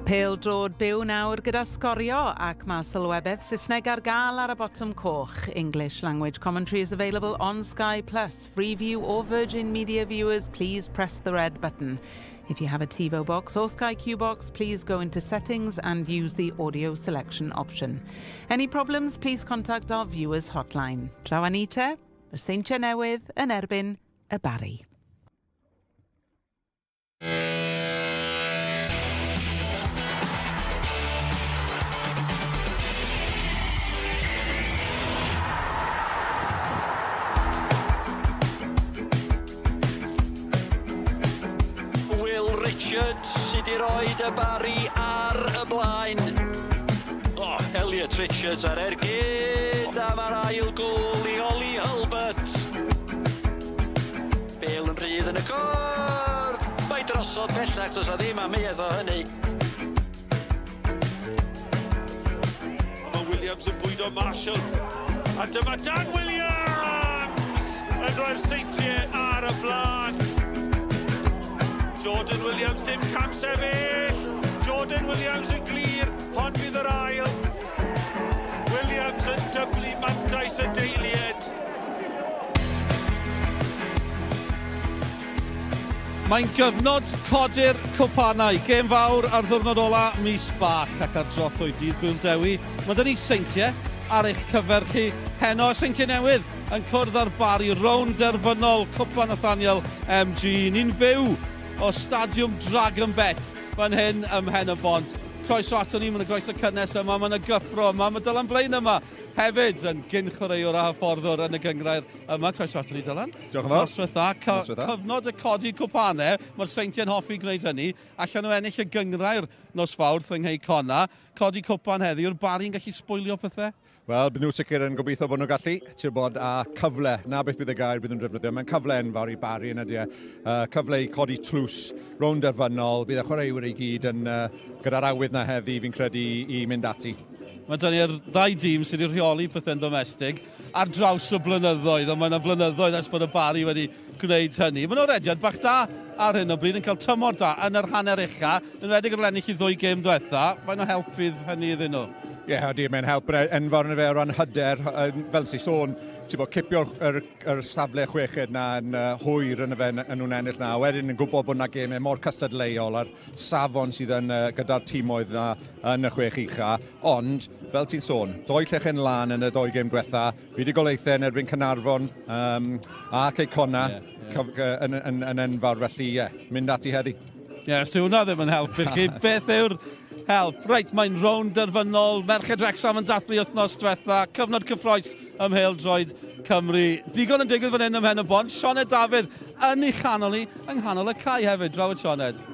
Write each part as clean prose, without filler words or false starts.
Pêl-droed byw nawr gyda Sgorio ac mae sylwebaeth Saesneg ar gael ar y botwm coch. English language commentary is available on Sky Plus. Freeview or Virgin Media viewers, please press the red button. If you have a TiVo box or Sky Q box, please go into settings and use the audio selection option. Any problems, please contact our viewers hotline. Draw â ni te, y Seintiau Newydd yn erbyn y Barri. Will Richards sydd wedi roed y Barri ar y blaen. Oh, Elliot Richards ar ergyd a mae'r ail gôl i Ollie Hulbert. Bale yn rhydd yn y gord. Mae drosodd bellach, does 'na ddim amheuaeth o hynny. Mae Williams yn bwydo Marshall. A dyma Dan Williams yn rhoi'r Seintiau ar y blaen. Jordan Williams dim cam sefyll. Jordan Williams yn glir, hon fydd yr ail. Williams yn dyblu mantais y deiliad. Mae'n gyfnod codi'r cwpanau. Gêm fawr ar ddiwrnod ola mis bach ac ar drothwy dydd Gŵyl Dewi. Mae 'da ni Seintiau ar eich cyfer chi heno. Seintiau Newydd yn cwrdd â'r Barri rownd derfynol Cwpan Nathaniel MG. Ni'n fyw o Stadiwm Dragon Bet fan hyn ym Mhen-y-bont. Croeso ato ni, mae 'na groeso cynnes yma, mae 'na gyffro yma, mae Dylan Blaine yma hefyd yn gyn-chwaraewr a hyfforddwr yn y gynghrair yma. Croeso ato ni, Dylan. Diolch yn fawr. Noswaith dda. Noswaith dda. Cyfnod y codi cwpanau, mae'r Seintiau'n hoffi gwneud hynny. Allan nhw ennill y gynghrair nos Fawrth yng Nghei Connah. Codi cwpan heddi, yw'r Barri'n gallu sbwylio pethau? Wel, byd nhw sicr yn gobeithio bod nhw'n gallu, ti'n bod, a cyfle, na beth bydd y gair bydd nhw'n defnyddio. Mae'n cyfle enfawr i Barry yn ydy e. Cyfle i codi tlws rownd derfynol, bydd y chwaraewyr i gyd yn uh, gyda'r awydd na heddi, fi'n credu, i mynd ati. Mae 'da ni'r ddau dîm sydd wedi rheoli pethau'n ddomestig ar draws y blynyddoedd, ond mae yna flynyddoedd ers bod y Barri wedi gwneud hynny. Maen nhw'n rediad bach da ar hyn o bryd, yn cael tymor da yn yr hanner ucha, yn enwedig ar ôl ennill i ddwy gêm ddiwetha. Faint o help fydd hynny iddyn nhw? Ie, yeah, ydy, mae'n help enfawr yn y fe o ran hyder, fel sy'n sôn, ti'n bod, cipio'r yr, yr safle chweched na yn uh, hwyr yn y fe, yn nhw'n ennill na, wedyn yn gwybod bod na gemau mor cystadleuol a'r safon sydd yn uh, gyda'r timoedd na yn y chwech ucha, ond, fel ti'n sôn, doi llechen lân yn y doi gêm diwetha, fuddugoliaethau yn erbyn Caernarfon um, a Cei Connah yeah, yeah. yn, yn, yn enfawr, felly ie, yeah, mynd ati heddi. Ie, yeah, so hwnna ddim yn helpu chi. Beth yw'r help? Reit, mae'n rownd derfynol, Merched Wrecsam yn dathlu wythnos diwetha, cyfnod cyffroes ym Mhêl-droed Cymru. Digon yn digwydd fan hyn ym Mhen y Bont, Sioned Dafydd yn ei chanol ni, yng nghanol y cae hefyd. Draw at Sioned.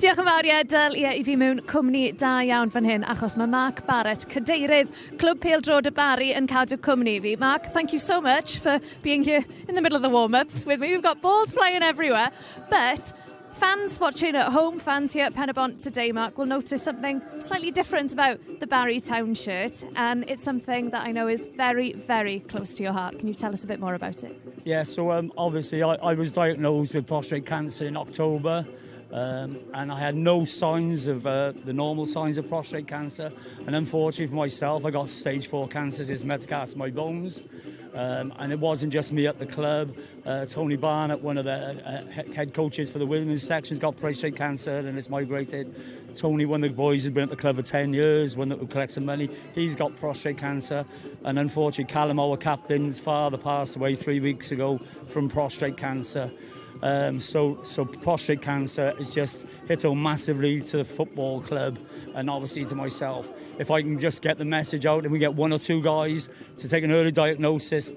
Diolch yn fawr, ie, Dyl, ie, i fi mewn cwmni da iawn fan hyn, achos mae Mark Barrett, cadeirydd Clwb Pêl-droed y Barri, yn cadw cwmni i fi. Mark, thank you so much for being here in the middle of the warm-ups with me. We've got balls flying everywhere, but fans watching at home, fans here at Penybont today, Mark, will notice something slightly different about the Barry Town shirt, and it's something that I know is very, very close to your heart. Can you tell us a bit more about it? Yeah, so obviously I was diagnosed with prostate cancer in October. And I had no signs of the normal signs of prostate cancer. And unfortunately for myself, I got stage 4 cancer, it's metastased my bones. And it wasn't just me at the club. Tony Barnett, one of the head coaches for the women's section, got prostate cancer and it's migrated. Tony, one of the boys who's been at the club for 10 years, one that who collects some money, he's got prostate cancer. And unfortunately, Callum, our captain's father, passed away 3 weeks ago from prostate cancer. So prostate cancer is just hit home massively to the football club and obviously to myself. If I can just get the message out and we get 1 or 2 guys to take an early diagnosis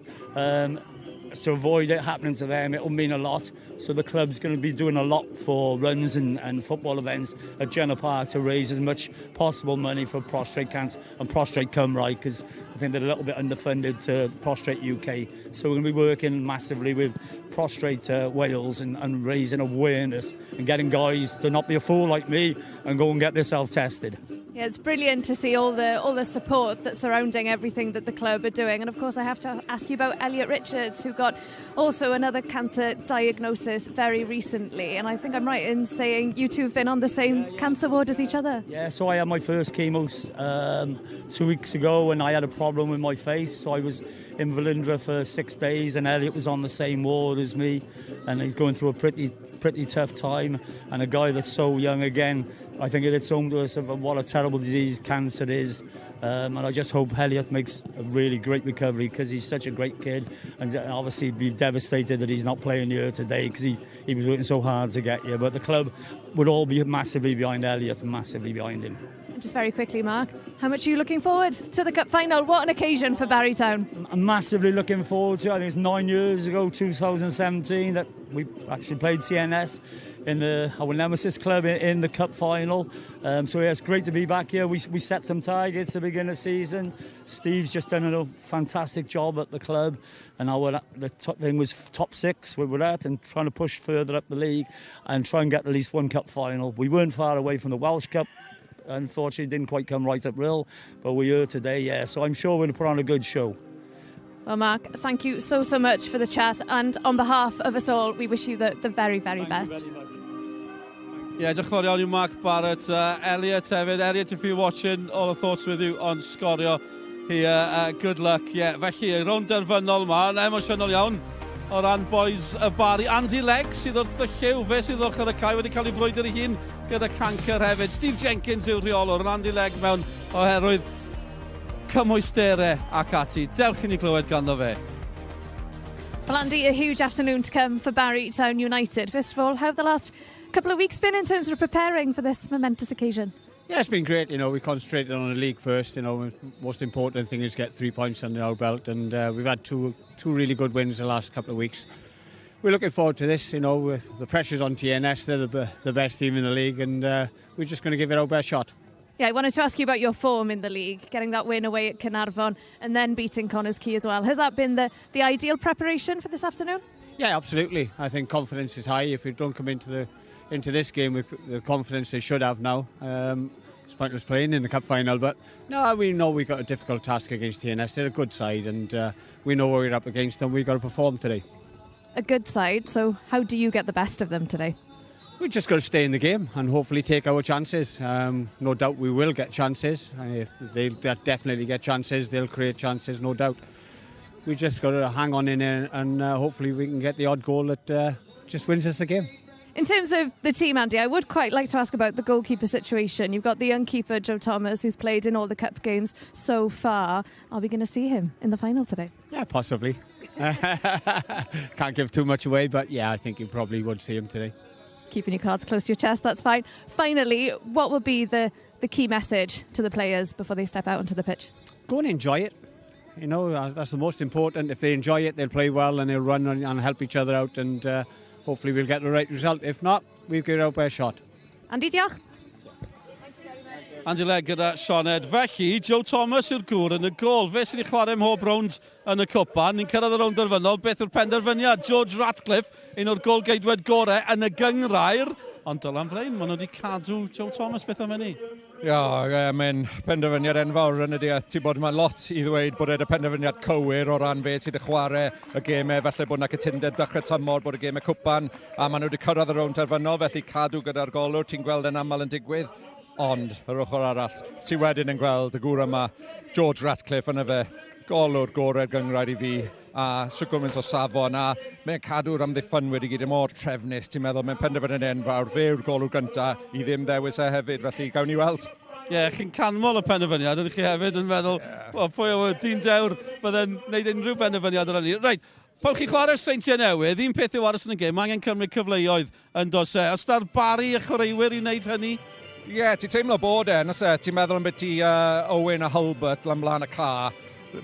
to avoid it happening to them, it'll mean a lot. So the club's going to be doing a lot for runs and football events at Jenner Park to raise as much possible money for prostate cancer and Prostate Cymru, because I think they're a little bit underfunded to Prostate UK. So we're going to be working massively with Prostate Wales and raising awareness and getting guys to not be a fool like me and go and get themselves tested. Yeah, it's brilliant to see all the support that's surrounding everything that the club are doing. And of course, I have to ask you about Elliot Richards, who got also another cancer diagnosis very recently. And I think I'm right in saying you two have been on the same cancer ward as each other. Yeah, so I had my first chemo 2 weeks ago and I had a problem with my face. So I was in Velindre for 6 days and Elliot was on the same ward as me, and he's going through a pretty tough time. And a guy that's so young again, I think it hits home to us of what a terrible disease cancer is. And I just hope Elliot makes a really great recovery because he's such a great kid. And obviously be devastated that he's not playing here today because he was working so hard to get here. But the club would all be massively behind Elliot and massively behind him. And just very quickly, Mark, how much are you looking forward to the cup final? What an occasion for Barry Town. I'm massively looking forward to it. I think it's 9 years ago, 2017, that we actually played TNS in the our nemesis club in the cup final. So yeah, it's great to be back here. We set some targets at the beginning of the season. Steve's just done a fantastic job at the club, and our the top thing was top six we were at and trying to push further up the league and try and get at least one cup final. We weren't far away from the Welsh Cup. Unfortunately, didn't quite come right up real, but we're here today, yeah. So I'm sure we're going to put on a good show. Well, Mark, thank you so, so much for the chat. And on behalf of us all, we wish you the very, very best. Ie, yeah, diolch yn fawr iawn i Mark Barrett. Elliot hefyd. Elliot, if you're watching, all the thoughts with you on Sgorio here. Good luck. Yeah, felly, y rownd derfynol yma, yn emosiynol iawn o ran boys y Bari. Andy Legg sydd wrth y llyw, fe sydd ochr y cae wedi cael ei frwydr ei hun gyda cancer hefyd. Steve Jenkins yw'r rheolwr, yn Andy Legg mewn oherwydd cymwysterau ac ati. Dewch i ni glywed ganddo fe. Well, Andy, a huge afternoon to come for Barry Town United. First of all, how have the last couple of weeks been in terms of preparing for this momentous occasion? Yeah, it's been great. We concentrated on the league first. Most important thing is get 3 points under our belt, and we've had two really good wins the last couple of weeks. We're looking forward to this. With the pressure's on TNS, they're the best team in the league, and we're just going to give it our best shot. Yeah, I wanted to ask you about your form in the league, getting that win away at Caernarfon and then beating Connah's Quay as well. Has that been the ideal preparation for this afternoon? Yeah, absolutely. I think confidence is high. If we don't come into this game with the confidence they should have now, it's pointless playing in the cup final. But no, we know we've got a difficult task against TNS. They're a good side, and we know what we're up against, and we've got to perform today. A good side. So, how do you get the best of them today? We've just got to stay in the game and hopefully take our chances. No doubt we will get chances. If they'll definitely get chances, they'll create chances, no doubt. We just got to hang on in there and hopefully we can get the odd goal that just wins us the game. In terms of the team, Andy, I would quite like to ask about the goalkeeper situation. You've got the young keeper, Joe Thomas, who's played in all the cup games so far. Are we going to see him in the final today? Yeah, possibly. Can't give too much away, but yeah, I think you probably would see him today. Keeping your cards close to your chest, that's fine. Finally, what would be the key message to the players before they step out onto the pitch? Go and enjoy it. That's the most important. If they enjoy it, they'll play well and they'll run and help each other out, and hopefully we'll get the right result. If not, we've given our best shot. Andy, diolch. Andy Legg gyda Sioned. Felly, Joe Thomas yw'r gŵr yn y gôl. Fe sydd wedi chwarae mhob rownd yn y cwpan. Ni'n cyrraedd y rownd derfynol. Beth yw'r penderfyniad? George Ratcliffe, un o'r gôl-geidwed gorau yn y gynghrair. Ond Dylan Blaine, maen nhw wedi cadw Joe Thomas. Beth am hynny? Ia, mae'n penderfyniad enfawr yn ydy. Ti'n bod mae lot i ddweud bod e'n y penderfyniad cywir o ran fe sydd yn chwarae y gemau, felly bod yna cytundeb dechrau tymor, bod y gemau cwpan, a maen nhw wedi cyrraedd y rownd terfynol, felly cadw gyda'r golwr, ti'n gweld yn aml yn digwydd. Ond, yr ochr arall, ti wedyn yn gweld y gŵr yma, George Ratcliffe yn y fe, golwr gorau'r gynghrair i fi, a shwt gymaint o safon, a mae'n cadw'r amddiffynwyr i gyd yn mor trefnus, ti'n meddwl, mae'n penderfyniad enfawr, fe yw'r golwr gyntaf i ddim ddewis e hefyd, felly gawn ni weld. Ie, yeah, chi'n canmol y penderfyniad, ydych chi hefyd yn meddwl, yeah, well, pwy yw y dyn dewr bydde'n gwneud unrhyw benderfyniad ar hynny. Reit, pan chi chwarae'r Seintiau Newydd, un peth yw aros yn y gêm, mae angen cymryd cyfleoedd yn does e. Oes 'da'r Barri y chwaraewyr i wneud hynny? Ie, yeah, ti'n teimlo bod e, nos e, ti'n meddwl am beth i Owen a Hulbert lan blaen y ca.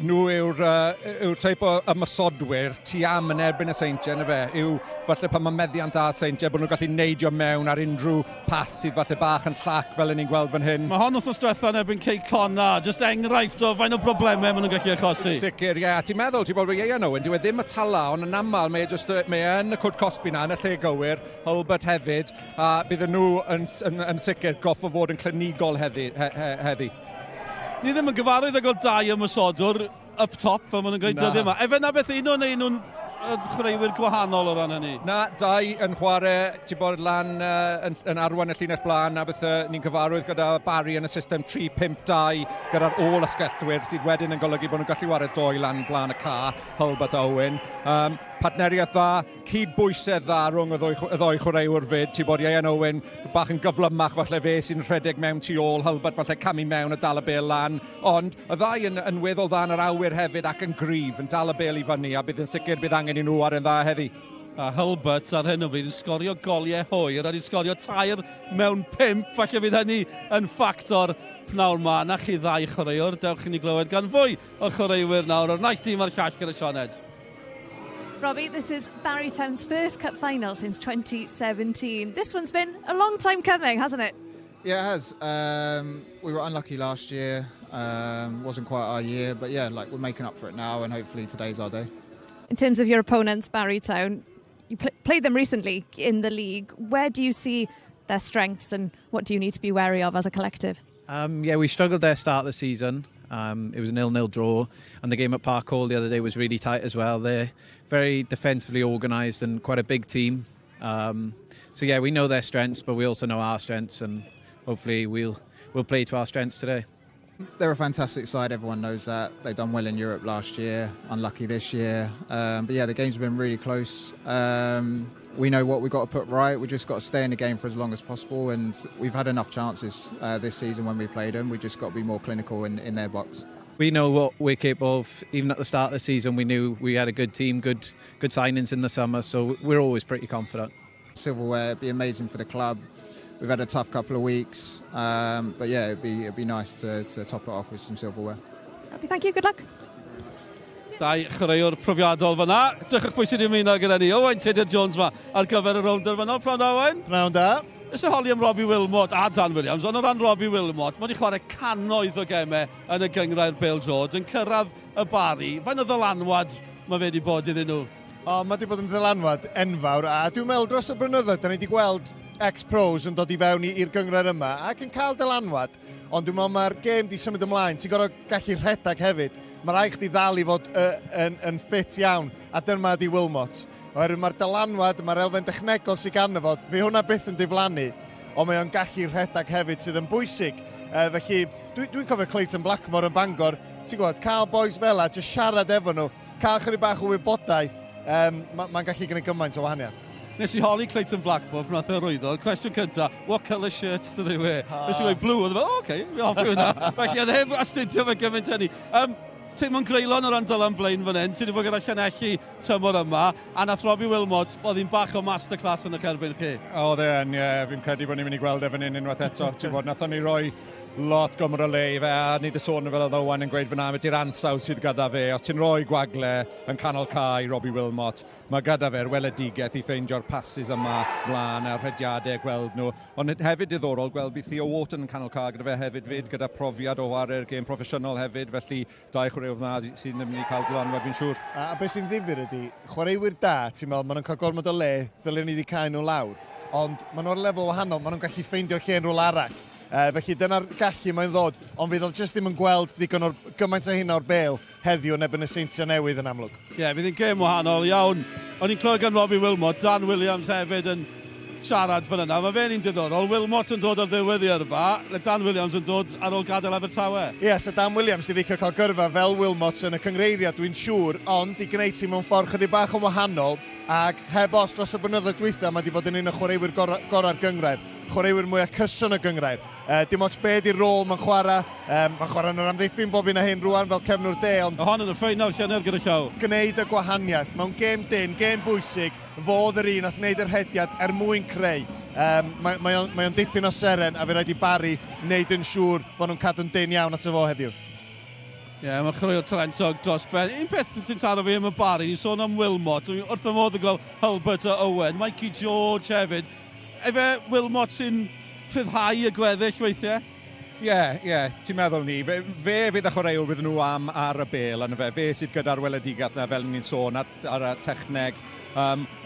Nhw yw'r uh, yw teip o ymosodwyr ti am yn erbyn y Seintiau, na fe? Yw falle pan mae meddiant da Seintiau, bod nhw'n gallu neidio mewn ar unrhyw pas sydd falle bach yn llac fel yn ni'n gweld fan hyn. Mae hon wythnos diwetha yn erbyn Cei Connah, jyst enghraifft o faint o broblemau maen nhw'n gallu achosi. Sicr, ie. Yeah. A ti'n meddwl, ti'n bod Ieuan Owen, dyw e ddim y tala, ond yn aml mae e just, mae e yn y cwrt cosbi na, yn y lle gywir, Hulbert hefyd, a bydden nhw yn, yn, yn sicr goffo fod yn clinigol heddi. He, he, heddi. Ni ddim yn gyfarwydd ag o dau ymosodwr up top, fel maen nhw'n gweud dyddiau yma. Efe na beth un nhw neu nhw'n chwaraewyr gwahanol o ran hynny? Na, dau yn chwarae, ti bod lan uh, yn, yn arwain y llinell blaen, a beth uh, ni'n cyfarwydd gyda Barry yn y system 3-5-2 gyda'r ôl asgellwyr, sydd wedyn yn golygu bod nhw'n gallu chwarae doi lan blaen y ca, Hulbert Owen. Um, partneriaeth dda, cyd-bwysedd dda rhwng y ddwy, y ddwy chwaraewr fyd. Ti'n bod Ieuan Owen bach yn gyflymach falle fe sy'n rhedeg mewn tu ôl, Hulbert falle camu mewn a dal y bel lan. Ond y ddau yn, yn weddol dda yn yr awyr hefyd ac yn gryf, yn dal y bel i fyny a bydd yn sicr bydd angen i nhw ar yn dda heddi. A Hulbert ar hyn o bryd yn sgorio goliau hwyr, a wedi sgorio tair mewn pump, falle fydd hynny yn ffactor pnawn ma. Na chi ddau chwaraewr, dewch i ni glywed gan fwy o chwaraewyr nawr o'r naill dîm a'r llall gyda Sioned. Robbie, this is Barry Town's first cup final since 2017. This one's been a long time coming, hasn't it? Yeah, it has. We were unlucky last year. Wasn't quite our year, but yeah, like we're making up for it now, and hopefully today's our day. In terms of your opponents, Barry Town, you pl played them recently in the league. Where do you see their strengths and what do you need to be wary of as a collective? Yeah, we struggled there start of the season. It was a nil-nil draw, and the game at Park Hall the other day was really tight as well. They're very defensively organised and quite a big team. So yeah, we know their strengths, but we also know our strengths, and hopefully we'll we'll play to our strengths today. They're a fantastic side, everyone knows that. They've done well in Europe last year, unlucky this year. But yeah, the games have been really close. We know what we've got to put right. We just got to stay in the game for as long as possible, and we've had enough chances this season when we played them. We just got to be more clinical in their box. We know what we're capable of. Even at the start of the season, we knew we had a good team, good good signings in the summer, so we're always pretty confident. Silverware, it'd be amazing for the club. We've had a tough couple of weeks, but yeah, it'd be nice to top it off with some silverware. Robbie, thank you. Good luck. Dau chwaraewr profiadol fyna. Drychwch pwy sydd wedi ymuno gyda ni. Owain Tudur Jones ma ar gyfer y rownd derfynol. Prynhawn da, Owain. Prynhawn da. Nes i holi am Robbie Wilmot a Dan Williams, ond o ran Robbie Wilmot, mae wedi chwarae cannoedd o gemau yn y gynghrair bêl-droed, yn cyrraedd y Barri. Faint o ddylanwad mae fe wedi bod iddyn nhw? O, mae wedi bod yn ddylanwad enfawr, a dwi'n meddwl dros y blynyddoedd, da ni wedi gweld ex-pros yn dod i fewn i'r gynghrair yma ac yn cael dylanwad, ond dwi'n meddwl mae'r gêm di symud ymlaen. Ti'n gorfod gallu rhedeg hefyd. Mae rhaid chdi ddal i fod yn ffit iawn, a dyma di Wilmot. Oherwydd mae'r dylanwad, mae'r elfen dechnegol sydd ganddo fo, fe hwnna byth yn diflannu, ond mae o'n gallu rhedeg hefyd sydd yn bwysig. Felly, dwi'n dwi cofio Clayton Blackmore yn Bangor, ti'n gwybod, cael boys fel 'a, jyst siarad efo nhw, cael chydig bach o wybodaeth, mae'n ma gallu gwneud gymaint o wahaniaeth. Nes i holi Clayton Blackmore pan nath e arwyddo. Cwestiwn cynta, "What colour shirts do they wear?" Ah. Nes i weud "Blue", oedd e fel, "Oh, okay, fi hoffi hwnna." Felly oedd heb astudio fe gymaint hynny. Teimlo'n greulon o ran Dylan Blain fan hyn. Ti wedi bod gyda Llanelli tymor yma, a nath Robbie Wilmot, oedd hi'n bach o masterclass yn eich erbyn chi. Oedd e yn, ie, fi'n credu bod ni'n mynd i gweld e fan hyn unwaith eto. Ti'n bod, nathon ni roi lot gormod o le i fe, a ni wedi sôn fel oedd Owain yn gweud fyna, ydy'r ansawdd sydd gyda fe. Os ti'n rhoi gwagle yn canol cae Robbie Wilmot, mae gyda fe'r weledigaeth i ffeindio'r passes yma mlaen a'r rhediadau gweld nhw. Ond hefyd diddorol gweld bydd Theo Wharton yn canol cae gyda fe hefyd fyd, gyda profiad o chwarae'r gêm proffesiynol hefyd, felly dau chwaraewr yna sydd yn mynd i cael dylanwad fi'n siŵr. A beth sy'n ddifyr ydy, chwaraewyr da, ti'n meddwl, maen nhw'n cael gormod o le, ddylen ni wedi cael nhw lawr. Ond maen nhw ar lefel wahanol, maen nhw'n gallu ffeindio lle yn rhywle arall. Felly dyna'r gallu mae'n ddod, ond fydd o jyst ddim yn gweld ddigon o'r gymaint o hynna o'r bel heddiw yn erbyn y Seintiau Newydd yn amlwg. Ie, yeah, fydd hi'n gêm wahanol iawn. O'n i'n clywed gan Robbie Wilmot, Dan Williams hefyd yn siarad fan yna. Mae fe'n un diddorol. Wilmot yn dod ar ddiwedd i yrfa, le Dan Williams yn dod ar ôl gadael Abertawe. Ie, yeah, so Dan Williams di licio cael gyrfa fel Wilmot yn y cyngreiriad, dwi'n siŵr, ond di gwneud ti mewn ffordd chydig bach yn wahanol, ac heb os dros y blynyddoedd dwytha, mae di bod yn un o chwaraewyr gorau'r gynghrair, chwaraewyr mwyaf cyson y gynghrair. Dim ots be di'r rôl mae'n chwarae, mae'n chwarae yn yr amddiffyn bob un a hyn rwan fel cefnwr de, ond Hon yn y ffeinal llynedd gyda llaw. Gwneud y gwahaniaeth mewn gêm dyn, gêm bwysig, fodd yr un nath wneud yr rhediad er mwyn creu. Mae, mae o'n, mae o'n dipyn o seren a fe rhaid i Barry wneud yn siŵr fod nhw'n cadw'n dyn iawn ato fo heddiw. Ie, yeah, mae'n chwaraewr talentog dros ben. Un peth sy'n taro fi am y Barry, ni'n sôn am Wilmot, wrth y modd yn gweld Hulbert a Owen, Mikey George hefyd. Efe Wilmot sy'n rhyddhau y gweddill weithiau? Ie, yeah, ie, yeah, ti'n meddwl ni. Fe, fe fydd y chwaraewr fydd nhw am ar y bel, yna fe. Fe sydd gyda'r weledigaeth na, fel ni'n sôn, ar, ar y techneg.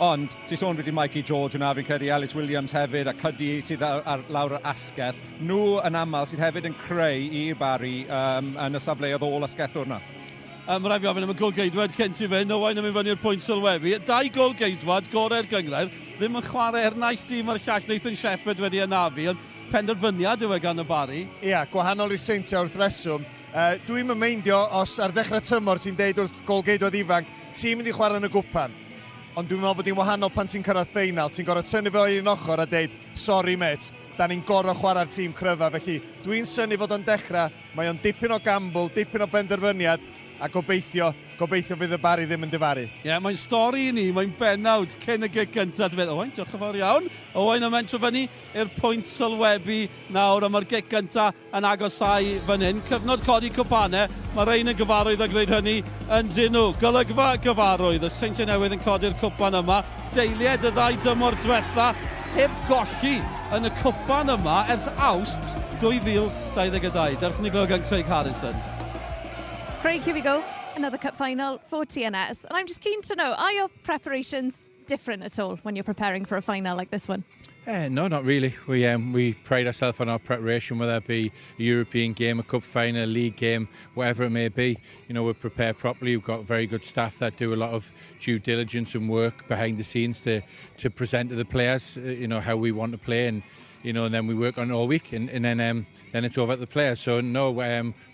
Ond, ti'n sôn wedi Mikey George yna, fi'n credu Ellis Williams hefyd, a Cuddy sydd ar, ar lawr yr asgell. Nhw yn aml sydd hefyd yn creu i Barry yn y safleoedd ôl asgellwr yna. Mae rhaid fi ofyn am y gôl-geidwad cyn ti fynd, Owain yn mynd fyny i'r pwynt sylwebu. Dau gôl-geidwad gorau'r gynghrair, ddim yn chwarae i'r naill dîm a'r llall, Nathan Shepherd wedi anafu, ond penderfyniad yw e gan y Barry. Ia, gwahanol i'r Seintiau wrth reswm. Dwi'm yn meindio os ar ddechrau tymor ti'n deud wrth gôl-geidwad ifanc, ti'n mynd i chwarae yn y gwpan. Ond dwi'n meddwl bod hi'n wahanol pan ti'n cyrraedd ffeinal. Ti'n gorfod tynnu fe o un ochr a deud, sori mêt, da ni'n gorfod chwarae'r tîm cryfa. Felly dwi'n synnu fod o'n dechrau. Mae o'n dipyn o gamble, dipyn o benderfyniad, a gobeithio, gobeithio fydd y Barri ddim yn difaru. Ie, yeah, mae'n stori i ni, mae'n bennawd cyn y gic gyntaf. Ti'n meddwl, Owain, diolch yn fawr iawn. Owain yn mentro fyny i'r pwynt sylwebu nawr, a mae'r gic gyntaf yn agosáu fan hyn. Cyfnod codi cwpanau, mae rhain yn gyfarwydd â gwneud hynny yn dyn nhw. Golygfa gyfarwydd, y Seintiau Newydd yn codi'r cwpan yma. Deilied y ddau dymor diwetha heb golli yn y cwpan yma ers Awst 2022. Dewch ni glywed gan Craig Harrison. Craig, here we go. Another cup final for TNS. And I'm just keen to know, are your preparations different at all when you're preparing for a final like this one? No, not really. We pride ourselves on our preparation, whether it be a European game, a cup final, a league game, whatever it may be. We prepare properly. We've got very good staff that do a lot of due diligence and work behind the scenes to present to the players how we want to play, and then we work on it all week, and then it's over at the players. So no,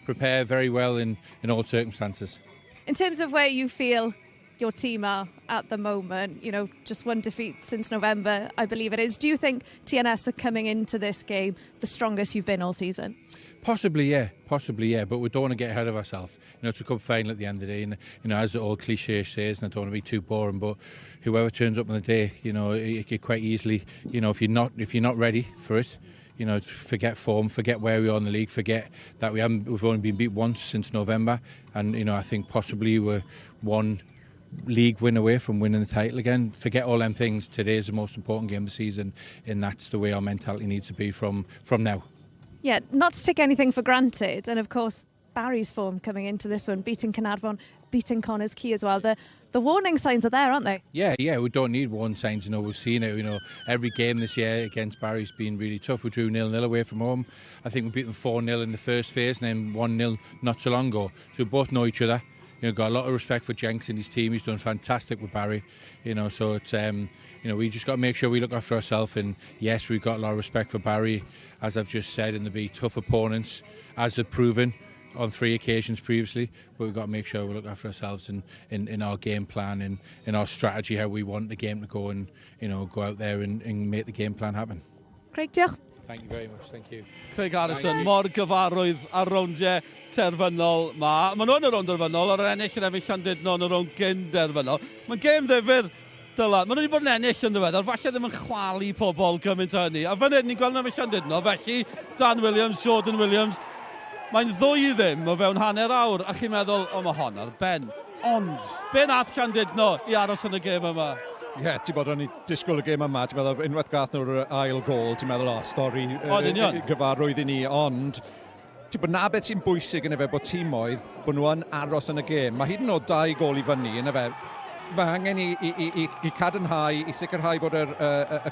prepare very well in all circumstances. In terms of where you feel your team are at the moment, just one defeat since November, I believe it is. Do you think TNS are coming into this game the strongest you've been all season? Possibly, yeah. Possibly, yeah. But we don't want to get ahead of ourselves. It's a cup final at the end of the day, and as the old cliche says, and I don't want to be too boring, but whoever turns up on the day, it could quite easily, if you're not ready for it, forget form, forget where we are in the league, forget that we haven't, we've only been beat once since November, and I think possibly we're one league win away from winning the title again. Forget all them things. Today is the most important game of the season, and that's the way our mentality needs to be from now. Yeah, not to take anything for granted, and of course Barry's form coming into this one, beating Caernarfon, beating Connah's Quay as well. The warning signs are there, aren't they? Yeah, we don't need warning signs. We've seen it. Every game this year against Barry's been really tough. We drew 0-0 away from home. I think we beat them 4-0 in the first phase and then 1-0 not so long ago. So we both know each other. Got a lot of respect for Jenks and his team. He's done fantastic with Barry. So we just got to make sure we look after ourselves. And yes, we've got a lot of respect for Barry, as I've just said, and they'll be tough opponents, as they've proven on 3 occasions previously. But we've got to make sure we look after ourselves in our game plan and in our strategy, how we want the game to go, and go out there and make the game plan happen. Craig, diolch. Thank you very much, thank you. Craig Harrison, mor gyfarwydd ar rowndiau terfynol ma. Maen nhw yn y rownd derfynol, ar ennill yn efo Llandudno yn y rownd gyn derfynol. Mae'n gêm ddifyr, Dylan. Maen nhw wedi bod yn ennill yn ddiweddar, falle ddim yn chwalu pobl gymaint o hynny. A fan hyn, ni'n gweld yn efo Llandudno, felly Dan Williams, Jordan Williams, mae'n 2-0 o fewn hanner awr, a chi'n meddwl, o, mae hon ar ben. Ond, be nath Llandudno i aros yn y gêm yma? Ie, yeah, ti'n bod o'n i disgwyl y gêm yma, ti'n meddwl, unwaith gath nhw'r ail gol, ti'n meddwl, o, stori gyfarwydd i ni, ond ti'n bod na beth sy'n bwysig yn efe bod tîmoedd, bod nhw yn aros yn y gêm. Mae hyd yn oed 2 gol i fyny yn efe. Mae angen i cadarnhau, i sicrhau bod y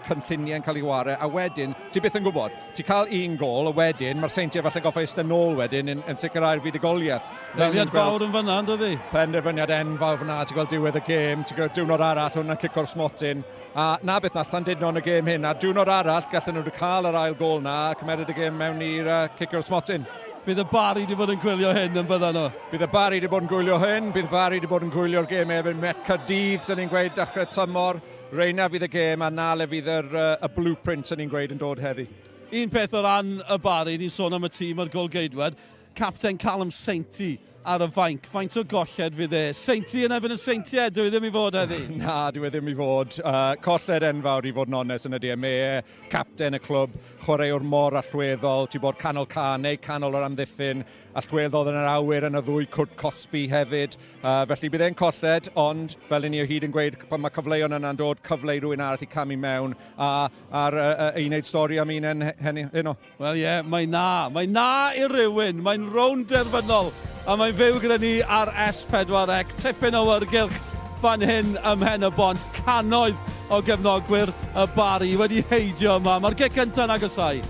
cynlluniau yn cael ei ware, a wedyn, ti byth yn gwybod, ti'n cael un gol, a wedyn, mae'r Seintiau falle'n goffa eistedd nôl wedyn yn sicrhau'r fuddugoliaeth. Penderfyniad fawr yn fyna, yn dydi? Penderfyniad enfawr fyna, ti'n gweld diwedd y gêm, ti'n gweld diwrnod arall, hwnna'n cico'r smotyn, a na beth nath Llandudno yn y gêm hyn, a diwrnod arall, gallen nhw wedi cael yr ail gol na, a cymeryd y gêm mewn i'r cicio'r smotyn. Bydd y Barry wedi bod yn gwylio hyn yn bydda nhw? Bydd y Barry wedi bod yn gwylio hyn, bydd y Barry wedi bod yn gwylio'r gêm erbyn Met Caerdydd, sy'n ni'n gweud dechrau tymor. Reina fydd y gêm a na le fydd y blueprint sy'n ni'n gweud yn dod heddi. Un peth o ran y Barry, ni'n sôn am y tîm a'r golgeidwad, capten Callum Sainty. ar y fainc. Faint o golled fydd e? Seinti yn erbyn y Seintiau, dwi e ddim i fod heddi. Na, dwi e ddim i fod. Colled enfawr i fod yn onest yn ydy. E. Mae e, capten y clwb, chwaraewr mor allweddol, ti bod canol ca neu canol yr amddiffyn, allweddol yn yr awyr yn y ddwy cwrt cosbi hefyd. Felly bydd e'n colled, ond fel i ni o hyd yn gweud, pan mae cyfleon yna'n dod, cyfle i rywun arall i camu mewn a, ar, i wneud stori am un en, heno. Wel ie, yeah, mae na. Mae na i rywun. Mae'n rownd derfynol. A mae'n fyw gyda ni ar S4C. Tipyn o wyrgylch fan hyn ym Mhen y Bont. Cannoedd o gefnogwyr y Bari wedi heidio yma. Mae'r gic gyntaf yn agosau.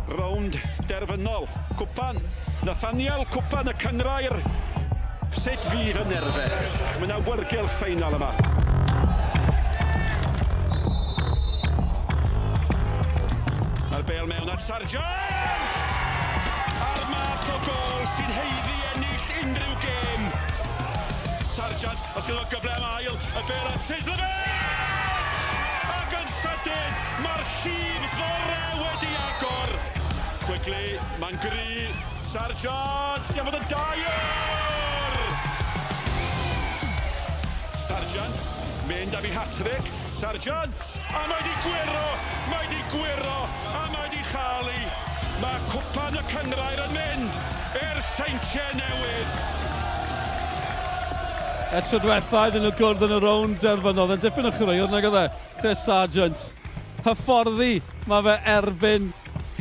Rownd derfynol. Cwpan Nathaniel, cwpan y cyngrair. Sut fydd y nerfe? Mae yna wyrgylch ffeinal yma. Mae'r bel mewn at Sargeant! A'r math o gol sy'n heiddi ennill unrhyw gêm. Sargeant, os gyda fo gyfle am ail, y bel at Sislovich! Ac yn sydyn, mae'r llif ddore wedi agor. Quigley, mae'n gry. Sargeant, sy'n fod yn dair! Sargeant, Mynd am ei hat-trick, Sargeant, a mae 'di gwyro, mae 'di gwyro, a mae 'di chael hi. Mae cwpan y cynghrair yn mynd i'r Seintiau Newydd. Y tro diwetha iddyn nhw gwrdd yn y rownd derfynol, yn dipyn o chwaraewr nag oedd e, Chris Sargeant. Hyfforddi mae fe erbyn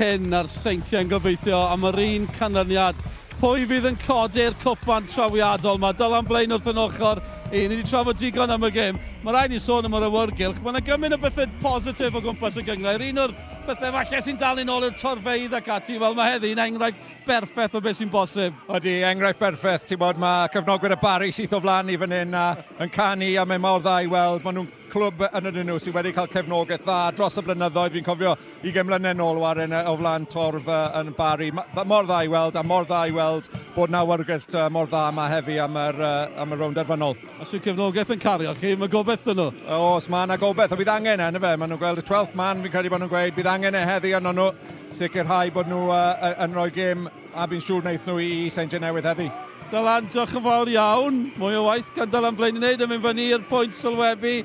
hyn a'r Seintiau'n gobeithio am yr un canlyniad. Pwy fydd yn codi'r cwpan trawiadol? Mae Dylan Blain wrth yn ochr i. Ni wedi trafod digon am y gêm. Mae rhaid ni sôn am yr awyrgylch. Mae yna gymaint o bethau positif o gwmpas y gynghrair. Un o'r bethau falle sy'n dal ni'n ôl yw'r torfeydd ac ati. Wel, mae heddi'n enghraifft berffaith o beth sy'n bosib. Ydy, enghraifft berffaith. Ti'n bod, mae cefnogwyr y Barri syth o flaen ni fan hyn a yn canu a mae mor dda i weld. Maen nhw'n clwb yn ydyn nhw sydd wedi cael cefnogaeth dda dros y blynyddoedd. Fi'n cofio 20 mlynedd nôl waren o flaen torf yn Barry. Mor dda i weld a mor dda i weld bod 'na awyrgylch mor dda yma heddi am yr, am y rownd derfynol. Os yw cefnogaeth yn cario chi, mae gobeith 'da nhw. Oes, mae yna gobeith, a bydd angen e, yndyfe? Maen nhw'n gweld y 12th man, fi'n credu bod nhw'n gweud, bydd angen e heddi arno nhw, sicrhau bod nhw yn rhoi gêm a fi'n siŵr wneith nhw i Seintiau Newydd heddi. Dylan, diolch yn fawr iawn. Mwy o waith gan Dylan Blaen i wneud yn mynd fyny i'r pwynt sylwebu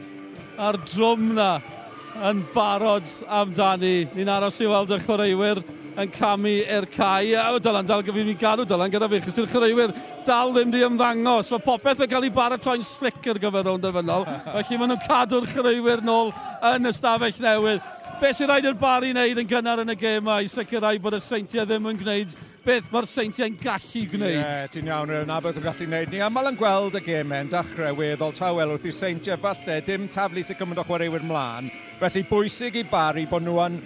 a'r drwm na yn barod amdani. Ni'n aros i weld y chwaraewyr yn camu i'r cae. O, Dylan, dal gyda fi'n gadw Dylan gyda fi, chos di'r chwaraewyr dal ddim di ymddangos. Mae popeth yn cael ei baratoi'n slick ar gyfer rownd derfynol, felly maen nhw'n cadw'r chwaraewyr nôl yn y stafell newydd. Be sy'n rhaid i'r Barri wneud yn gynnar yn y gêm yma i sicrhau bod y Seintiau ddim yn gwneud beth mae'r Seintiau'n gallu gwneud. Ie, yeah, ti'n iawn, rwy'n nabod yn gallu gwneud. Ni aml yn gweld y gemau'n dechrau weddol tawel wrth i Seintiau falle dim taflu sy'n cymryd o chwaraewyr mlaen. Felly bwysig i Barry bod nhw yn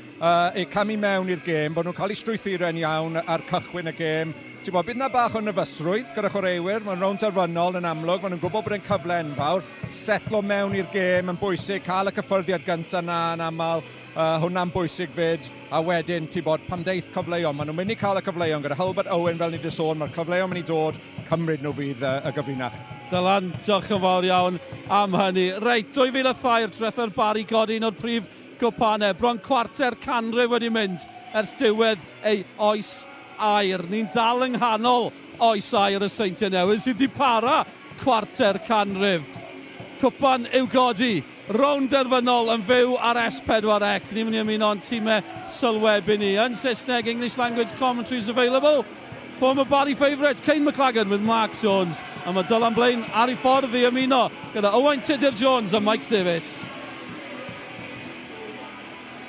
eu camu mewn i'r gêm, bod nhw'n cael eu strwythurau'n iawn ar cychwyn y gêm. Ti'n bod, bydd yna bach o nerfysrwydd gyda chwaraewyr, mae'n rownd terfynol yn amlwg, maen nhw'n gwybod bod e'n cyfle enfawr. Setlo mewn i'r gêm yn bwysig, cael y cyffyrddiad gyntaf na yn aml, hwnna'n bwysig fyd, a wedyn, ti'n bod, pam deith cyfleon, maen nhw'n mynd i cael y cyfleon gyda Hulbert Owen, fel ni wedi sôn, mae'r cyfleon mynd i dod, cymryd nhw fydd y gyfrinach. Dylan, diolch yn fawr iawn am hynny. Reit, 2003, diwetha'r Barri godi un o'r prif gwpanau. Bron cwarter canrif wedi mynd ers diwedd ei oes aur. Ni'n dal yng nghanol oes aur y Seintiau Newydd sydd wedi para cwarter canrif. Cwpan i'w godi. Rownd derfynol yn fyw ar S4C. Ni'n mynd i ymuno â'n tîmau sylwebu ni. Yn Saesneg, English language commentaries available. Former Barry favourite, Kane McLagan with Mark Jones. A mae Dylan Blain ar ei ffordd i ymuno gyda Owain Tudur Jones a Mike Davis.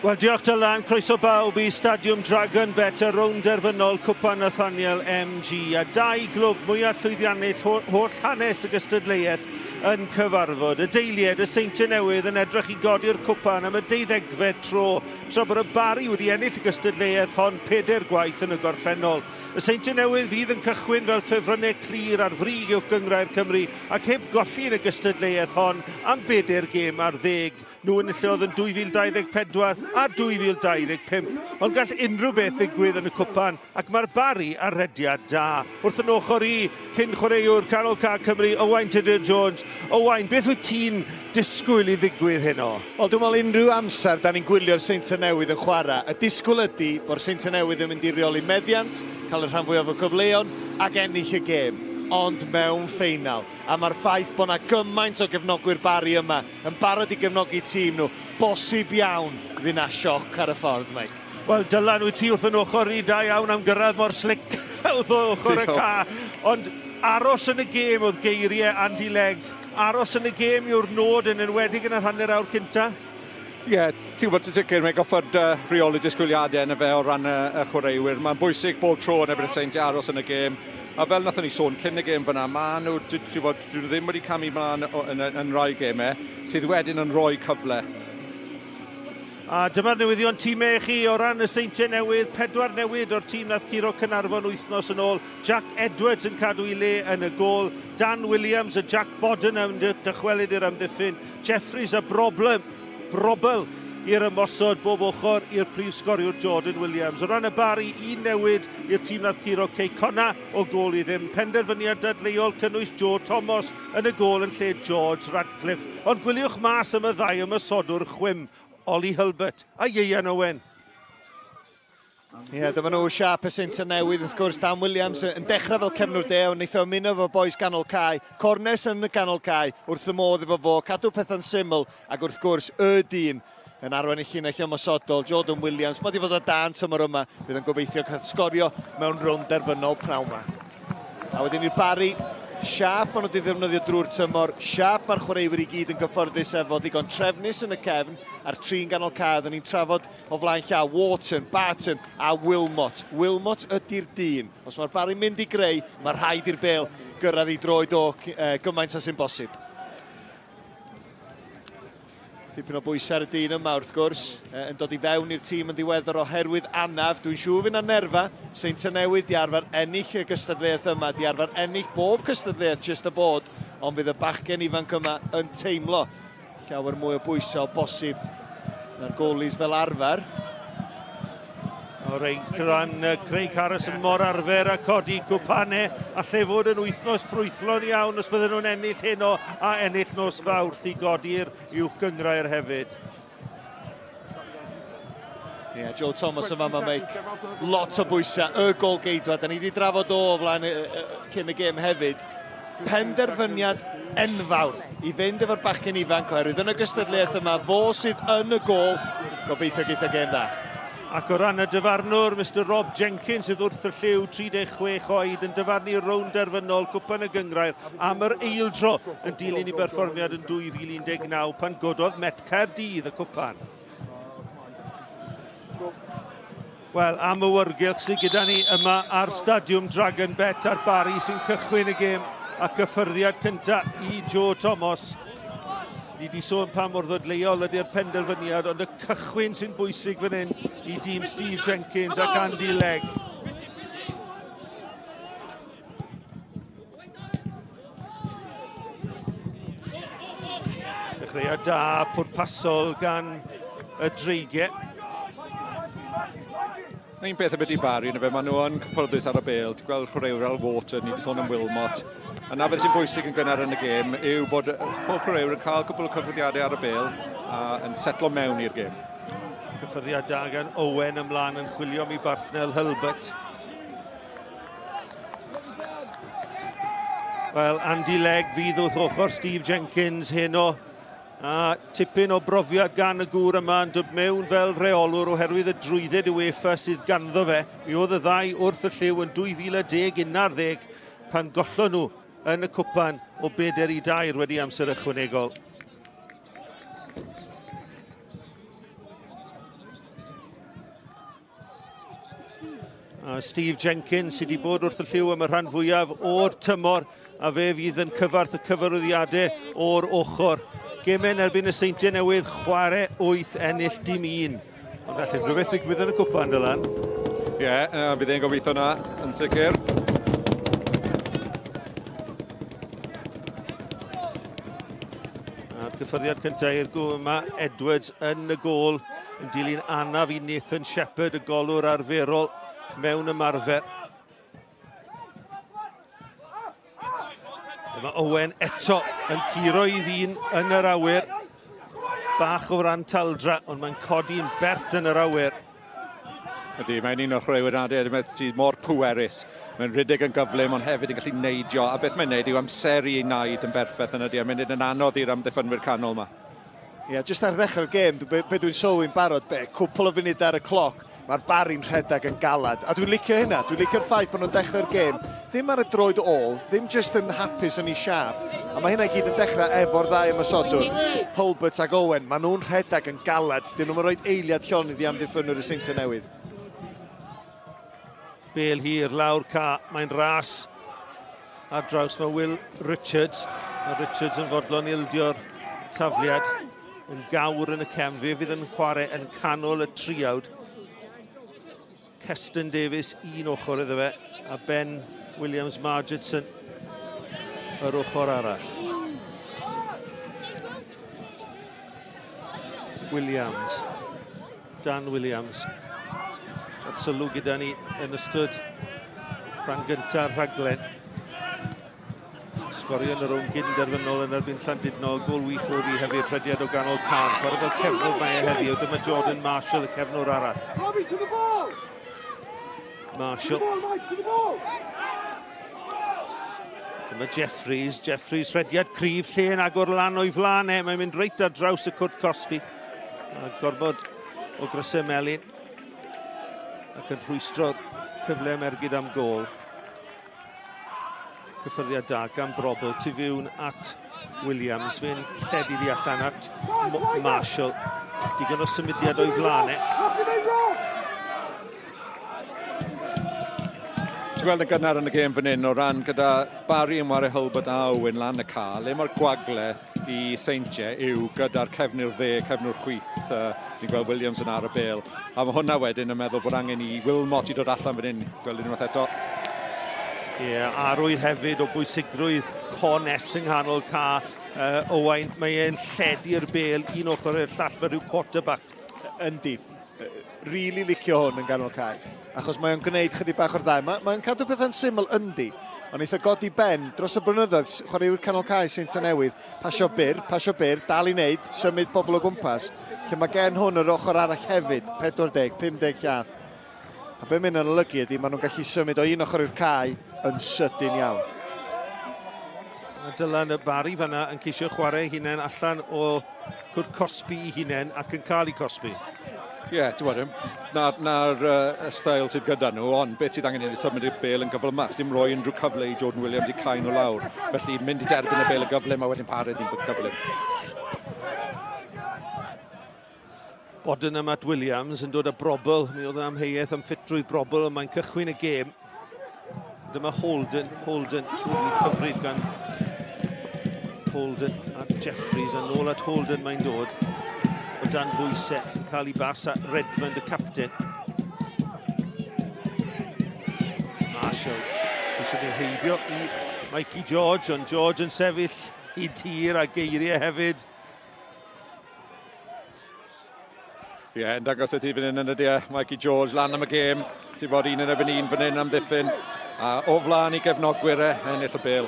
Wel, diolch Dylan. Croeso bawb i Stadiwm Dragon Bet y rownd derfynol Cwpan Nathaniel MG. A dau glwb mwyaf llwyddiannus holl hanes y gystadleuaeth yn cyfarfod. Y deiliaid, y Seintiau Newydd, yn edrych i godi'r cwpan am y deuddegfed tro, tra bod y Barri wedi ennill y gystadleuaeth hon pedair gwaith yn y gorffennol. Y Seintiau Newydd fydd yn cychwyn fel ffefrynnau clir ar frig Uwch Gynghrair Cymru ac heb golli yn y gystadleuaeth hon am bedair gêm ar ddeg. Nhw enillodd yn 2024 a 2025. Ond gall unrhyw beth ddigwydd yn y cwpan ac mae'r Barri ar rediad da. Wrth yn ochr i cyn chwaraewr Canol Ca Cymru, Owain Tudur Jones. Owain, beth wyt ti'n disgwyl i ddigwydd heno? Wel, dwi'n meddwl unrhyw amser da ni'n gwylio'r Seintiau Newydd yn chwarae, y disgwyl ydy bod Seintiau Newydd yn mynd i reoli meddiant, cael y rhan fwyaf o gyfleon ac ennill y gêm. Ond mewn ffeinal, a mae'r ffaith bod 'na gymaint o gefnogwyr Barri yma yn barod i gefnogi tîm nhw, bosib iawn fydd 'na sioc ar y ffordd, Mike. Wel, Dylan, wyt ti wrth yn ochr i, da iawn am gyrraedd mor slic wrth ochr y ca. Ond aros yn y gêm oedd geiriau Andy Legg. Aros yn y gêm yw'r nod yn enwedig yn yr hanner awr cynta. Ie, yeah, ti'n gwybod, ti'n sicr, mae'n goffod rheoli disgwyliadau yn y fe o ran y, y chwaraewyr. Mae'n bwysig bob tro yn erbyn y Seintiau aros yn y gêm. A fel nathon ni sôn cyn y gêm fyna, maen nhw, ti'n gwybod, dyn nhw ddim wedi camu mlaen yn, yn, yn rhai gemau, sydd wedyn yn rhoi cyfle. A dyma'r newyddion tîmau i chi o ran y Seintiau Newydd. Pedwar newid o'r tîm nath curo Caernarfon wythnos yn ôl. Jack Edwards yn cadw ei le yn y gôl. Dan Williams a Jack Bodden yn dychwelyd i'r amddiffyn. Jeffries a broblem, brobl i'r ymosod bob ochr i'r prif sgoriwr Jordan Williams. O ran y Barri, un newid i'r tîm nath curo Cei Connah o gôl i ddim. Penderfyniad dadleuol cynnwys Joe Thomas yn y gôl yn lle George Radcliffe. Ond gwyliwch mas am y ddau ymosodwr chwim, Ollie Hulbert a Ieuan Owen. Ie, yeah, dyma nhw siap y Seintiau Newydd, wrth gwrs, Dan Williams yn dechrau fel cefnwr de, ond wnaeth o ymuno efo boys ganol cae, Cornes yn y ganol cae, wrth y modd efo fo, cadw pethau'n syml, ac wrth gwrs, y dyn yn arwain y llinell ymosodol, Jordan Williams, mae wedi bod o dan tymor yma, fydd yn gobeithio cael sgorio mewn rownd derfynol pnawn yma. A wedyn i'r Barri, siap maen nhw wedi ddefnyddio drwy'r tymor, siap mae'r chwaraewyr i gyd yn gyfforddus efo, ddigon trefnus yn y cefn, a'r tri'n ganol cae, oedden ni'n trafod o flaen llaw, Wharton, Barton a Wilmot. Wilmot ydy'r dyn. Os mae'r Barri'n mynd i greu, mae rhaid i'r bel gyrraedd ei droed o gymaint â sy'n bosib. Dipyn o bwysau ar y dyn yma wrth gwrs, yn dod i fewn i'r tîm yn ddiweddar oherwydd anaf. Dwi'n siŵr fydd 'na nerfa. Seintiau Newydd di arfer ennill y gystadleuaeth yma, di arfer ennill bob cystadleuaeth jyst a bod, ond fydd y bachgen ifanc yma yn teimlo llawer mwy o bwysau o bosib na'r goalies fel arfer. O reit, ran Craig Harrison mor arfer a codi cwpane, alle fod yn wythnos ffrwythlon iawn os bydden nhw'n ennill heno a ennill nos Fawrth i godi'r uwch gyngrair hefyd. Ie, yeah, Joe Thomas yn fama, Mike. Lot o bwysau, y gol geidwad. Da ni wedi drafod o o flaen cyn y gêm hefyd. Penderfyniad enfawr i fynd efo'r bachgen ifanc oherwydd yn y gystadleuaeth yma, fo sydd yn y gôl. Gobeithio geith o gêm dda. Ac o ran y dyfarnwr, Mister Rob Jenkins sydd wrth y llyw, 36 oed, yn dyfarnu rownd derfynol Cwpan y Gynghrair am yr eildro yn dilyn i berfformiad yn 2019 pan gododd Met Caerdydd y cwpan. Wel, am y wyrgylch sydd gyda ni yma ar Stadiwm Dragon Bet a'r Barri sy'n cychwyn y gêm a cyffyrddiad cyntaf i Joe Thomas. Ni wedi sôn pa mor ddadleuol ydy'r penderfyniad, ond y cychwyn sy'n bwysig fan hyn i dîm Steve Jenkins ac Andy Legg. Dechreuad da, pwrpasol gan y Dreigiau. Un peth ambiti Barry, yna fe, maen nhw yn cyfforddus ar y bêl. Ti'n gweld chwaraewyr fel Wharton, ni wedi sôn am Wilmot. A na beth sy'n bwysig yn gynnar yn y gêm yw bod pob chwaraewr yn cael cwpl o cyffyrddiadau ar y bêl a yn setlo mewn i'r gêm. Cyffyrddiad da gan Owen ymlaen yn chwilio am ei bartner Hulbert. Wel, Andy Legg fydd wrth ochr Steve Jenkins heno. A tipyn o brofiad gan y gŵr yma yn dod mewn fel rheolwr oherwydd y drwydded UEFA sydd ganddo fe. Mi oedd y ddau wrth y llyw yn 2010 11 pan gollon nhw yn y cwpan o bedair i dair wedi amser ychwanegol. A Steve Jenkins sydd wedi bod wrth y lliw am y rhan fwyaf o'r tymor a fe fydd yn cyfarth y cyfarwyddiadau o'r ochr. Gemau yn erbyn y Seintiau Newydd, chwarae 8, ennill dim un. Ond gall rhywbeth ddigwydd yn y cwpan, Dylan. Ie, yeah, bydd e'n gobeithio na, yn sicr. A'r cyffyrddiad cyntaf i'r gôl yma, Edwards yn y gôl. Yn dilyn anaf i Nathan Shepherd, y golwr arferol mewn ymarfer. Dyma Owen eto yn curo i ddyn yn yr awyr. Bach o ran taldra, ond mae'n codi'n bert yn yr awyr. Ydy, mae'n un o'r chwaraewyr yna sydd mor pwerus. Mae'n rhedeg yn gyflym, ond hefyd yn gallu neidio. A beth mae'n neud yw amseru ei naid yn berffaith yn ydy, a mynd yn anodd i'r amddiffynwyr canol yma. Ie, yeah, jyst ar ddechrau'r gêm, be, be dwi'n sylwi'n barod, be, cwpl o funud ar y cloc, mae'r Barri'n rhedeg yn galad. A dwi'n licio hynna, dwi'n licio'r ffaith bod nhw'n dechrau'r gêm, ddim ar y droed ôl, ddim jyst yn hapus yn ei siâp. A mae hynna i gyd yn dechrau efo'r ddau ymosodwr, Hulbert ac Owen. Maen nhw'n rhedeg yn galad, dyn nhw'n rhoi eiliad llonydd i amddiffynwyr y Seintiau Newydd. Bel hir lawr ca, mae'n ras ar draws mae Will Richards. Mae Richards yn fodlon ildio'r tafliad yn gawr yn y cefn. Fe fydd yn chwarae yn canol y triawd. Keston Davies un ochr iddo fe a Ben Williams Margetson yr ochr arall. Williams. Dan Williams. Oedd sylw gyda ni yn ystod rhan gyntaf rhaglen. Sgorio yn y rownd gyn derfynol yn erbyn Llandudno, gol wych oedd hi hefyd, rhediad o ganol can. Chwarae fel cefnwr mae e heddiw, dyma Jordan Marshall, y cefnwr arall. Robbie to the ball! Marshall. Dyma Jeffries, Jeffries rhediad cryf, lle yn agor lan o'i flan e, mae'n mynd reit ar draws y cwrt cosbi. A gorfod o grysau melyn ac yn rhwystro cyfle am ergyd am gol. Cyffyrddiad da gan Brobl, tu fewn at Williams, fe'n lledu ddi allan at Marshall. Digon o symudiad o'i flan e. Ti'n gweld yn gynnar yn y gêm fan hyn o ran gyda Barry yn wario Hulbert a Owen lan y ca, le mae'r gwagle i Seintiau yw gyda'r cefnwr dde, cefnwr chwith. Uh, ni'n gweld Williams yn ar y bel. A mae hwnna wedyn yn meddwl bod angen i Wilmot i dod allan fan hyn. Gweld unwaith eto. Ie, yeah, arwydd hefyd o bwysigrwydd Con S yng nghanol ca. Uh, Owain, mae e'n lledu'r bel un ochr i'r llall fel rhyw quarterback. Yndi. Really licio hwn yn ganol cae. Achos mae o'n gwneud chydig bach o'r ddau. Mae, mae o'n cadw pethau'n syml yndi. Ond eitha godi ben dros y blynyddoedd, chwaraewyr canol cae Seintiau Newydd, pasio byr, pasio byr, dal i wneud, symud pobl o gwmpas. Lle mae gen hwn yr ochr arall hefyd, 40, 50 llath. A be mae'n olygu ydy, maen nhw'n gallu symud o un ochr i'r cae yn sydyn iawn. Mae Dylan y Barry fanna yn ceisio chwarae hunain allan o cwrt cosbi i hunain ac yn cael ei cosbi. Ie, yeah, ti'n bod, na'r na, uh, stael sydd gyda nhw, ond beth sydd angen i ni symud i'r bel yn gyflymach, dim rhoi unrhyw cyfle i Jordan Williams i cael nhw lawr. Felly mynd i derbyn y bel yn gyflym a wedyn pared i'n gyflym. Bodden am at Williams yn dod â brobl. Mi oedd yn amheuaeth am ffitrwydd brobl, ond mae'n cychwyn y gêm. Dyma Holden, Holden, trwy'r hyfryd gan Holden a Jeffries, a nôl at Holden mae'n dod o dan bwysau, yn cael ei bas at Redmond, y capten. Marshall, eisiau mynd heibio i Mikey George, ond George yn sefyll i tir a geiriau hefyd. Ie, yeah, yn dangos y ti fan hyn yn ydy e, Mikey George lan am y gêm. Ti'n bod un yn erbyn un fan hyn am ddiffyn. A o flaen i gefnogwyr e, ennill y bêl.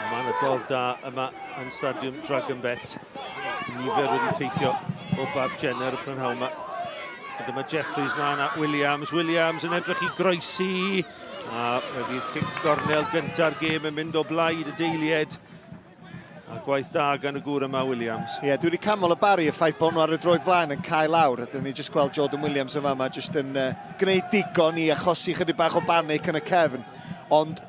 Mae'n y dodd da yma yn stadiwm Dragon Bet. Nifer wedi teithio o Bab Jenner y prynhawn yma. A dyma Jeffries na na Williams. Williams yn edrych i groesi. A fe fydd cic gornel gynta'r gêm yn mynd o blaid y deilied. A gwaith da gan y gŵr yma, Williams. Ie, yeah, dwi wedi canmol y Barry y ffaith bod nhw ar y droed flaen yn cael lawr. A dyn ni jyst gweld Jordan Williams yn fama jyst yn uh, gwneud digon i achosi chydig bach o banic yn y cefn. Ond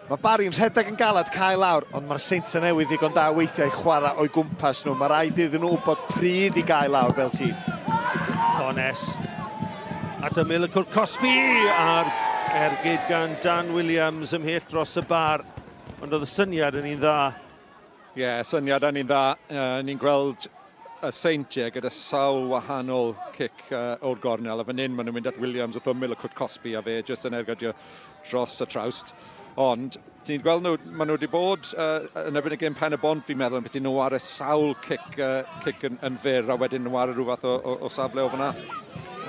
mae Barry'n rhedeg yn galad cael lawr, ond mae'r Seintiau Newydd ddigon da weithiau i chwarae o'i gwmpas nhw. Mae rhaid iddyn nhw wybod pryd i gael lawr fel tîm. Cones at ymyl y cwrt cosbi a'r ergyd gan Dan Williams ymhell dros y bar. Ond oedd y syniad yn un dda. Ie, yeah, syniad yn un dda. Uh, ni'n gweld y Seintiau gyda sawl wahanol cic uh, o'r gornel, a fan hyn maen nhw'n mynd at Williams wrth ymyl y cwt cosbi a fe jyst yn ergydio dros y trawst. Ond, ti'n gweld nhw, maen nhw wedi bod uh, yn erbyn y gêm Pen y Bont, fi'n meddwl, yn beth nhw ar y sawl cic, uh, cic yn, yn fyr, a wedyn nhw ar y rhyw fath o, o, o safle o fyna.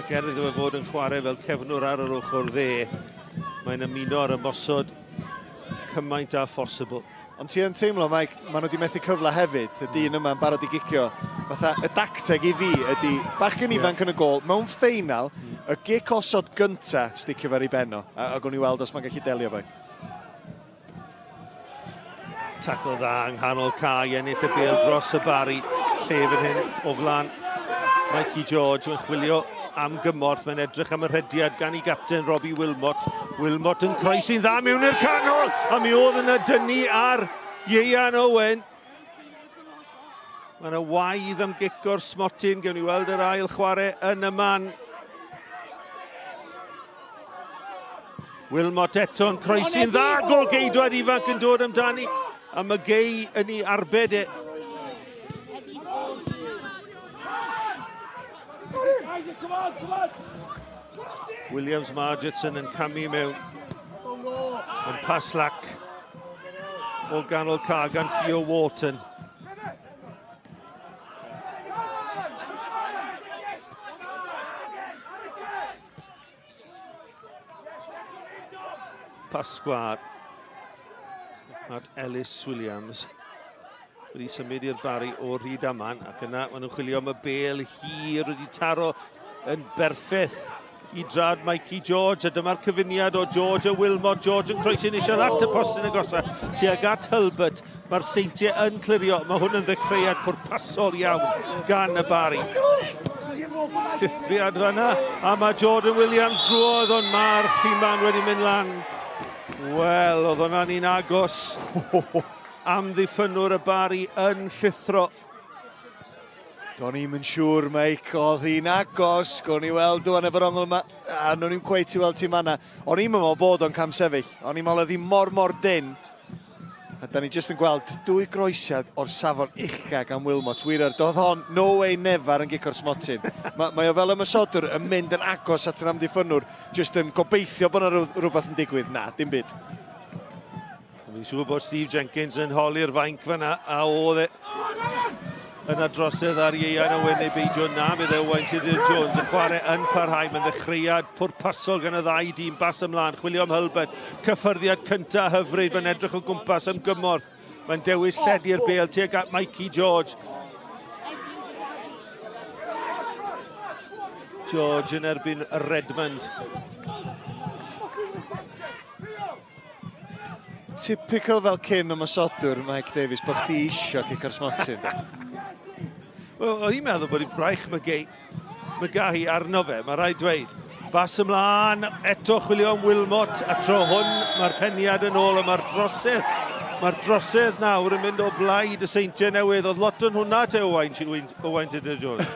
Ac er iddo fe fod yn chwarae fel cefnwr ar yr ochr dde, mae'n ymuno ar ymosod cymaint â phosibl. Ond ti yn teimlo, Mike, maen nhw wedi methu cyfle hefyd, y dyn yma'n barod i gicio. Fatha, y dacteg i fi ydy, bachgen ifanc yeah. yn y gol, mewn ffeinal, mm. y gic osod gynta, sticio fe ar ei ben o, a, a gwn i weld os mae'n gallu delio fe. Tacl dda yng nghanol cae, ennill y bêl dros y bari, lle fan hyn o flan Mikey George, mae'n chwilio am gymorth. Mae'n edrych am y rhediad gan ei gapten Robbie Wilmot. Wilmot yn croesi'n dda mewn i'r canol, a mi oedd yna dynnu ar Ieuan Owen. Mae yna waedd am gic o'r smotyn. Gewn ni weld yr ail chwarae yn y man. Wilmot eto'n croesi'n dda. Gol geidwad ifanc yn dod amdani. A McGay yn ei arbed e. Williams Margetson yn camu mewn. Yn paslac o ganol ca gan Theo Wharton. Pasgwar at Ellis Williams wedi symud i'r Barri o Rhydaman ac yna maen nhw'n chwilio am y bel hir wedi taro yn berffeth i drad Mikey George, a dyma'r cyfuniad o George a Wilmot. George yn croesi'n eisiau at y postyn agosa tuag at Hulbert. Mae'r Seintiau yn clirio. Mae hwn yn ddechreuad pwrpasol iawn gan y Bari. Llithriad fanna, a mae Jordan Williams drwodd, ond mae'r Lluman wedi mynd lan. Wel, oedd hwnna'n un agos. Amddiffynnwr y Bari yn llithro. Do'n i'm yn siŵr, Mike, oedd hi'n agos. Gawn ni weld dwan efo'r ongl yma. A nhw'n i'n cweit i weld tîm anna. O'n i'n meddwl bod o'n camsefyll. O'n i'n meddwl oedd hi mor, mor dyn. A da ni jyst yn gweld dwy groesiad o'r safon ucha gan Wilmot. Wir ar, doedd hon, no way never yn gico'r smotyn. Mae, mae o fel ymosodwr yn mynd yn agos at yr amddiffynnwr, jyst yn gobeithio bod yna rhywbeth yn digwydd. Na, dim byd. Fi'n siŵr bod Steve Jenkins yn holi'r fainc fyna, a oedd e yna drosedd ar Ieuan Owen neu beidio na, bydd Owain Tudur Jones y chwarae yn parhau. Mae'n ddechreuad pwrpasol gan y ddau dîm bas ymlaen, chwilio am Hulbert, cyffyrddiad cyntaf hyfryd, mae'n edrych o gwmpas am gymorth. Mae'n dewis lledu'r bêl tuag at Mikey George. George yn erbyn Redmond. Typical fel cyn ymosodwr Mike Davies bod chdi isio cico'r smotyn. Wel, o'n i'n meddwl bod hi'n braich McGahey arno fe, mae rhaid dweud. Bas ymlaen, eto chwilio am Wilmot, a tro hwn mae'r peniad yn ôl a mae'r drosedd, mae'r drosedd nawr yn mynd o blaid y Seintiau Newydd. Oedd lot o'n hwnna te Owain, Owain Tudur Jones.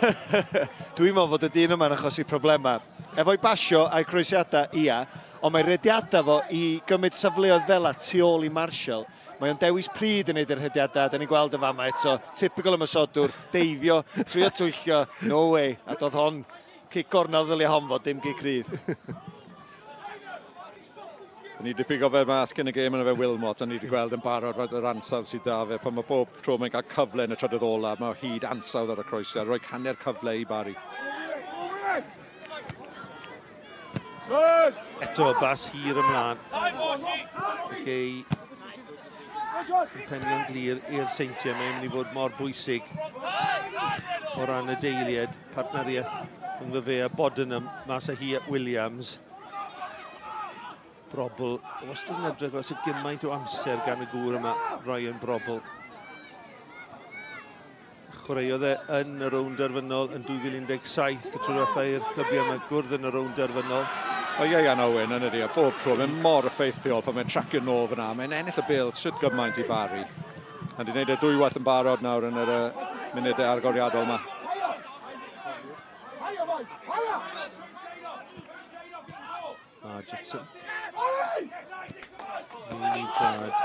Dwi'n meddwl fod y dyn yma'n achosi problemau. Efo'i basio a'i croesiadau, ia, Ond mae rediadau fo i gymryd safleoedd fela tu ôl i Marshall. Mae o'n dewis pryd i wneud yr rhediadau, da ni'n gweld yn fama eto, typical ymosodwr, deifio, trio twyllio, no way. A doedd hon, cic gornel ddylia hon fod, dim gic rydd. Ni wedi pigo fe mas cyn y gêm yn y fe Wilmot, a ni wedi gweld yn barod fod yr ansawdd sydd da fe. Pan mae bob tro mae'n cael cyfle yn y trydydd ola, mae o hyd ansawdd ar y croesiad, rhoi hanner cyfle i Barry. Eto, bas hir ymlaen. Gei yn penio'n glir i'r Seintiau. Mae'n mynd i fod mor bwysig o ran y deiliad, partneriaeth rhwngddo fe a Bodenham, mas â hi at Williams. Brobl, wastad yn edrych fel sydd gymaint o amser gan y gŵr yma, Ryan Brobl. Chwaraeodd e yn y rownd derfynol yn 2017, y tro diwetha i'r clybiau yma gwrdd yn y rownd derfynol. O Ieuan Owen yn ydi, a bob tro, mae'n mor effeithiol pan mae'n tracio nôl fyna. Mae'n ennill y bêl sut gymaint i Barry. A di wneud e dwywaith yn barod nawr yn yr munudau argoriadol yma. A Jitson. Mini Brad.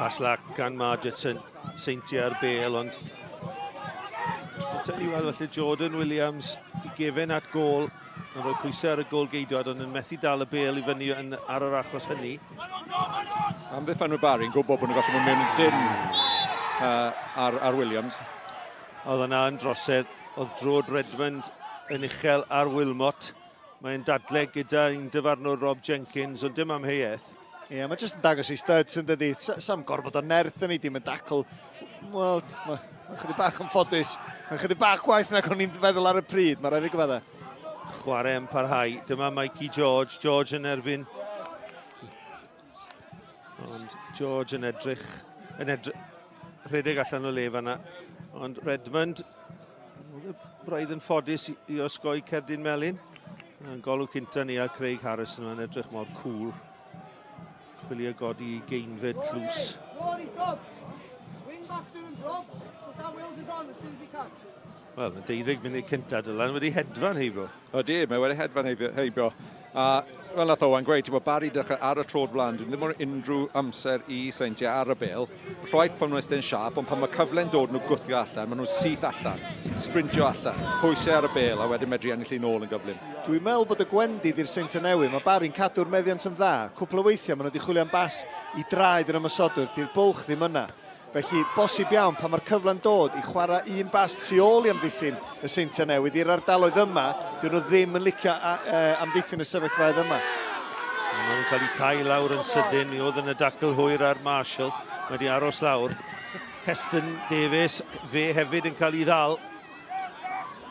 Pas lac gan Margetson. Seintiau ar bel, ond Tynnu weld felly Jordan Williams i gefen at gôl. Yn rhoi pwysau ar y gôl geidwad, ond yn methu dal y bel i fyny yn, ar yr achos hynny. Amddiffynwyr Barry yn gwybod bod nhw'n gallu mynd mewn yn dynn ar, ar Williams. Oedd yna yn drosedd, oedd drod Redmond yn uchel ar Wilmot. Mae'n dadle gyda un dyfarnwr Rob Jenkins, ond dim amheuaeth. Ie, yeah, mae jyst yn dangos ei studs yn dydi. Sam gorfod o nerth yn ei dim yn dacl. Wel, mae ma chydig bach yn ffodus. Mae'n chydig bach gwaith nag o'n i'n feddwl ar y pryd. Mae rhaid i gyfadda. Chwarae yn parhau. Dyma Mikey George. George yn erbyn. Ond George yn edrych, yn edrych, rhedeg allan o le fanna. Ond Redmond, braidd yn ffodus i, i osgoi cerdyn melyn. Yn golwg cynta ni a Craig Harrison yma'n edrych mor cool. Chwilio godi i geinfed tlws. Wel, mae 12 munud cynta Dylan wedi hedfan heibio. Ydy, mae wedi hedfan heibio. A fel nath Owain gweud, ti'n bod Barry dechrau ar y trod flan, dwi'n ddim o'r unrhyw amser i Seintiau ar y bel. Rhaid pan nhw'n estyn siap, ond pan mae cyfle'n dod nhw gwthio allan, maen nhw'n syth allan, sprintio allan, pwysau ar y bel a wedyn medru ennill i nôl yn gyflym. Dwi'n meddwl bod y gwendid i'r Seintiau Newydd, mae Barry'n cadw'r meddiant yn dda. Cwpl o weithiau maen nhw wedi chwilio am bas i draed yr ymosodwr, di'r bwlch ddim yna. Felly, bosib iawn, pan mae'r cyfle'n dod i chwarae un bas tu ôl i amddiffyn y Seintiau Newydd i'r ardaloedd yma, dyn nhw ddim yn licio a, e, amddiffyn y sefyllfaoedd yma. Maen nhw'n cael eu cael lawr yn sydyn. Mi oedd yn y dacl hwyr ar Marshall. Mae wedi aros lawr. Keston Davies, fe hefyd yn cael ei ddal.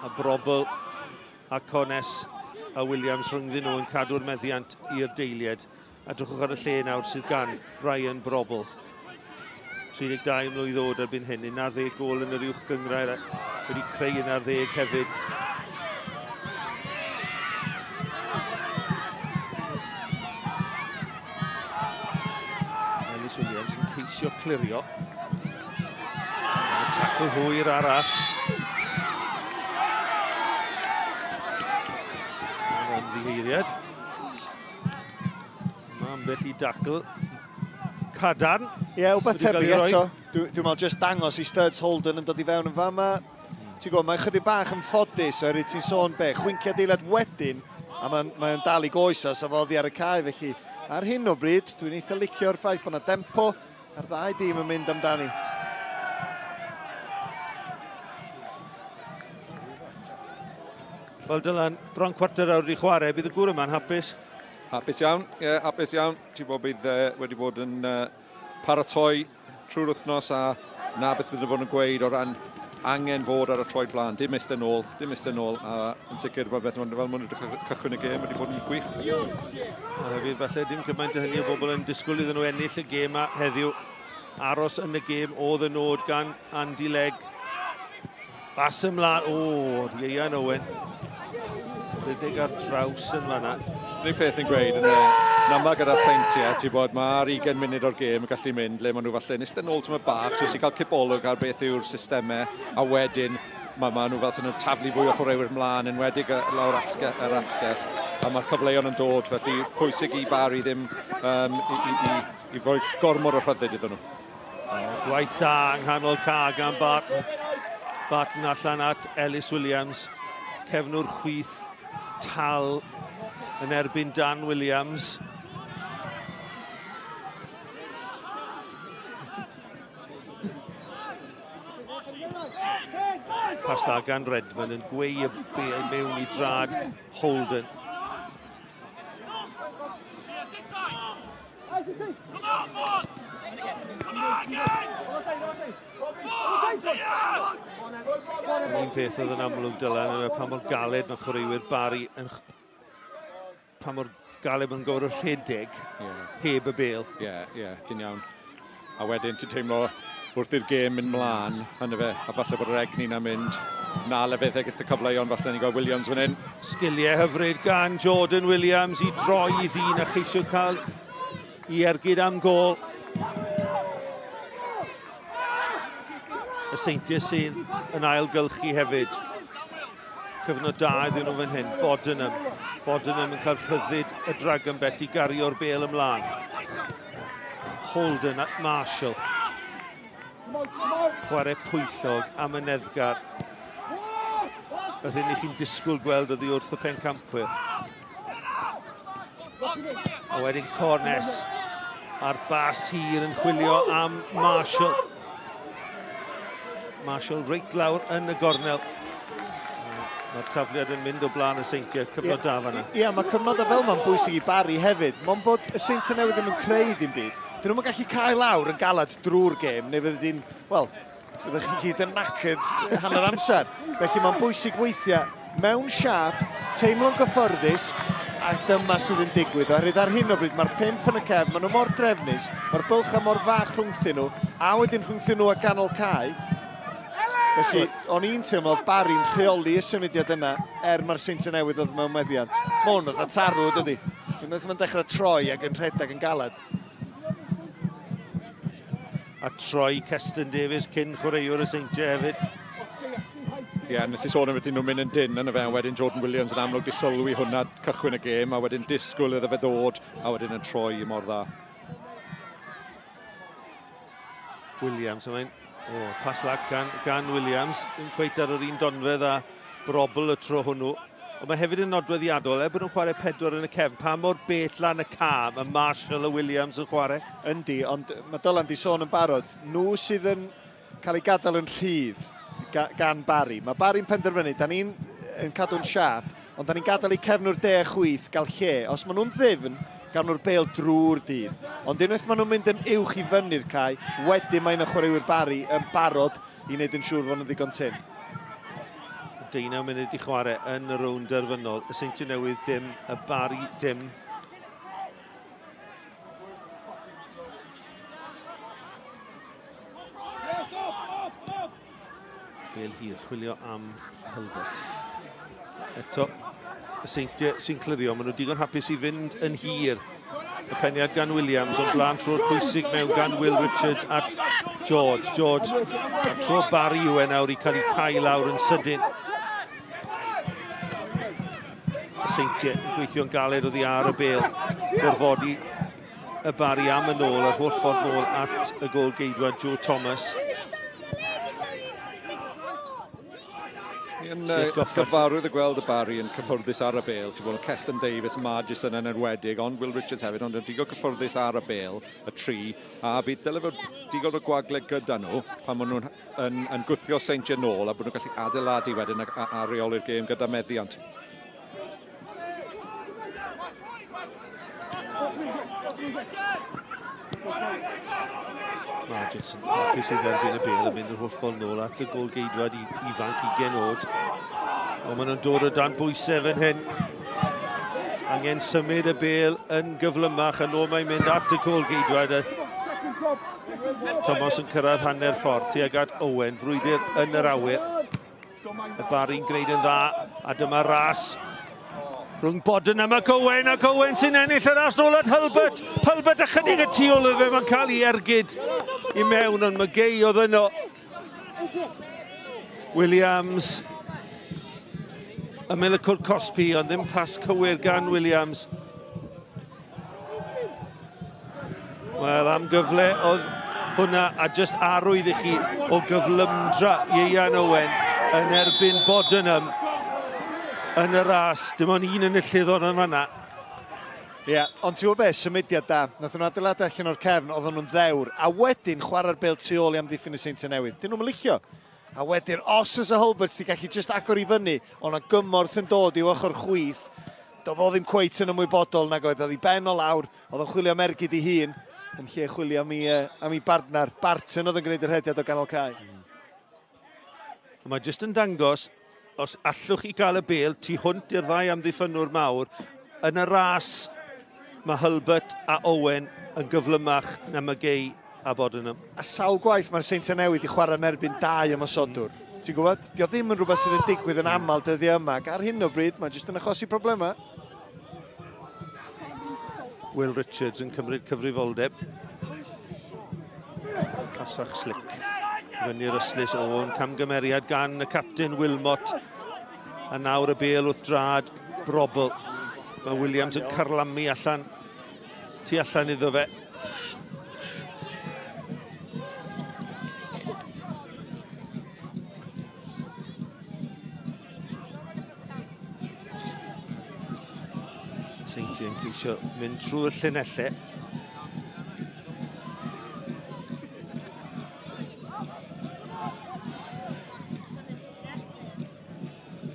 A Brobl a Cones a Williams rhyngddyn nhw yn cadw'r meddiant i'r deiliad. A drychwch ar y lle nawr sydd gan Ryan Brobl. 32 mlwydd oed erbyn hyn, 11 gôl yn yr uwch gynghrair, wedi creu 11 hefyd. Ellis Williams yn ceisio clirio. Tackle hwyr arall. Ymddiheiriad. Mae ambell i dacl cadarn. Ie, yeah, wbeth tebyg eto. Dwi'n dwi meddwl just dangos i Studs Holden yn dod i fewn yn fama. Ti'n gwybod, mae'n chydig bach yn ffodus oherwydd ti'n sôn be, chwinciad eiliad wedyn, a mae'n mae dal i goes a safoddi ar y cae, felly ar hyn o bryd, dwi'n eitha licio'r ffaith bod yna tempo a'r ddau dîm yn mynd amdani. Wel Dylan, bron cwarter awr i chwarae, bydd y gŵr yma'n hapus? Hapus iawn, ie, yeah, hapus iawn. Ti'n bod bydd wedi bod yn paratoi trwy'r wythnos a na beth bydd bod yn gweud o ran angen fod ar y troed blaen, dim eistedd nôl, dim eistedd nôl, a yn sicr mae beth fel maen nhw cychwyn y gêm wedi bod yn gwych. A hefyd falle dim cymaint o hynny o bobl yn disgwyl iddyn nhw ennill y gêm a heddiw. Aros yn y gêm oedd y nod gan Andy Legg. Bas ymlaen, o, Ieuan Owen. Rhedeg ar draws yn fanna. Unig peth yn gweud yn y na gyda Seintiau, ti'n bod, mae'r 20 munud o'r gêm yn gallu mynd le maen nhw falle yn eistedd nôl tyma bach, jyst i gael cipolwg ar beth yw'r systemau, a wedyn mae ma nhw fel sy'n nhw'n taflu fwy o chwaraewyr mlaen, enwedig lawr asge, yr asgell, a mae'r cyfleon yn dod, felly pwysig i Barry ddim um, i, i, i, i roi gormod o rhyddid iddyn nhw. Gwaith da yng nghanol ca gan Barton. Barton allan at Ellis Williams. Cefnwr chwith tal yn erbyn Dan Williams. Pas dda gan Redmond yn gweu y bel mewn i drad Holden. Un peth oedd yn amlwg Dylan yw pa mor galed mae chwaraewyr Barry yn pa mor galed mae'n gorfod rhedeg yeah. heb y bel. Ie, yeah, ie, yeah, ti'n iawn. A wedyn ti'n teimlo wrth i'r gêm mynd mlaen, hynny fe, a falle bod yr egni na'n mynd na lefydd gyda cyfleon, falle ni'n gweld Williams fan hyn. Sgiliau hyfryd gan Jordan Williams i droi i ddyn a cheisio cael i ergyd am gol. Y Seintiau sydd yn ailgylchu hefyd. Cyfnod da iddyn nhw fan hyn. Bodenham. Bodenham yn cael rhyddid y Dragon Bet i gario'r bel ymlaen. Holden at Marshall. Chwarae pwyllog am y neddgar. Yr hyn i chi'n disgwyl gweld oddi wrth y pencampwyr. A wedyn Cornes a'r bas hir yn chwilio am Marshall. Marshall reit lawr yn y gornel. Mae'r tafliad yn mynd o blaen y Seintiau, cyfnod yeah, da fanna. Ie, yeah, mae cyfnod fel ma'n bwysig i Barry hefyd. Mae'n bod y Seintiau newydd ddim yn creu dim byd. Dyn nhw'n gallu cael lawr yn galad drwy'r gêm, neu fydde di'n, wel, byddwch chi gyd yn knackered hanner amser. Felly mae'n bwysig weithiau mewn siâp, teimlo'n gyfforddus, a dyma sydd yn digwydd. Oherwydd ar hyn o bryd mae'r pump yn y cefn, maen nhw mor drefnus, mae'r bylchau mor fach rhwngthyn nhw, a wedyn rhwngthyn nhw a ganol cae. Felly, o'n i'n teimlo oedd Barry'n rheoli y symudiad yna, er mae'r Seintiau Newydd oedd mewn meddiant. Mae hwn oedd tarw, dydy. Unwaith mae'n dechrau troi ac yn rhedeg yn galed. A troi Keston Davies cyn chwaraewr y Seintiau hefyd. Ie, yeah, nes i sôn am beth nhw'n mynd yn dyn yn y fe, a wedyn Jordan Williams yn amlwg di sylwi hwnna cychwyn y gêm, a wedyn disgwyl iddo fe ddod, a wedyn yn troi mor dda. Williams, a mae'n oh, pas lag gan, gan Williams, ddim cweit ar yr un donfedd a brobl y tro hwnnw. Ond mae hefyd yn nodweddiadol, er bod nhw'n chwarae pedwar yn y cefn, pa mor bell lan y cam y Marshall a Williams yn chwarae? Yndi, ond mae Dylan di sôn yn barod, nhw sydd yn cael ei gadael yn rhydd gan Barry. Mae Barry'n penderfynu, da ni'n yn cadw'n siâp, ond da ni'n gadael i cefnwr de a chwith gael lle. Os maen nhw'n ddyfn, Gawn nhw'r bêl drwy'r dydd. Ond unwaith maen nhw'n mynd yn uwch i fyny'r cae, wedyn mae yna chwaraewyr Barry yn barod i wneud yn siŵr fod nhw'n ddigon tynn. Deunaw munud i chwarae yn y rownd derfynol. Y Seintiau Newydd dim, y Barry dim. Bel hir, chwilio am Hulbert. Eto, y Seintiau sy'n clirio, maen nhw digon hapus i fynd yn hir. Y peniad gan Williams, ond blaen trwy'r pwysig mewn gan Will Richards at George. George, a tro Barry yw e nawr i cael ei cael lawr yn sydyn. Y Seintiau yn gweithio'n galed oddi ar y bel. Gorfodi y Barry am yn ôl, yr holl ffordd nôl at y gol geidwad Joe Thomas. Yn gyfarwydd y gweld y Barry yn cyffyrddus ar y bel. Ti'n bod Keston Davies, Margison yn enwedig, ond Will Richards hefyd, ond yn digon cyffyrddus ar y bel, y tri, a fydd dyle fod digon o gwagle gyda nhw pan maen nhw'n yn, yn gwthio Seintiau nôl a bod nhw'n gallu adeiladu wedyn a, a, a reoli'r gêm gyda meddiant. Margison hapus i dderbyn y bel yn mynd yr holl ffordd nôl at y gol geidwad ifanc 20 oed. Ond maen nhw'n dod o dan bwysau fan hyn. Angen symud y bel yn gyflymach yn ôl mae'n mynd at y gol geidwad. Thomas yn cyrraedd hanner ffordd tuag at Owen, frwydr yn yr awyr. Y Barry'n gwneud yn dda, a dyma ras rhwng Bodenham ac Owen, ac Owen sy'n ennill y ras nôl at Hulbert. Hulbert ychydig y tu ôl iddo fe, mae'n cael ei ergyd i mewn, ond McGay oedd yno. Williams, ymyl y cwrt cosbi, ond ddim pas cywir gan Williams. Wel, am gyfle oedd hwnna, a just arwydd i chi o gyflymdra Ieuan Owen yn erbyn Bodenham yn y ras. Dim ond un enillydd o'n yn fanna. Ie, yeah, ond ti'n gwybod beth, symudiad da. Nath nhw adeiladu allan o'r cefn, oedden nhw'n ddewr. A wedyn chwarae'r bel tu ôl i amddiffyn y Seintiau Newydd. Dyn nhw'n licio. A wedyn, os oes y Hulbert di gallu just agor i fyny, ond na gymorth yn dod i'w ochr chwith, doedd o ddim cweit yn ymwybodol nag oedd. Oedd ei ben o lawr, oedd o'n chwilio am ergyd ei hun, yn lle chwilio am ei, am ei bartner. Barton oedd yn gwneud y rhediad o ganol cae. Mm. Mae jyst yn dangos, os allwch chi gael y bel tu hwnt i'r ddau amddiffynnwr mawr, yn y ras mae Hulbert a Owen yn gyflymach na McGay a Bodenham. A sawl gwaith mae'r Seintiau Newydd i chwarae yn erbyn dau ymosodwr. Ti'n gwybod? Dio ddim yn rhywbeth sydd yn digwydd yn aml dyddiau yma, ac ar hyn o bryd mae jyst yn achosi problemau. Will Richards yn cymryd cyfrifoldeb. Pasach slick. Fyny'r ystlys o'n camgymeriad gan y captain Wilmot. A nawr y bel wrth drad Brobl. Mae Williams yn carlamu allan tu allan iddo fe. Seintiau yn ceisio mynd trwy'r llinellau.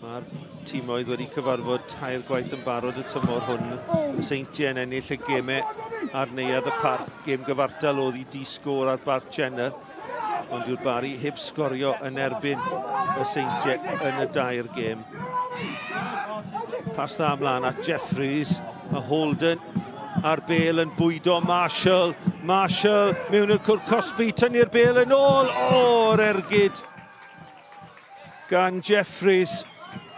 Mae'r timoedd wedi cyfarfod tair gwaith yn barod y tymor hwn. Y Seintiau yn ennill y gemau ar Neuadd y Parc. Gêm gyfartal oedd i di sgôr ar Barc Jenner. Ond yw'r Bari heb sgorio yn erbyn y Seintiau yn y dair gêm. Pas dda ymlaen at Jeffries. Mae Holden a'r bel yn bwydo Marshall. Marshall mewn i'r cwrt cosbi, tynnu'r bel yn ôl. O'r ergyd gan Jeffries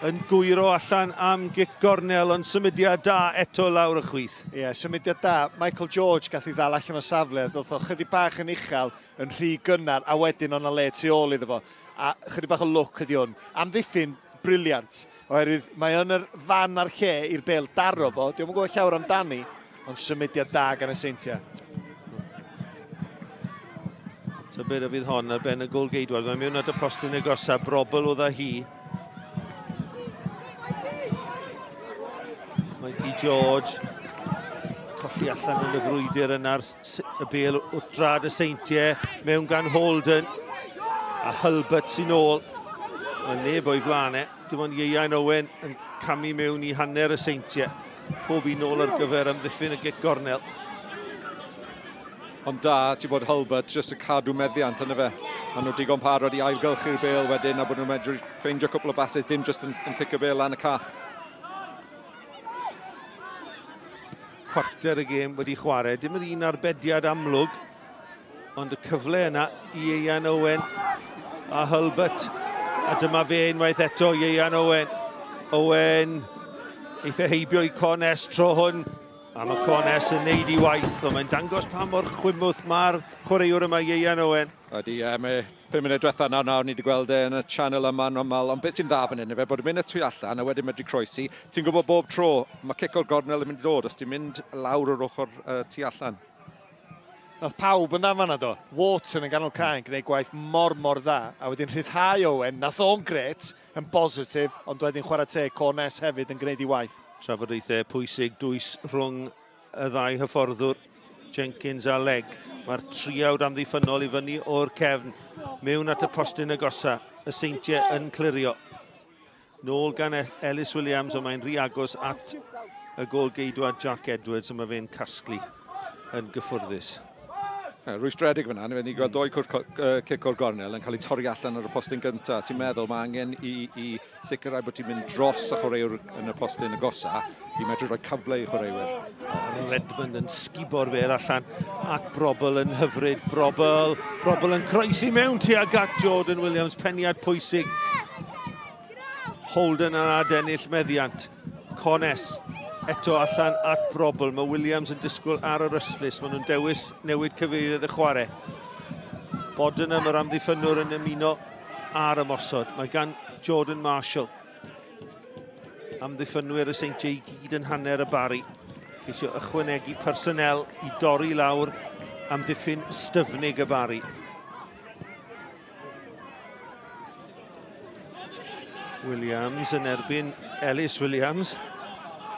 yn gwyro allan am gic gornel, ond symudiad da eto lawr y chwith. Ie, yeah, symudiad da. Michael George gath ei ddal allan o safle, ddoth o chydig bach yn uchel, yn rhy gynnar, a wedyn o'na le tu ôl iddo fo. A chydig bach o lwc ydi hwn. Amddiffyn, briliant, oherwydd mae yn yr fan a'r lle i'r bel daro fo. Dio'm yn gwybod llawer amdani, ond symudiad da gan y Seintiau. Tybed a fydd hon ar ben y gol geidwad. Mae'n mewn at y postyn agosa, brobl oedd â hi. Mikey George colli allan yn y frwydr yna'r y bel wrth drad y Seintiau mewn gan Holden a Hulbert sy'n ôl. Mae neb o'i flaen e. Dim ond Ieuan Owen yn camu mewn i hanner y Seintiau. Pob un nôl ar gyfer amddiffyn y gic gornel. Ond da, ti'n bod Hulbert jyst yn cadw meddiant yna fe. Maen nhw digon parod i ailgylchu'r bêl wedyn a bod nhw'n medru ffeindio cwpl o basys, dim jyst yn, yn cicio bêl lan y ca. Cwarter y gêm wedi chwarae, dim yr un arbediad amlwg, ond y cyfle yna i Ieuan Owen a Hulbert. A dyma fe unwaith eto, Ieuan Owen. Owen eitha heibio i Cones tro hwn. A mae Cones yn neud i waith, ond mae'n dangos pa mor chwimwth mae'r chwaraewr yma, Ieuan Owen. Ydy, ie, mae 5 munud diwetha nawr, nawr ni wedi gweld e yn y channel yma yn aml, ond beth sy'n dda fan hyn efe, bod yn mynd y tu allan a wedyn medru croesi, ti'n gwybod bob tro, mae cic o'r gornel yn mynd i ddod os ti'n mynd lawr o'r ochr uh, tu allan. Nath pawb yn dda fanna do. Wharton yn ganol cae yn gwneud gwaith mor mor dda, a wedyn rhyddhau Owen, nath o'n gret, yn bositif, ond wedyn chwarae teg Cornes hefyd yn gwneud ei waith. Trafodaethau pwysig dwys rhwng y ddau hyfforddwr, Jenkins a Legg. Mae'r triawd amddiffynnol i fyny o'r cefn, mewn at y postyn agosa, y Seintiau yn clirio. Nôl gan Ellis Williams, ond mae'n rhy agos at y gôl geidwad Jack Edwards, ond mae fe'n casglu yn gyffwrddus. Rwystredig fyna, ni gweld doi cic o'r gornel yn cael ei torri allan ar y postyn gyntaf. Ti'n meddwl mae angen i, i sicrhau bod ti'n mynd dros y chwaraewr yn y postyn agosa i medru rhoi cyfle i chwaraewyr. Redmond yn sgubo'r fer allan at Brobl yn hyfryd. Brobl, Brobl yn croesi mewn tuag at Jordan Williams, peniad pwysig. Holden yn adennill meddiant. Cones eto allan at Brobl. Mae Williams yn disgwyl ar yr ystlys. Maen nhw'n dewis newid cyfeiriad y chwarae. Bodenham yr amddiffynnwr yn ymuno ar ymosod. Mae gan Jordan Marshall. Amddiffynwyr y Seintiau i gyd yn hanner y Bari. Ceisio ychwanegu personel i dorri lawr amddiffyn styfnig y Bari. Williams yn erbyn Ellis Williams.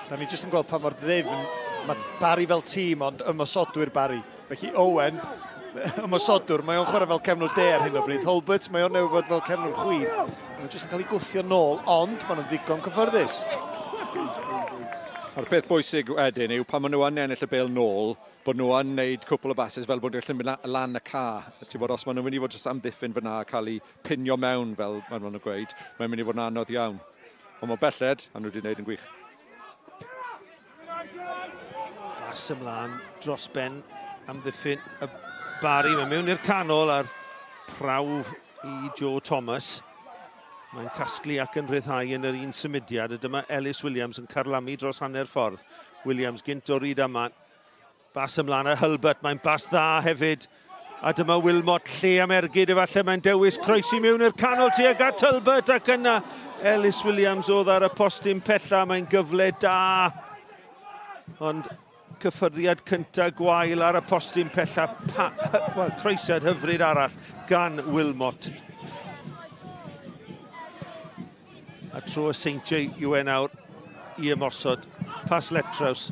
Da ni jyst yn gweld pa mor ddifn mae Barry fel tîm, ond ymosodwyr Barry. Felly Owen, ymosodwr, mae o'n chwarae fel cefnwr de ar hyn o bryd. Holbert, mae o'n newid fod fel cefnwr chwith. Mae nhw jyst yn cael ei gwthio nôl, ond maen nhw'n ddigon cyffyrddus. A'r peth bwysig wedyn yw pan maen nhw yn ennill y bêl nôl, bod nhw yn neud cwpl o basses fel bod nhw'n gallu mynd lan y ca. Ti'n bod, os maen nhw'n mynd i fod jyst amddiffyn fyna a cael eu pinio mewn, fel maen nhw'n gweud, mae'n mynd i fod yn anodd iawn. Ond mae'n belled, a nhw wedi gwneud yn gwych. Bas ymlaen dros ben amddiffyn y Barry. Mae'n mewn i'r canol a'r prawf i Joe Thomas. Mae'n casglu ac yn rhyddhau yn yr un symudiad. A dyma Ellis Williams yn carlamu dros hanner ffordd. Williams gynt o Rydaman. Bas ymlaen a Hulbert, mae'n bas dda hefyd. A dyma Wilmot lle am ergyd efallai mae'n dewis croesi mewn i'r canol tuag at Hulbert ac yna Ellis Williams oedd ar y postyn pella, mae'n gyfle da. Ond cyffyrddiad cyntaf gwael ar y postyn pella, pa, well, croesiad hyfryd arall gan Wilmot. A tro y Seintiau yw e nawr i ymosod. Pas Letraws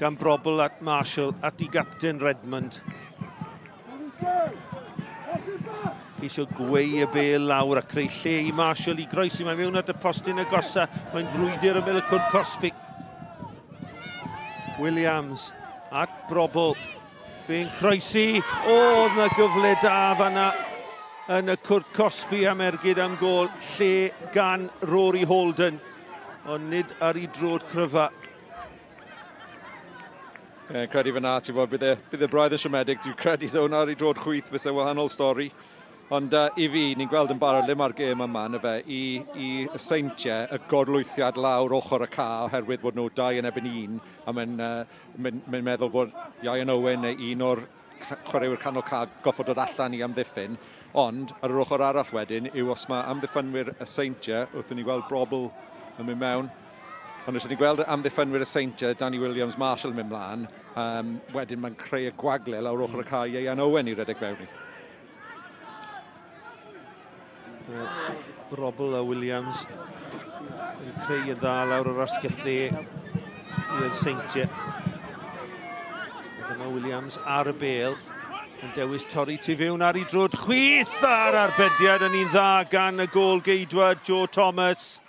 gan Brobl at Marshall, at i gapten Redmond. Ceisio gweu y bel lawr a creu lle i Marshall i groesi. Mae mewn at y postyn agosa. Mae'n frwydr ymyl y cwrt cosbi. Williams at Brobl. Fe'n croesi. O, oedd na gyfle da fanna yn y cwrt cosbi am ergyd am gol lle gan Rory Holden. Ond nid ar ei drod cryfa. Ie, credu fyna, ti'n bod, bydd e, bydd e braidd yn siomedig. Dwi'n credu se hwnna ar ei drod chwith fyse wahanol stori. Ond uh, i fi, ni'n gweld yn barod le mae'r gêm yma, na fe, i, i y seintiau, y gorlwythiad lawr ochr y ca oherwydd bod nhw dau yn ebyn un, a mae'n uh, mae'n mae meddwl bod Ian Owen neu un o'r chwaraewyr canol ca goffod dod allan i amddiffyn. Ond ar yr ochr arall wedyn yw os mae amddiffynwyr y seintiau, wrth i ni gweld Brobl yn mynd mewn, ond os ni'n gweld amddiffynwyr y seintiau, Danny Williams, Marshall yn mynd mlaen, um, wedyn mae'n creu y gwagle lawr ochr y cae Ian Owen i redeg fewn i. Brobl a Williams yn creu yn dda lawr yr asgell dde i'r Seintiau. A dyma Williams ar y bel yn dewis torri tu fewn ar ei drod chwith a'r arbediad yn un dda gan y gôl geidwad Joe Thomas.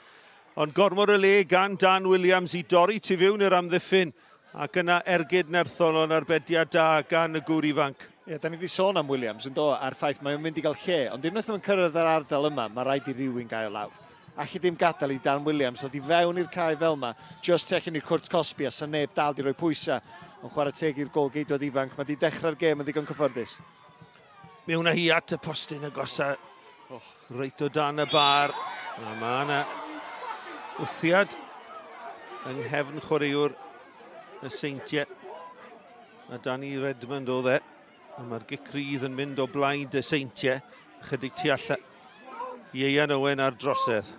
Ond gormod o le gan Dan Williams i dorri tu fewn i'r amddiffyn ac yna ergyd nerthol ond arbediad da gan y gŵr ifanc. Ie, da ni wedi sôn am Williams yn do, a'r ffaith mae o'n mynd i gael lle, ond unwaith mae'n cyrraedd yr ardal yma, mae rhaid i rywun gael lawr. Alli dim gadael i Dan Williams ddod i fewn i'r cae fel yma, just tu allan i'r cwrt cosbi a sa neb dal di roi pwysau. Ond chwarae teg i'r gôl-geidwad ifanc, mae di dechrau'r gêm yn ddigon cyfforddus. Mewn â hi at y postyn agosa. Oh, reit o dan y bar. A mae yna wthiad yng nghefn chwaraewr y Seintiau. A Danny Redmond oedd e. A mae'r gic rydd yn mynd o blaid y Seintiau. Chydig tu allan. Ieuan Owen ar drosedd.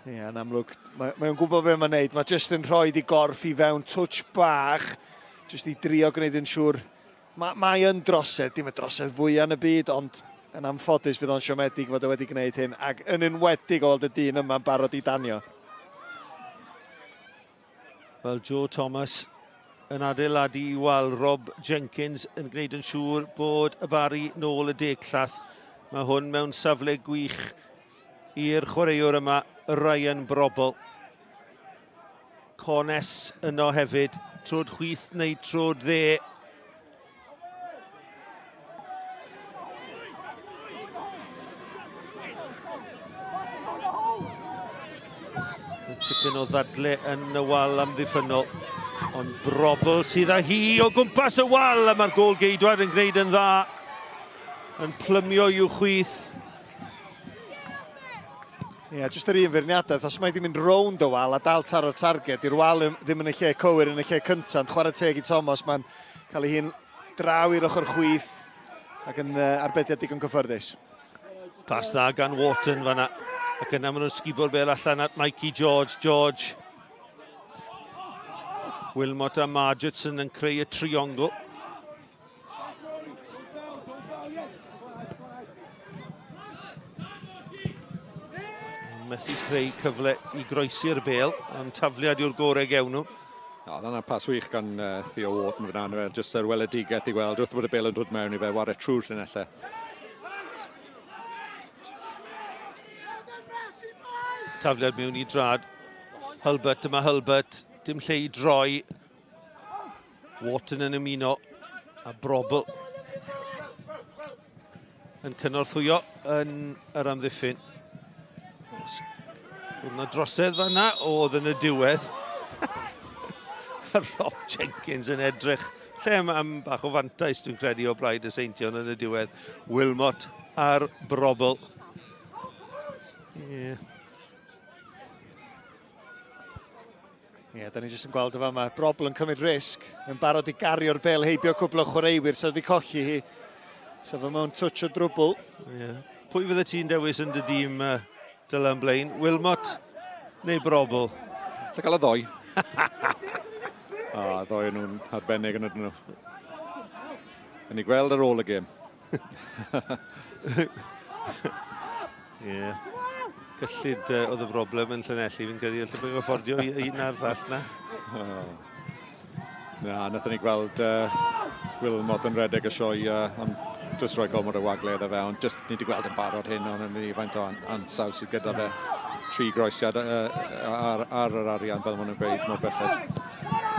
Ie, yeah, yn amlwg, mae, mae o'n gwybod beth mae'n neud. Mae jyst yn rhoi i gorff i fewn touch bach, jyst i drio gwneud yn siŵr Mae, mae yn drosedd, dim y drosedd fwyaf yn y byd, ond yn anffodus fydd o'n siomedig fod o wedi gwneud hyn, ac yn enwedig o weld y dyn yma'n barod i danio. Wel, Joe Thomas yn adeiladu i wal Rob Jenkins yn gwneud yn siŵr bod y Bari nôl y deg llath. Mae hwn mewn safle gwych i'r chwaraewr yma, Ryan Brobbel. Cornes yno hefyd, trod chwith neu trod dde. Tipyn o ddadle yn y wal amddiffynnol. Ond Brobl sydd â hi o gwmpas y wal a mae'r gôl geidwad yn gwneud yn dda. Yn plymio i'w chwith. Ie, yeah, jyst yr un feirniadaeth, os mae wedi mynd rownd y wal a dal taro'r targed, di'r wal ddim yn y lle cywir yn y lle cyntaf, ond chwarae teg i Thomas, mae'n cael ei hun draw i'r ochr chwith ac yn uh, arbediad digon cyffyrddus. Pas dda gan Wharton fanna. Ac yna maen nhw'n sgubo'r bel allan at Mikey George. George. Wilmot a Margetson yn creu y triongl. Methu creu cyfle i groesi'r bel, ond tafliad yw'r gorau gewn nhw. No, oedd hwnna'n pas wych gan uh, Theo Wharton fyna, fe, jyst yr weledigaeth i weld, wrth bod y bel yn dod mewn i fe, ware trwy'r llinellau. Tafliad mewn i drad. Hulbert, dyma Hulbert, dim lle i droi. Wharton yn ymuno a Brobl yn cynorthwyo yn yr amddiffyn. Oedd yna drosedd fanna, oedd yn y diwedd. Rob Jenkins yn edrych lle am, am bach o fantais dwi'n credu o blaid y Seintion yn y diwedd. Wilmot a'r Brobl. Yeah. Ie, yeah, da ni jyst yn gweld y fama. Brobl yn cymryd risg, yn barod i gario'r bel heibio cwbl o chwaraewyr sydd wedi colli hi. So fe mewn touch o drwbl. Yeah. Pwy fydde ti'n dewis yn dy dîm, uh, Dylan Blaine? Wilmot neu Brobl? Lle gael y ddoi. A, ddoi nhw'n arbennig yn ydyn nhw. Yn ei gweld ar ôl y gêm. Ie. yeah. Cyllid uh, oedd y broblem yn Llanelli, fi'n credu, allai bod affordio un a'r llall na. Oh. Na, nathon ni gweld uh, Wilmot yn redeg y sioe, uh, ond jyst rhoi gormod o wagle iddo fe, ond jyst ni wedi gweld yn barod hyn, ond yn ni faint o an ansawdd sydd gyda fe. Tri groesiad uh, ar, ar yr arian, fel maen nhw'n gweud, mor belled.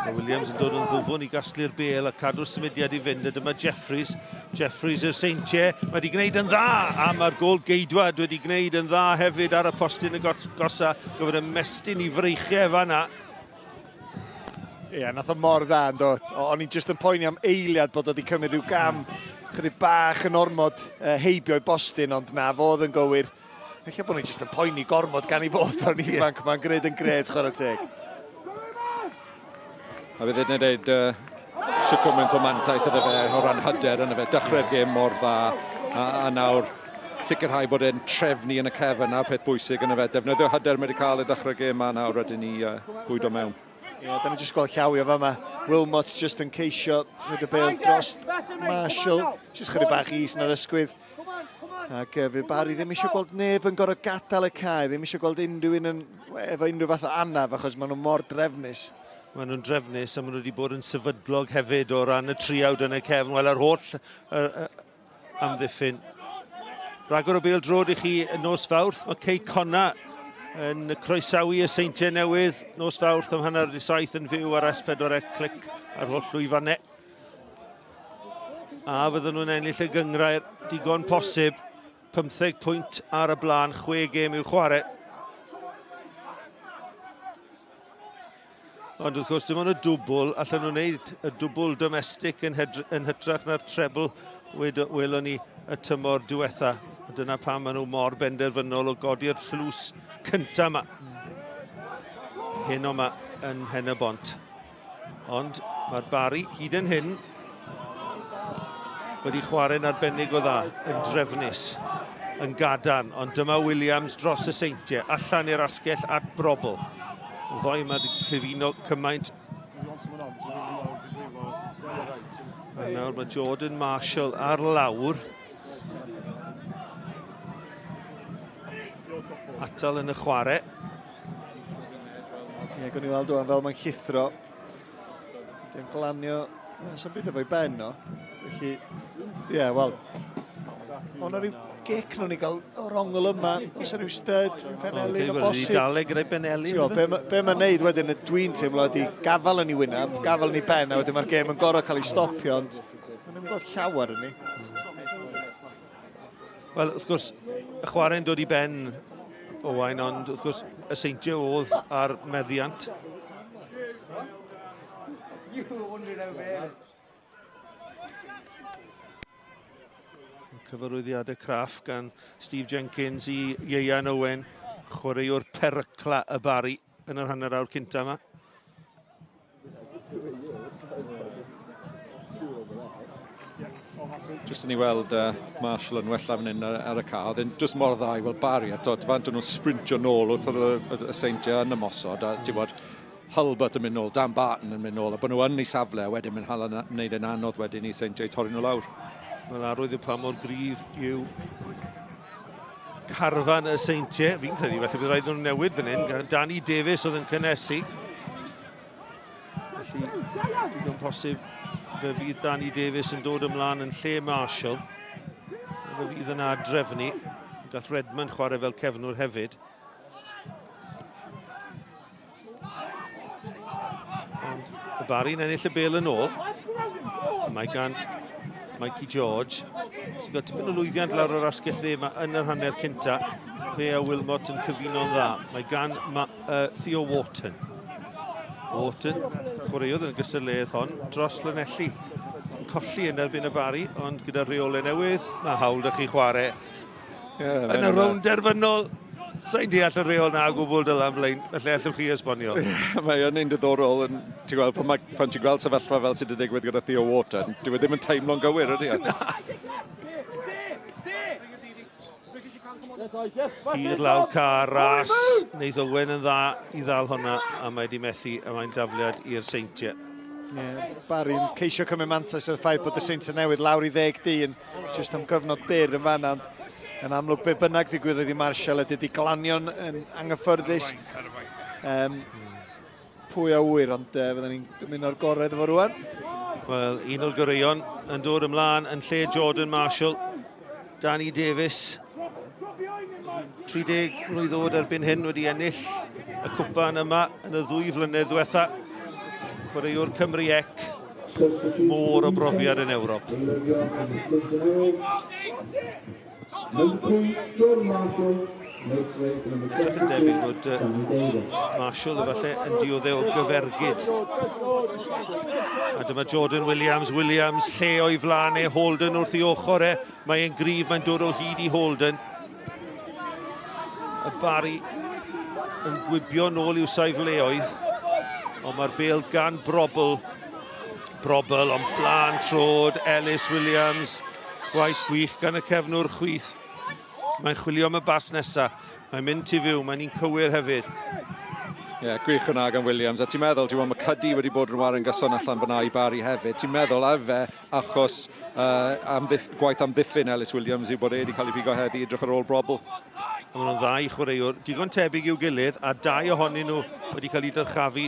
Mae Williams yn dod yn ddwfwn i gasglu'r bel a cadw'r symudiad i fynd, a dyma Jeffries. Jeffries i'r Seintiau, mae wedi gwneud yn dda, a mae'r gôl geidwad wedi gwneud yn dda hefyd ar y postyn y gosa, gofyn ymestyn i freichiau fanna. Ie, yeah, nath o mor dda yn do. O'n i'n just yn poeni am eiliad bod o wedi cymryd rhyw gam chydig bach yn ormod uh, heibio i bostyn, ond na, fodd yn gywir. Ella bod ni'n just yn poeni gormod gan i fod o'n ifanc, mae'n gwneud yn gret chwarae teg. A fydd yn dweud uh, shwt gymaint o mantais iddo fe o ran hyder yna fe. Dechrau'r gêm mor dda a, a nawr sicrhau bod e'n trefnu yn y cefn a'r peth bwysig yna fe. Defnyddio hyder mae wedi cael y dechrau'r gêm ma nawr rydyn ni uh, bwydo mewn. Ie, yeah, da ni jyst gweld llawio fa yma. Wilmot jyst yn ceisio rhoi y bêl dros Marshall. Jyst chydig bach is yn yr ysgwydd. Ac uh, fydd Barry ddim eisiau gweld neb yn gorfod gadael y cae, ddim eisiau gweld unrhyw un yn, efo unrhyw fath o anaf, achos maen nhw mor drefnus. Maen nhw'n drefnus a maen nhw wedi bod yn sefydlog hefyd o ran y triawd yn y cefn. Wel, yr holl uh, uh, amddiffyn. Rhagor o bêl drod i chi nos Fawrth. Mae Cei Conna yn croesawu y Seintiau Newydd nos Fawrth am hanner wedi saith yn fyw ar S4C Clic ar holl lwyfannau. A fydden nhw'n ennill y gyngrair digon posib. 15 pwynt ar y blaen, 6 gêm i'w chwarae. Ond wrth gwrs, dim ond y dwbl, allan nhw'n wneud y dwbl domestig yn, yn hytrach na'r trebl welon ni y tymor diwetha. A dyna pam maen nhw mor benderfynol o godi'r tlws cynta yma. Heno yma yn Mhen y Bont. Ond mae'r Barri hyd yn hyn wedi chwarae'n arbennig o dda, yn drefnus, yn gadarn. Ond dyma Williams dros y seintiau, allan i'r asgell at Brobl. Y ddoi yma wedi cyfuno cymaint. A nawr mae Jordan Marshall ar lawr. Atal yn y chwarae. Ie, yeah, gwni weld o'n fel mae'n llithro. Dwi'n glanio... Sa'n byd efo'i ben o. Felly, ie, yeah, wel... Ond rhyw gic nhw'n ei gael o'r ongl yma, oes rhyw stud, rhyw penelin o bosib. Dale gyda'i benelin. Ti'n be, be mae'n neud wedyn, dwi'n teimlo, ydy gafel yn ei wyneb, gafel yn ei ben, a wedyn mae'r gêm yn gorau cael ei stopio, ond mae'n gweld llawer yn ni. Wel, wrth gwrs, y chwarae'n dod i ben, Owain, ond wrth gwrs, y Seintiau oedd ar meddiant. Cyfarwyddiadau craff gan Steve Jenkins i Ieuan Owen, chwaraewr perycla y Bari yn yr hanner awr cynta yma. Jyst yn ei weld uh, Marshall yn wella fan hyn ar, ar y ca, oedd e'n jyst mor dda i weld Barry, a tot, faint o'n nhw'n sprintio nôl wrth oedd y, y, y Seintiau yn ymosod, a ti'n bod, Hulbert yn mynd nôl, Dan Barton yn mynd nôl, a bod nhw yn ei safle, a wedyn mynd hala wneud e'n anodd wedyn i Seintiau torri nhw lawr. Wel, arwydd yw pa mor gryf yw carfan y Seintiau. Fi'n credu felly bydd rhaid nhw'n newid fan hyn. Danny Davies oedd yn cynnesu. Felly, digon posib fe fydd Danny Davies yn dod ymlaen yn lle Marshall. Fe fydd yna drefnu. Gall Redmond chwarae fel cefnwr hefyd. Ond y Barri'n ennill y bel yn ôl. Mae gan Mikey George, sy'n cael tipyn o lwyddiant lawr o'r asgell dde yma yn yr hanner cynta. Fe a Wilmot yn cyfuno'n dda. Mae gan Ma, Theo Wharton. Wharton, chwaraeodd yn y gystadleuaeth hon, dros Llanelli. Yn colli yn erbyn y Barri, ond gyda rheolau newydd, mae hawl da chi chwarae Yeah, yn y rownd derfynol. Sa'n deall y rheol na o gwbl Dylan Blaen, felly allwch chi esbonio. Mae yn un diddorol, yn, ti'n gweld, pan, mae, pan ti'n gweld sefyllfa fel sydd wedi digwydd gyda Theo Wharton, dyw e ddim yn teimlo'n gywir, ydy e? Hir lawr car, ras, wneith Owen yn dda i ddal hwnna, a mae wedi methu, a mae'n dafliad i'r Seintiau. Yeah, Barry'n ceisio cymryd mantais o'r ffaith bod y Seintiau newydd lawr i ddeg dyn, jyst am gyfnod byr yn fanna, ond yn amlwg be bynnag ddigwyddodd i Marshall ydy di glanio'n yn anghyffyrddus. Um, pwy a ŵyr, ond uh, fydden ni'n dymuno'r gorau iddo fo rwan. Wel, un o'r goreuon yn dod ymlaen yn lle Jordan Marshall. Danny Davies, 30 mlwydd oed erbyn hyn wedi ennill y cwpan yma yn y ddwy flynedd ddiwetha. Chwaraewr Cymru ec, môr o brofiad yn Ewrop. Edrych yn debyg fod uh, Marshall efallai yn dioddef o gyfergyd. A dyma Jordan Williams, Williams lle o'i flaen e, Holden wrth ei ochr e. Mae e'n gryf, mae'n dod o hyd i Holden. Y Barry yn gwibio nôl i'w saifleoedd. Ond mae'r bel gan Brobl. Brobl ond blaen trod Ellis Williams. Gwaith gwych gan y cefnwr chwith. Mae'n chwilio am y bas nesa. Mae'n mynd tu fyw, mae'n un cywir hefyd. Ie, yeah, gwych hwnna gan Williams. A ti'n meddwl, ti'n meddwl, mae Cuddy wedi bod yn warin gyson allan fyna i Barry hefyd. Ti'n meddwl, a fe, achos uh, amddiff, gwaith amddiffyn Ellis Williams yw bod e wedi cael ei figo heddi edrych ar ôl brobl. Maen nhw'n ddau chwaraewr digon tebyg i'w gilydd, a dau ohonyn nhw wedi cael eu dyrchafu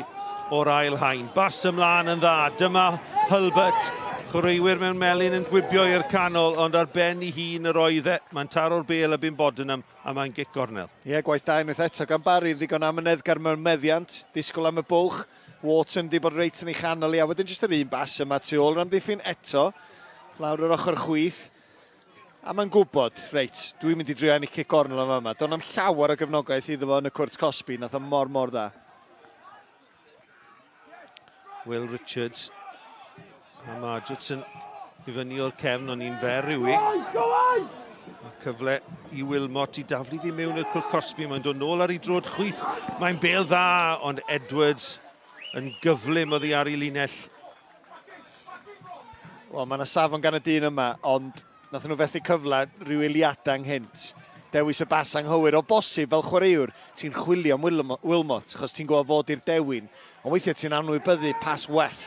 o'r ail haen. Bas ymlaen yn dda, dyma Hulbert. Chwaraewyr mewn melyn yn gwibio i'r canol, ond ar ben ei hun yr oedd e. Mae'n taro'r bêl a byn Bodenham, a mae'n gic gornel. Ie, gwaith da unwaith eto gan Barry, ddigon amyneddgar mewn meddiant, disgwyl am y bwlch. Wharton di bod reit yn ei chanol i, a wedyn jyst yr un bas yma tu ôl yr amddiffyn eto, lawr yr ochr chwith. A mae'n gwybod, reit, dwi'n mynd i drio ennill cic gornel yn fama. Do'n am llawer o gefnogaeth iddo fo yn y cwrt cosbi, nath o mor, mor dda. Will Richards a Margetson i fyny o'r cefn, ond un fer yw i. A cyfle i Wilmot i daflu ddim mewn i'r cwrt cosbi. Mae'n dod nôl ar ei drod chwith. Mae'n bel dda, ond Edwards yn gyflym oddi ar ei linell. Wel, mae yna safon gan y dyn yma, ond nath nhw fethu cyfle rhyw eiliadau ynghynt. Dewis y bas anghywir. O bosib, fel chwaraewr, ti'n chwilio am Wilmot, achos ti'n gwybod fod i'r dewin. Ond weithiau ti'n anwybyddu pas well.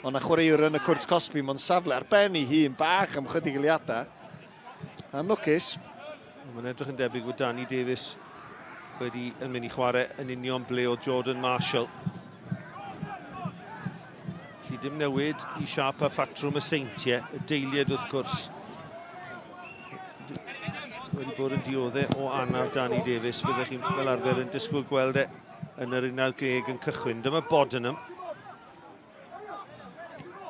Ond na chwaraewr yn y cwrt cosbi mewn safle ar ben ei hun bach am chydig eiliadau. Anlwcus. Mae'n edrych yn debyg bod Danny Davies wedi yn mynd i chwarae yn union ble oedd Jordan Marshall. Felly dim newid i siap a phatrwm y seintiau, y deiliad wrth gwrs. Wedi bod yn dioddau o anaf Danny Davies, byddech chi'n fel arfer yn disgwyl gweld e yn yr 11 yn cychwyn. Dyma Bodenham.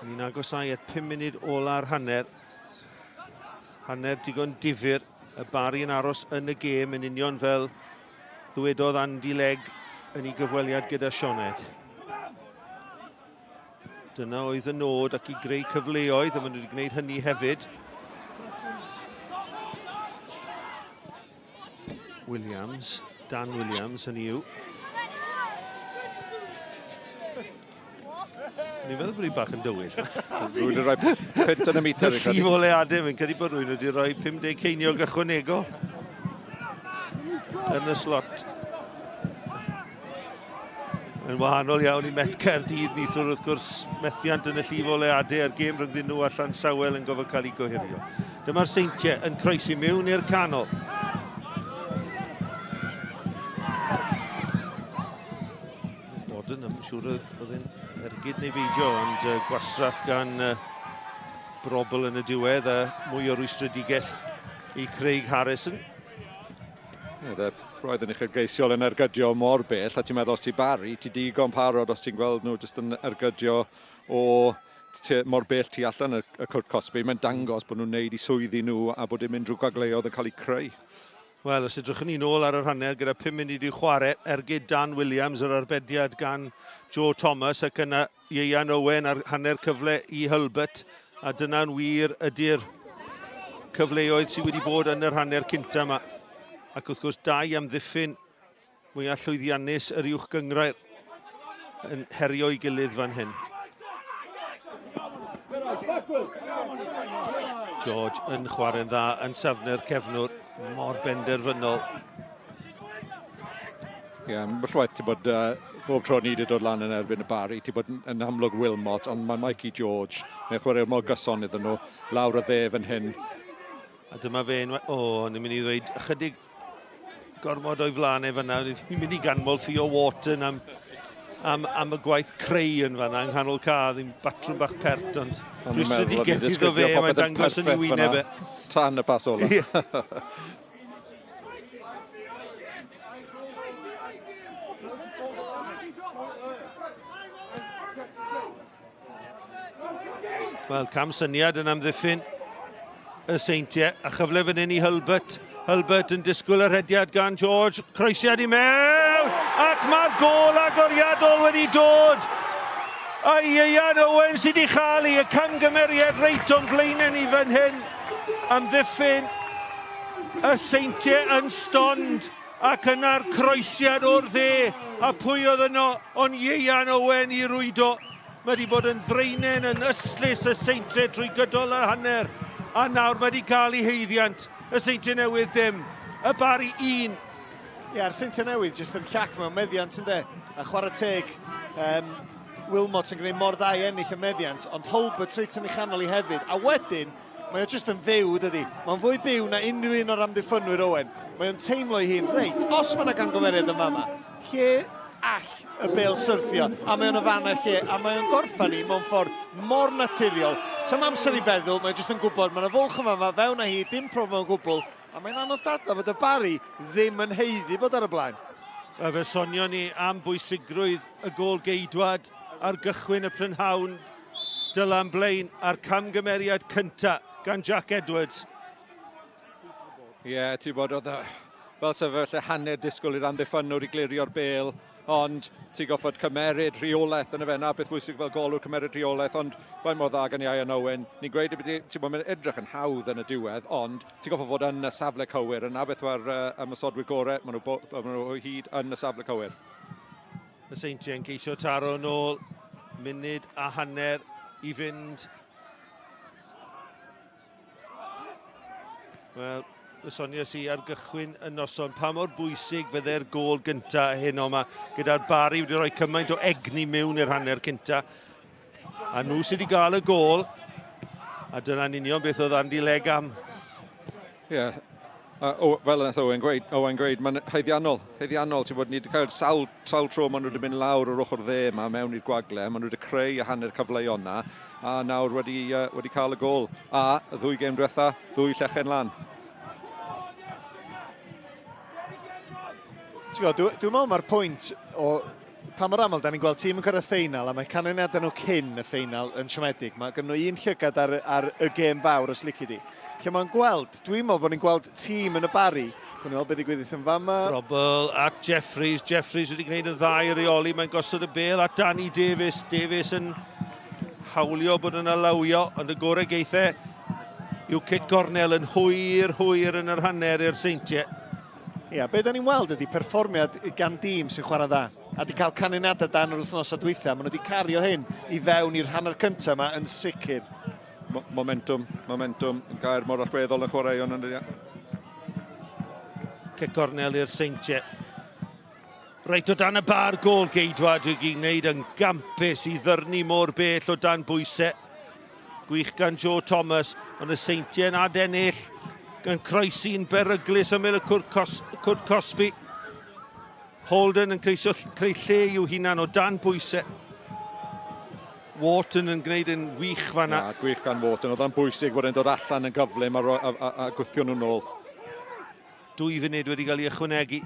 Ni'n agosau at 5 munud ola'r hanner. Hanner digon difyr. Y Barry yn aros yn y gêm yn union fel ddwedodd Andy Legg yn ei gyfweliad gyda Sioned. Dyna oedd y nod ac i greu cyfleoedd, a maen nhw wedi gwneud hynny hefyd. Williams, Dan Williams, hynny yw. Ni'n meddwl bod hi bach yn dywyll. Rwy'n wedi rhoi pint yn y meter. Y llif o leadau, fi'n credu bod rwy'n wedi rhoi 50 ceiniog ychwanegol yn y slot. Yn wahanol iawn i Met Caerdydd neithiwr wrth gwrs methiant yn y llif o leadau a'r gêm rhyngddyn nhw a Llansawel yn gofod cael ei gohirio. Dyma'r Seintiau yn croesi mewn i'r canol. Bodden, I'm siŵr oedd e'n ergyd neu beidio, ond uh, gwastraff gan uh, Brobl yn y diwedd a mwy o rwystredigaeth i Craig Harrison. Ie, roedd yn uchelgeisiol yn ergydio mor bell, a ti'n meddwl os ti Barry, ti digon parod os ti'n gweld nhw jyst yn ergydio o mor bell tu allan y, y cwrt cosbi, mae'n dangos bod nhw'n neud i swyddi nhw a bod dim unrhyw gwagleoedd yn cael eu creu. Wel, os edrychwn ni nôl ar yr hanner gyda 5 munud i'w chwarae, ergyd Dan Williams, yr arbediad gan Joe Thomas ac yna Ieuan Owen ar hanner cyfle i Hulbert, a dyna'n wir ydy'r cyfleoedd sydd wedi bod yn yr hanner cynta yma. Ac wrth gwrs, dau amddiffyn mwyaf llwyddiannus yr uwch gynghrair yn herio'i gilydd fan hyn. George yn chwarae'n dda yn safne'r cefnwr, mor benderfynol. Ie, yeah, ambell waith ti'n bod, uh, bob tro ni wedi dod lan yn erbyn y Barry, ti'n bod yn amlwg Wilmot, ond mae Mikey George, mae'n chwaraewr mor gyson iddyn nhw, lawr y dde fan hyn. A dyma fe, o, oh, ni'n mynd i ddweud ychydig gormod o'i flaen e fanna. Ni'n mynd i ganmol Theo Wharton am, am, am y gwaith creu yn fanna yng nghanol ca, ddim batrwm bach pert, ond rwystredigaeth iddo fe, mae'n dangos yn ei wyneb e. Tan y pas ola. Wel, cam syniad yn amddiffyn y Seintiau, a chyfle fan hyn i Hulbert. Hulbert yn disgwyl y rhediad gan George, croesiad i mewn, ac mae'r gôl agoriadol wedi dod. A Ieuan Owen sydd wedi chael ei y camgymeriad reit o'n blaenau ni fan hyn. Amddiffyn y Seintiau yn stond ac yna'r croesiad o'r dde a pwy oedd yno ond Ieuan Owen i rwydo. Mae wedi bod yn ddraenen yn ystlys y Seintiau trwy gydol yr hanner a nawr mae wedi cael ei haeddiant. Y Seintiau Newydd dim, y Barri un. Ie, a'r Seintiau Newydd jyst yn llac mewn meddiant ynde, a chwarae teg um, Wilmot yn gwneud mor dda i ennill y meddiant, ond Hulbert reit yn ei chanol i hefyd, a wedyn Mae o jyst yn fyw, dydy. Mae'n fwy byw na unrhyw un o'r amddiffynwyr, Owen. Mae o'n teimlo ei hun, reit, os mae yna gangymeriad yn fama, lle all y bêl syrthio, a mae o'n y fan y lle, a mae o'n gorffan hi mewn ffordd mor naturiol. Sa'm amser i feddwl, mae jyst yn gwybod, mae yna fwlch yn fama, fewn â hi, dim problem o gwbl, a mae'n anodd dadlau fod y Barri ddim yn haeddu bod ar y blaen. Wel, fe sonion ni am bwysigrwydd y gôl geidwad ar gychwyn y prynhawn. Dylan Blaine a'r camgymeriad cynta gan Jack Edwards. Ie, yeah, ti'n bod, oedd fel sef felly hanner disgwyl i'r amddiffynnwr i glirio'r bêl, ond ti'n goffod cymeryd rheolaeth yn y fe, na beth bwysig fel golwr cymeryd rheolaeth, ond fain mor dda gan Ian Owen, ni'n gweud y byddi, ti'n bod, mae'n edrych yn hawdd yn y diwedd, ond ti'n goffod fod yn y safle cywir, yna beth mae'r ymosodwyr gorau, maen nhw, ma nhw o hyd yn y safle cywir. Y Seintiau'n ceisio taro yn ôl, munud a hanner i fynd. Wel, y soniais i ar gychwyn y noson, pa mor bwysig fydde'r gôl gynta heno yma, gyda'r Barri wedi rhoi cymaint o egni mewn i'r hanner cynta. A nhw sydd wedi gael y gôl, a dyna'n union beth oedd Andy Legg am. Ie, yeah. A, o, fel yna Owen gweud, Owen gweud, mae'n haeddiannol, haeddiannol, ti'n bod, ni wedi cael sawl, sawl tro maen nhw wedi mynd lawr o'r ochr dde yma mewn i'r gwagle, maen nhw wedi creu y hanner cyfleon na, a nawr wedi, uh, wedi cael y gôl. A y ddwy gêm diwetha, ddwy llechen lan. Ti'n gwybod, dwi'n dwi meddwl mae'r pwynt o pa mor aml da ni'n gweld tîm yn cyrraedd ffeinal a mae canlyniadau nhw cyn y ffeinal yn siomedig. Mae gen nhw un llygad ar, ar y gêm fawr os lici di. Lle mae'n gweld, dwi'n meddwl bod ni'n gweld tîm yn y Barri. Cwn i weld beth ddigwyddith yn fama. Robl at Jeffries. Jeffries wedi gwneud yn dda i reoli. Mae'n gosod y bel at Danny Davies. Davies yn hawlio bod yn alawio, ond y gorau geithau yw cic gornel yn hwyr, hwyr yn yr hanner i'r Seintiau. Ia, be da ni'n weld ydy perfformiad gan dîm sy'n chwarae'n dda a di cael canlyniadau da yn yr wythnosau dwytha. Maen nhw wedi cario hyn i fewn i'r hanner cyntaf yma yn sicr. Mo momentum, momentum, yn gair mor allweddol yn chwaraeon yn y... Cic gornel i'r Seintiau. Reit o dan y bar gôl geidwad wedi gwneud yn gampus i ddyrnu mor bell o dan bwysau. Gwych gan Joe Thomas, ond y Seintiau'n adennill yn croesi'n beryglus ymyl y cwrt, cos, cwrt cosbi. Holden yn ceisio creu lle i'w hunan o dan bwysau. Wharton yn gwneud yn wych fanna. Na, gwych gan Wharton. Oedd o'n bwysig bod e'n dod allan yn gyflym a, a, a, a gwthio nhw'n ôl. Dwy funud wedi cael ei ychwanegu.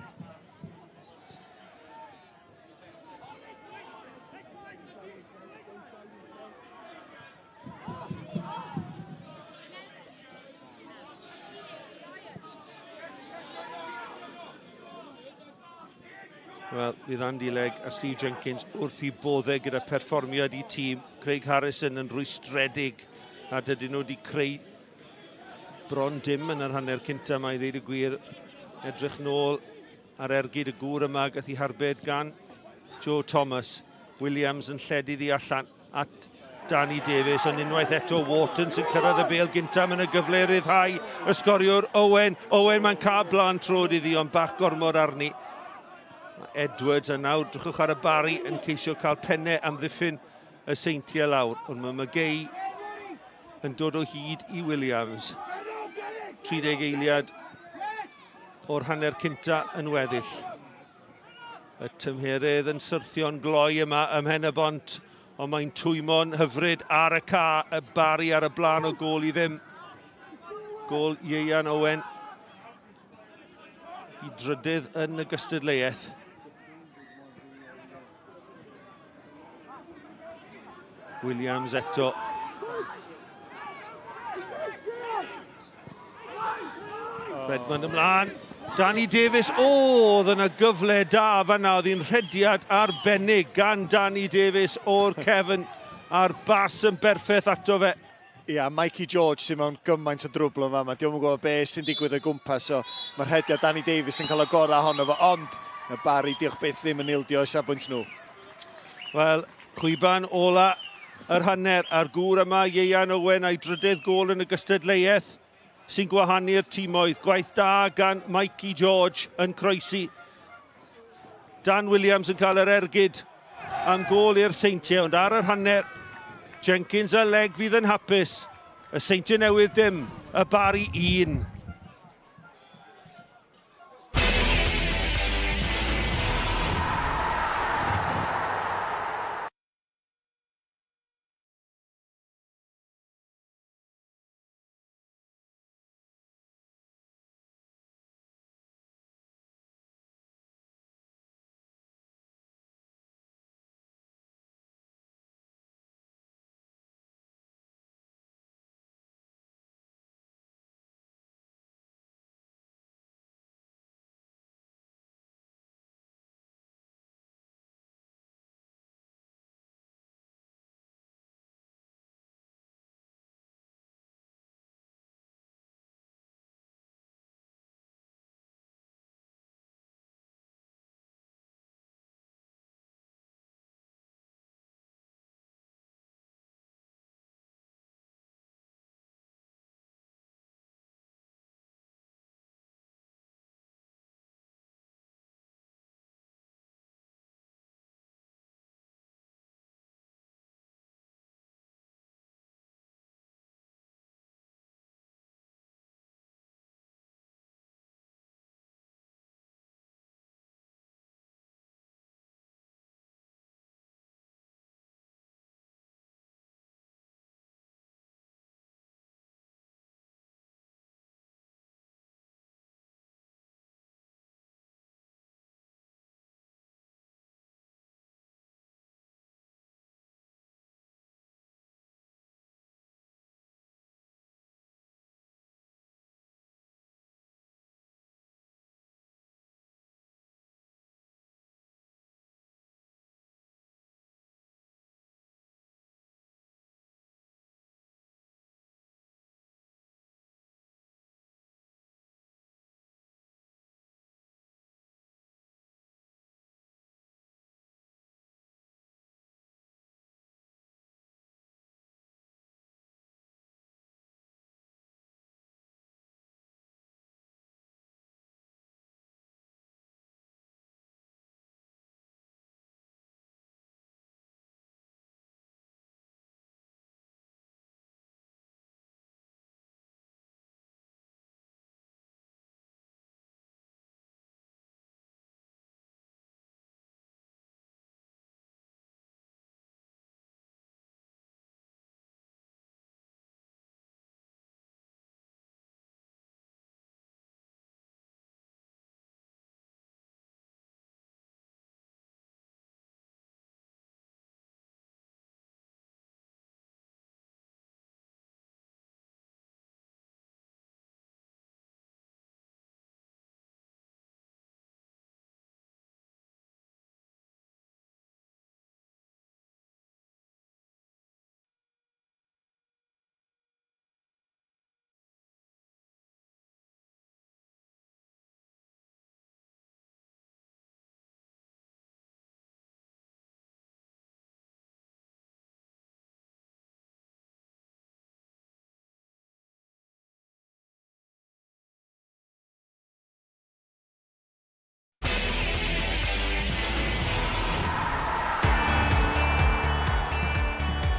Wel, fydd Andy Legg a Steve Jenkins wrth i boddau gyda perfformiad i tîm. Craig Harrison yn rwystredig a dydyn nhw wedi creu bron dim yn yr hanner cynta yma i ddeud y gwir. Edrych nôl ar ergyd y gŵr yma gath ei harbed gan Joe Thomas. Williams yn lledu ddi allan at Danny Davies, ond unwaith eto Wharton sy'n cyrraedd y bêl gyntaf yn y gyfle i ryddhau y sgoriwr Owen. Owen mae'n cael blaen trod iddi, ond bach gormod arni. Mae Edwards a nawr drychwch ar y Barry yn ceisio cael pennau amddiffyn y Seintiau lawr, ond mae McGay yn dod o hyd i Williams. 30 eiliad o'r hanner cynta yn weddill. Y tymheredd yn syrthio'n gloi yma ym Mhen y Bont, ond mae'n twymo'n hyfryd ar y ca, y Barri ar y blaen o gôl i ddim. Gôl Ieuan Owen i drydydd yn y gystadleuaeth. Williams eto. Redmond ymlaen. Danny Davies, o, oedd yna gyfle da fanna, oedd hi'n rhediad arbennig gan Danny Davies o'r cefn a'r bas yn berffaith ato fe. Ia, Mikey George sy'n mewn gymaint o drwbl yn fama. Dio'm yn gwybod be sy'n digwydd o'i gwmpas, so mae'r rhediad Danny Davies yn cael y gorau ohono fo, ond y Barry, diolch byth, ddim yn ildio o'i safbwynt nhw. Wel, chwiban ola yr hanner, a'r gŵr yma, Ieuan Owen, a'i drydedd gôl yn y gystadleuaeth sy'n gwahanu'r timoedd. Gwaith da gan Mikey George yn croesi. Dan Williams yn cael yr ergyd am gôl i'r Seintiau, ond ar yr hanner, Jenkins a Legg fydd yn hapus. Y Seintiau Newydd dim, y Barri un.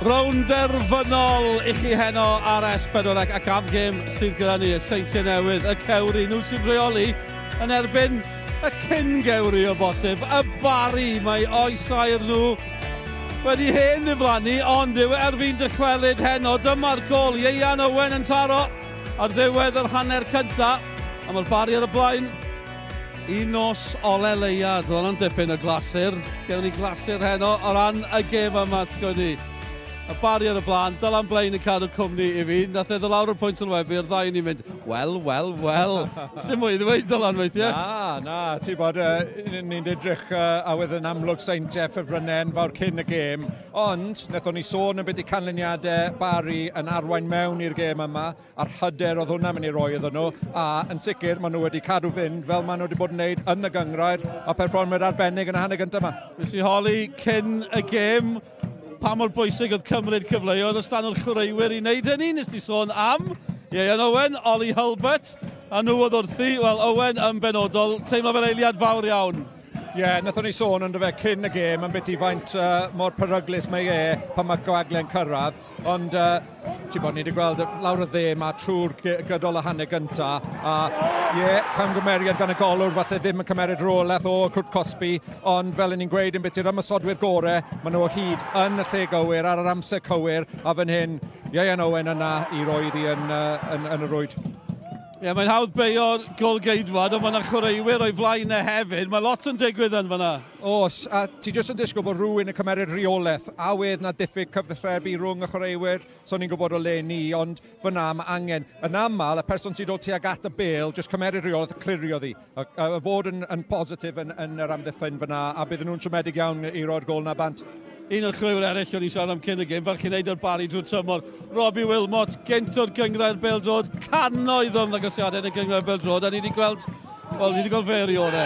Rownd derfynol i chi heno ar S4C ac am gêm sydd gyda ni, y Seintiau Newydd, y Cewri, nhw sy'n rheoli yn erbyn y cyn-gewri o bosib, y Barri. Mae oes aur nhw wedi hen ddiflannu, ond yw e ar fin dychwelyd heno. Dyma'r gol, Ieuan Owen yn taro ar ddiwedd yr hanner cynta, a mae'r Barri ar y blaen. Un nos ole leiad, oedd hwnna'n dipyn o glasur. Gewn ni glasur heno o ran y gêm yma, sgwn i. Y Barri ar y blaen, Dylan Blaine yn cadw cwmni i fi. Nath e ddod lawr o'r pwynt sylwebu, a'r ddau ni'n mynd, wel, wel, wel. Sdim mwy i ddweud, Dylan, weithiau. Na, na, ti'n bod, uh, ni'n edrych uh, a wedd yn amlwg Seintiau ffefrynnau enfawr cyn y gêm, ond wnaethon ni sôn yn beth i canlyniadau Barry yn arwain mewn i'r gêm yma, a'r hyder oedd hwnna'n mynd i roi iddyn nhw, a yn sicr maen nhw wedi cadw fynd fel maen nhw wedi bod yn gwneud yn y gynghrair, a perfformiad arbennig yn y hanner gyntaf yma. Nes i holi cyn y gêm pa mor bwysig oedd cymryd cyfleoedd os dan o'r chwaraewyr i wneud hynny. Nes di sôn am Ieuan Owen, Ollie Hulbert, a nhw oedd wrthi. Wel, Owen yn benodol, teimlo fel eiliad fawr iawn. Ie, yeah, nathon ni sôn ynddo fe cyn y gêm am beth i faint uh, mor peryglus mae e pan mae gwagle'n cyrraedd, ond uh, ti'n bod, ni wedi gweld lawr y dde ma trwy'r gydol y hanner gynta, a ie, yeah, camgymeriad gan y golwr, falle ddim yn cymeryd rolaeth o cwrt cosbi, ond fel ni'n gweud yn beth i'r ymosodwyr gore, maen nhw o hyd yn y lle gywir, ar yr amser cywir, a fan hyn, Ieuan Owen yna i roi iddi yn, uh, yn, yn y rwyd. Ie, yeah, mae'n hawdd beio'r golgeidwad, ond mae yna chwaraewyr o'i flaen e hefyd. Mae lot yn digwydd yn fanna. Oes, a ti jyst yn disgwyl bod rhywun yn cymeryd rheolaeth, a wedd na diffyg cyfathrebu rhwng y chwaraewyr, so ni'n gwybod o le ni, ond fyna mae angen, yn aml, y person sy'n dod tuag at y bêl, jyst cymeryd rheolaeth a clirio ddi, a, a, a fod yn, yn positif yn, yn yr amddiffyn fyna, a bydden nhw'n siomedig iawn i roi'r gol na bant. Un o'r chwaraewyr eraill o'n i'n siarad am cyn y gêm, fel chi'n neud o'r Barri drwy'r tymor, Robbie Wilmot, gynt o'r gynghrair bêl-droed, cannoedd o ymddangosiadau yn y gynghrair bêl-droed, a ni wedi gweld, wel, ni wedi gweld fe erioed e.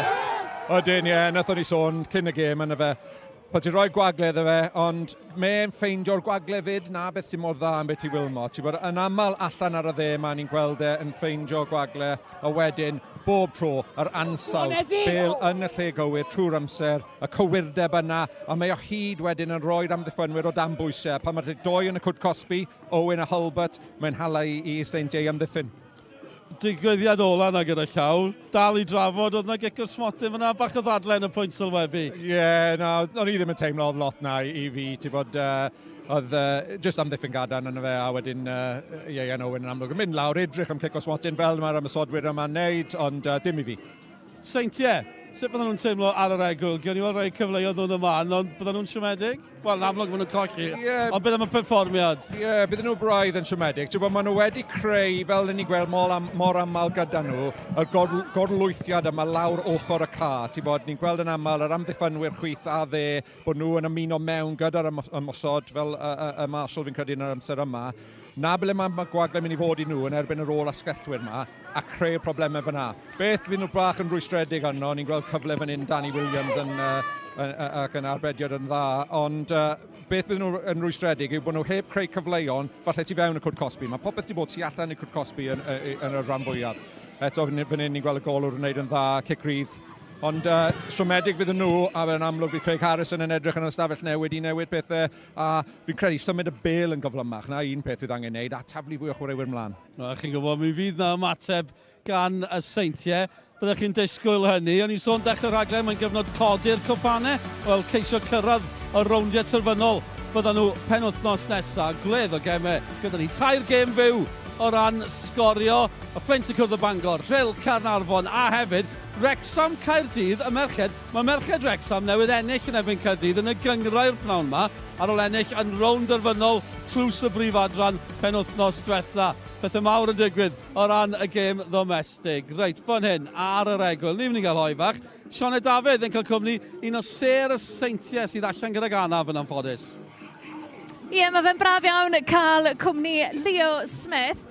Ydyn, ie, yeah, nathon ni sôn cyn y gêm yna fe. Pan ti'n rhoi gwagle iddo fe, ond mae'n ffeindio'r gwagle fyd, na beth sy'n mor dda am beth i Wilmot. Ti'n bod yn aml allan ar y dde, mae ni'n gweld e yn ffeindio gwagle, a wedyn bob tro yr ansawdd, bêl yn y lle gywir trwy'r amser, y cywirdeb yna, a mae o hyd wedyn yn rhoi'r amddiffynwyr o dan bwysau. Pan mae'r doi yn y cwrt cosbi, Owen a Hulbert, mae'n hala i, i Seintiau i amddiffyn. Digwyddiad ola yna gyda llaw, dal i drafod, oedd yna gic o'r smotyn fyna, bach o ddadle yn y pwynt sylwebu. Ie, yeah, na, o'n i ddim yn teimlo oedd lot na i, i fi, ti'n bod, uh, oedd uh, just amddiffyn gadarn yna fe, a wedyn uh, Ieuan Owen yn amlwg yn mynd lawr, edrych am cic o smotyn fel mae'r ymosodwyr yma'n neud, ond uh, dim i fi. Seintiau, sut bydden nhw'n teimlo ar yr egwyl? Gewn ni weld rhai cyfleoedd nhw'n ymlaen, ond bydden nhw'n siomedig? Wel, yn amlwg maen nhw'n colli, yeah. ond beth am y perfformiad? Ie, yeah, bydden nhw braidd yn siomedig. Ti'n bod, maen nhw wedi creu, fel ni'n gweld mor, am, mor aml gyda nhw, y gor, gorlwythiad yma lawr ochr y ca. Ti'n bod, ni'n gweld yn aml yr amddiffynwyr chwith a dde, bod nhw yn ymuno mewn gyda'r ymosod, fel y, y, y Marshall fi'n credu yn yr amser yma. Na ble mae, mae gwagle'n mynd i fod i nhw yn erbyn yr ôl asgellwyr yma, a creu'r problemau fyna. Beth fydd nhw bach yn rwystredig arno, ni'n gweld cyfle fan hyn Danny Williams yn, uh, ac yn arbediad yn dda, ond uh, beth bydd nhw yn rwystredig yw bod nhw heb creu cyfleon, falle tu fewn y cwrt cosbi. Mae popeth wedi bod tu allan i'r cwrt cosbi yn, yn, yn y rhan fwyaf. Eto fan hyn ni'n gweld y golwr yn gwneud yn dda, cic rydd. Ond uh, siomedig fydd nhw, a fe'n amlwg bydd Craig Harrison yn edrych yn yr ystafell newid i newid pethau, a fi'n credu symud y bêl yn gyflymach, na un peth fydd angen wneud, a taflu fwy o chwaraewyr mlaen. Wel, chi'n gwybod, mi fydd na ymateb gan y Seintiau. Byddech chi'n disgwyl hynny. O'n i'n sôn dechrau'r rhaglen, mae'n gyfnod codi'r cwpanau. Wel, ceisio cyrraedd y rowndiau terfynol byddan nhw penwythnos nesaf. Gwledd o gemau gyda ni. Tair gêm fyw o ran sgorio. Y Fflint yn cwrdd â Bangor, Rhyl, Caernarfon a hefyd Wrecsam Caerdydd, y merched. Mae merched Wrecsam newydd ennill yn erbyn Caerdydd yn y gynghrair pnawn 'ma, ar ôl ennill yn rownd derfynol Tlws y Brif Adran penwythnos dwetha. Pethau mawr yn digwydd o ran y gêm ddomestig. Reit, fan hyn, ar yr egwyl, ni'n mynd i gael hoe fach. Sioned Dafydd yn cael cwmni un o sêr y Seintiau sydd allan gydag anaf yn anffodus. Ie, yeah, mae fe'n braf iawn cael cwmni Leo Smith.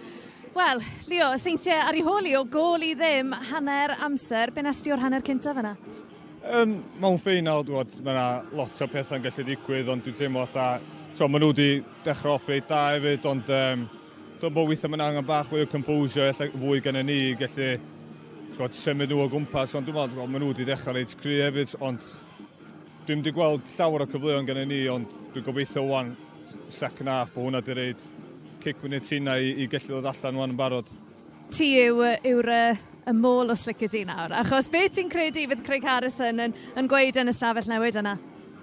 Wel, Leo, y Seintiau ar ei hôl i o gôl i ddim hanner amser. Be nes di o'r hanner cyntaf yna? Um, mewn ffeinal, dwi'n gwybod, mae yna lot o pethau'n gallu digwydd, ond dwi'n teimlo fatha, so, maen nhw wedi dechrau off reit da hefyd, ond um, dwi'n bod weithiau mae'n angen bach fwy o composure, ella fwy gen ni i gallu twod, symud nhw o gwmpas, ond dwi'n meddwl, maen nhw wedi dechrau reit cry hefyd, ond dwi'n wedi gweld llawer o cyfleoedd gen ni, ond dwi'n gobeithio wan second half, bod hwnna di roid cic fyny tina i gallu ddod allan wan yn barod. Ti yw'r y môl o slicedi nawr, achos beth ti'n credu fydd Craig Harrison yn gweud yn y stafell newid yna?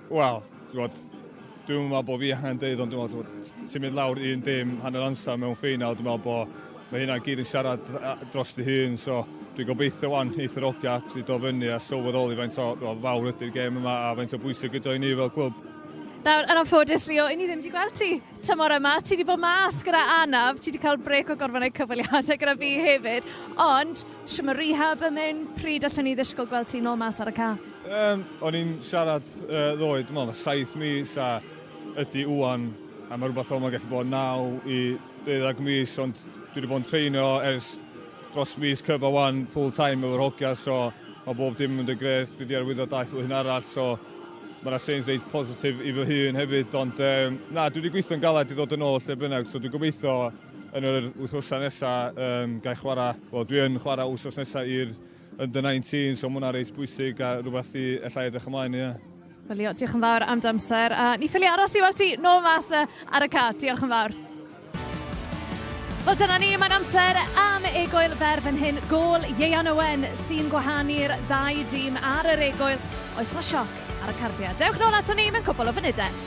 Wel, dwi'n meddwl bod fi angen deud, ond dwi'n meddwl, ti'n mynd lawr 1-0 hanner amser mewn ffeinal, dwi'n meddwl bod mae hynna gyd yn siarad dros dy hun, so dwi'n gobeithio wan neith yr hogia actually dod fyny a sylweddoli faint o fawr ydy'r gêm yma a faint o bwysig ydy o i ni fel clwb. Nawr, yn anffodus, Leo, i ni ddim wedi gweld ti tymor yma. Ti wedi bod mas gyda anaf, ti wedi cael break o gorfod gwneud cyfweliadau gyda fi hefyd, ond shwt mae rehab yn mynd, pryd allwn ni ddisgwyl gweld ti nôl mas ar y ca? O'n i'n siarad ddoe, dwi'n meddwl, 7 mis a ydy wan, a mae rhywbeth fel mae'n gallu bod 9 i 12 mis, ond dwi wedi bod yn treinio ers dros mis cyfa wan full time efo'r hogia, so mae bob dim yn mynd yn grêt. Dwi wedi arwyddo daith flwyddyn arall, so mae yna signs reit positif i fy hun hefyd, ond na, dwi wedi gweithio'n galed i ddod yn ôl lle bynnag, so dwi'n gobeithio yn yr wythnosau nesaf gai chwarae, wel dwi yn chwarae wythnos nesaf i'r under 19, so mae hwnna reit bwysig a rhywbeth i allai edrych ymlaen i. Ie. Wel, Leo, diolch yn fawr am dy amser, a ni ffili aros i weld ti nôl mas ar y ca. Diolch yn fawr. Wel, dyna ni, mae'n amser am egwyl fer fan hyn. Gôl Ieuan Owen sy'n gwahanu'r ddau dîm ar yr egwyl. Oes na sioc ar y cardiau? Dewch nôl ato ni mewn cwpl o funudau.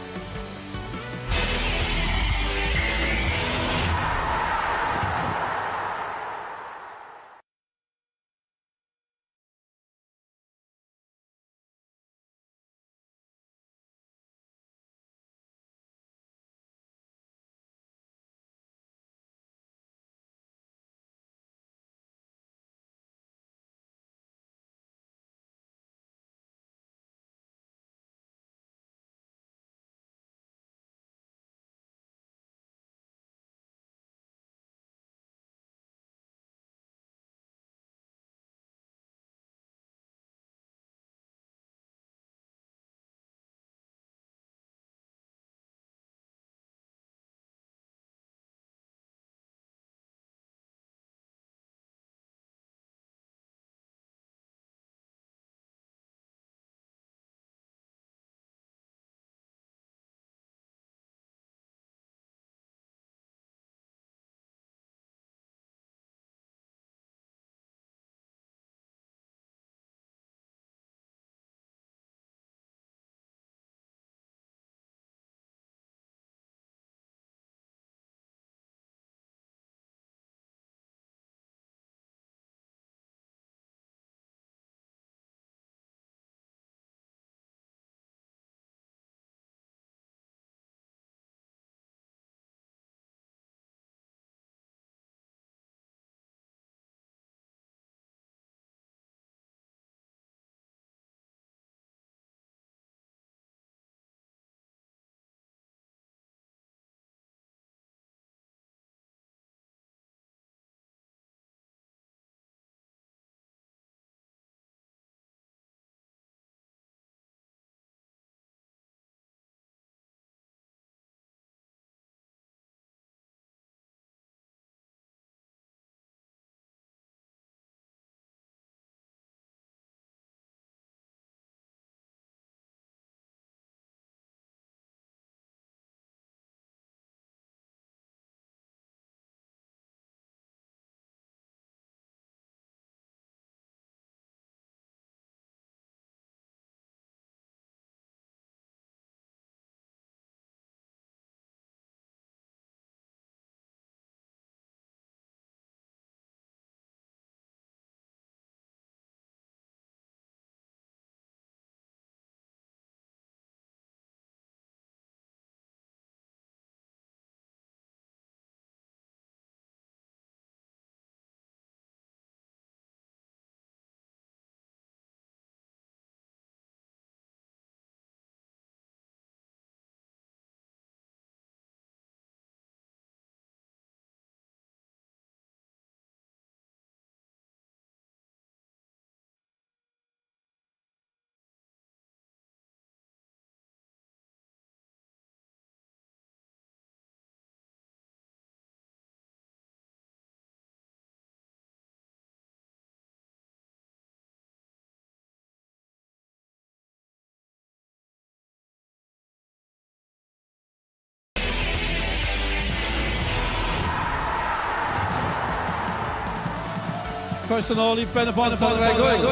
Croeso nôl i Ben y Bont ar yr Egwyl.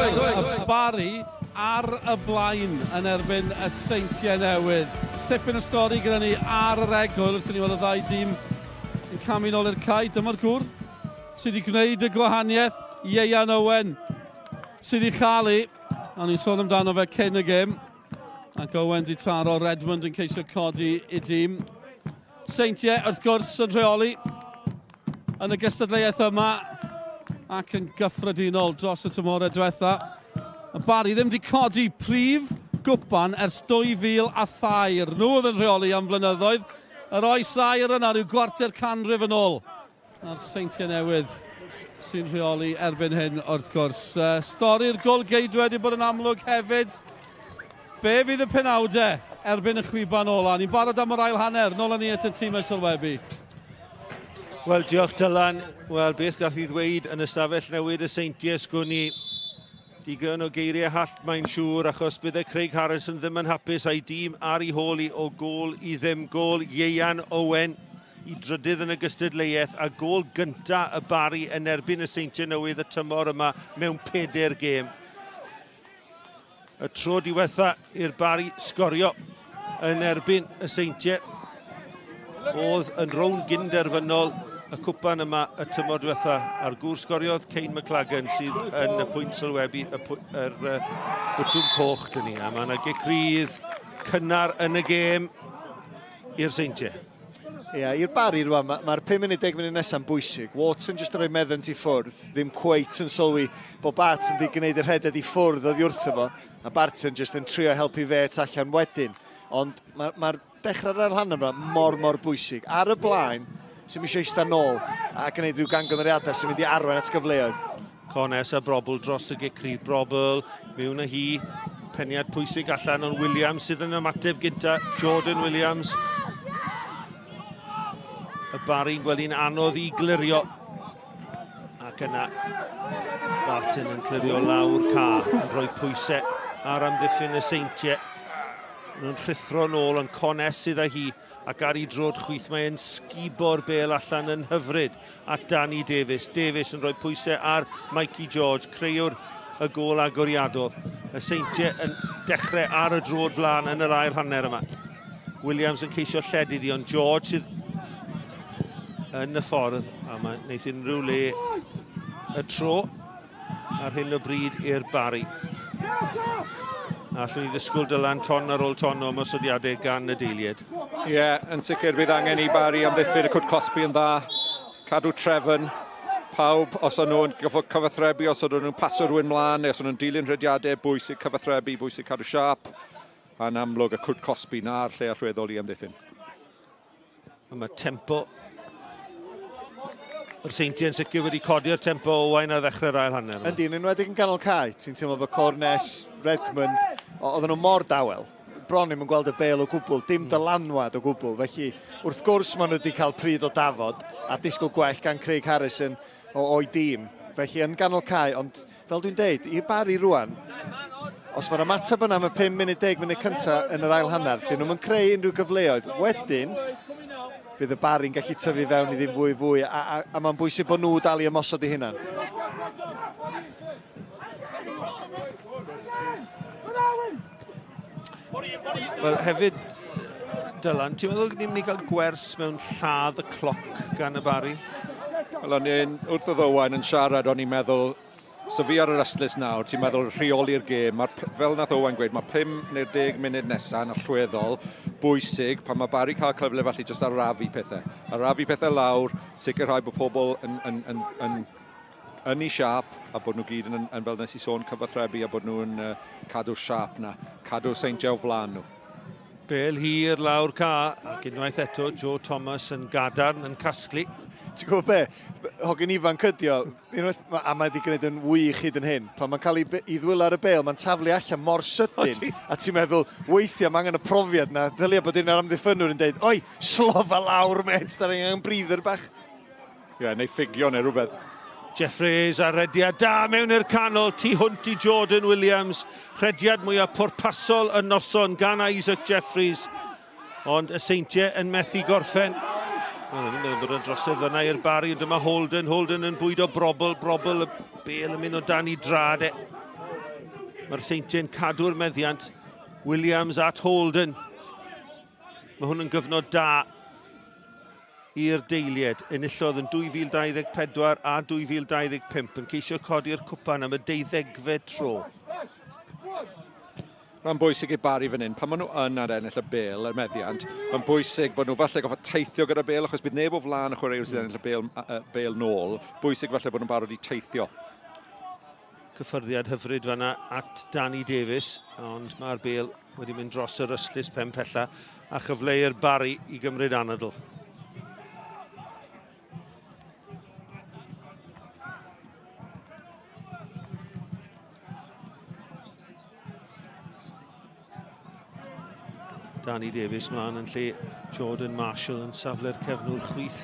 Y Barri ar y blaen yn erbyn y Seintiau Newydd. Tipyn o stori gyda ni ar yr egwyl wrth i ni weld y ddau dîm yn camu nôl i'r cae. Dyma'r gŵr sydd wedi gwneud y gwahaniaeth, Ieuan Owen, sydd wedi chael ei. O'n i'n sôn amdano fe cyn y gêm. Ac Owen di taro Redmond yn ceisio codi i dîm. Seintiau, wrth gwrs, yn rheoli yn y gystadleuaeth yma ac yn gyffredinol dros y tymhorau diwetha. Y Barri ddim wedi codi prif gwpan ers 2003. Nhw oedd yn rheoli am flynyddoedd. Yr oes aur yna rhyw gwarter canrif yn ôl. A'r Seintiau Newydd sy'n rheoli erbyn hyn, wrth gwrs. Uh, stori'r golgeidwad wedi bod yn amlwg hefyd. Be fydd y penawdau erbyn y chwiban ola? Ni'n barod am yr ail hanner. Nôl â ni at y tîmau sylwebu. Wel, diolch Dylan. Wel, beth gall i ddweud yn y stafell newid y Seintiau, sgwn i digon o geiriau hallt mae'n siŵr, achos bydde Craig Harrison ddim yn hapus a'i dîm ar ei hôl i o gôl i ddim. Gôl Ieuan Owen i drydydd yn y gystadleuaeth a gôl gynta y Barri yn erbyn y Seintiau Newydd y tymor yma mewn pedair gêm. Y tro diwetha i'r Barri sgorio yn erbyn y Seintiau oedd yn rownd gynderfynol y cwpan yma y tymor diwetha a'r gŵr sgoriodd Kane McLagan sydd yn y pwynt sylwebu y, yr, uh, bwtwm coch dyn ni a mae yna gic rydd cynnar yn y gêm i'r Seintiau. Ia, i'r Barri rwan, mae'r ma 5 munud, 10 munud nesaf yn bwysig. Wharton jyst yn rhoi meddynt i ffwrdd, ddim cweit yn sylwi bod Barton wedi gwneud y rheded i ffwrdd oddi wrtho fo, a Barton jyst yn trio helpu fe at allan wedyn. Ond mae'r ma dechrau'r ail hanner yma mor, mor bwysig. Ar y blaen, sy'n eisiau eistedd nôl a gwneud rhyw gangymeriadau sy'n mynd i arwain at gyfleoedd. Cornes a Brobl dros y gic rydd. Brobl mewn â hi. Peniad pwysig allan ond Williams sydd yn ymateb gynta. Jordan Williams. Y Barri'n gweld hi'n anodd i glirio. Ac yna Barton yn clirio lawr ca yn rhoi pwysau ar amddiffyn y Seintiau. Nhw'n rhuthro nôl ond Cornes sydd â hi ac ar ei drod chwith mae'n sgubo'r bêl allan yn hyfryd at Danny Davies. Davies yn rhoi pwysau ar Mikey George, creuwr y gôl agoriadol. Y Seintiau yn dechrau ar y drod flaen yn yr ail hanner yma. Williams yn ceisio lledu iddi, ond George sydd yn y ffordd, a mae wneud unrhyw le y tro ar hyn o bryd i'r Barri. A allwn ni ddisgwyl Dylan ton ar ôl ton o ymosodiadau gan y deiliad. Ie, yeah, yn sicr bydd angen i Barri amddiffyn y cwt cosbi yn dda. Cadw trefn, pawb, os o'n nhw'n gyfod cyfathrebu, os o'n nhw'n paso rhywun mlaen, neu os o'n nhw'n dilyn rhediadau, bwysig cyfathrebu, bwysig cadw siâp. A'n amlwg y cwt cosbi na'r lle allweddol i amddiffyn. A mae tempo Mae'r Seintiau yn sicr wedi codi'r tempo Owain ar ddechrau'r ail hanner. Yndi, yn enwedig yn ganol cae, ti'n teimlo bod Cornes, Redmond, oedden nhw mor dawel. Bron ddim yn gweld y bêl o gwbl, dim hmm. dylanwad o gwbl. Felly, wrth gwrs maen nhw wedi cael pryd o dafod a disgwyl gwell gan Craig Harrison o, o'i dîm. Felly, yn ganol cae, ond fel dwi'n deud, i'r Barri rwan, os mae'r ymateb yna am y 5 munud, 10 munud cyntaf yn yr ail hanner, dyn nhw'n creu unrhyw gyfleoedd. Wedyn, fydd y Barri'n gallu tyfu fewn i ddim fwy fwy, a, a, a mae'n bwysig bod nhw dal i ymosod i hunan. Wel, hefyd, Dylan, ti'n meddwl ni'n mynd i gael gwers mewn lladd y cloc gan y Barri? Wel, o'n i'n, wrth oedd Owain yn siarad, o'n i'n meddwl, so fi ar yr ystlys nawr, ti'n meddwl rheoli'r gêm, mae'r, fel nath Owain gweud, mae 5 neu'r 10 munud nesaf yn allweddol, bwysig, pan mae Barry cael cyfle felly jyst arafu pethau. Arafu pethau lawr, sicrhau bod pobl yn, yn, yn, yn, yn ei siâp a bod nhw gyd yn, yn, yn fel nes i sôn, cyfathrebu a bod nhw'n uh, cadw'r siâp na, cadw'r seintiau o flaen nhw. Bel hir lawr ca, ac unwaith eto Joe Thomas yn gadarn yn casglu. Ti'n gwybod be? Hogyn ifanc ydi o, unwaith, a mae wedi gwneud yn wych hyd yn hyn. Pan mae'n cael ei, ei ddwylo ar y bel, mae'n taflu allan mor sydyn. A ti'n meddwl, weithiau mae angen y profiad na. Ddylia bod un o'r amddiffynwyr yn dweud, oi, slofa lawr, met, da ni angen breather bach. Ie, yeah, neu ffugio neu rhywbeth. Jeffreys a rediad da mewn i'r canol, tu hwnt i Jordan Williams. Rhediad mwyaf pwrpasol y noson gan Isaac Jeffreys. Ond y Seintiau yn methu gorffen. Wel, ni'n meddwl bod yn drosedd fyna i'r Barri, ond dyma Holden. Holden yn bwydo Brobl, Brobl y Bale yn mynd o dan i drad e. Mae'r Seintiau'n cadw'r meddiant. Williams at Holden. Mae hwn yn gyfnod da i'r deilied. Enillodd yn 2024 a 2025 yn ceisio codi'r cwpan am y deuddegfed tro. Rhan bwysig i Barry fan hyn, pan maen nhw yn ar ennill y bel, y meddiant, mae'n bwysig bod nhw falle goffa teithio gyda bel, achos bydd neb o flaen y chwaraewr sydd ennill y bel, bel nôl. Bwysig falle bod nhw'n barod i teithio. Cyffyrddiad hyfryd fanna at Danny Davies, ond mae'r bel wedi mynd dros yr ystlys pen pella a chyfle i'r Barry i gymryd anadl. Danny Davies mlaen yn lle Jordan Marshall yn safle'r cefnwr chwith.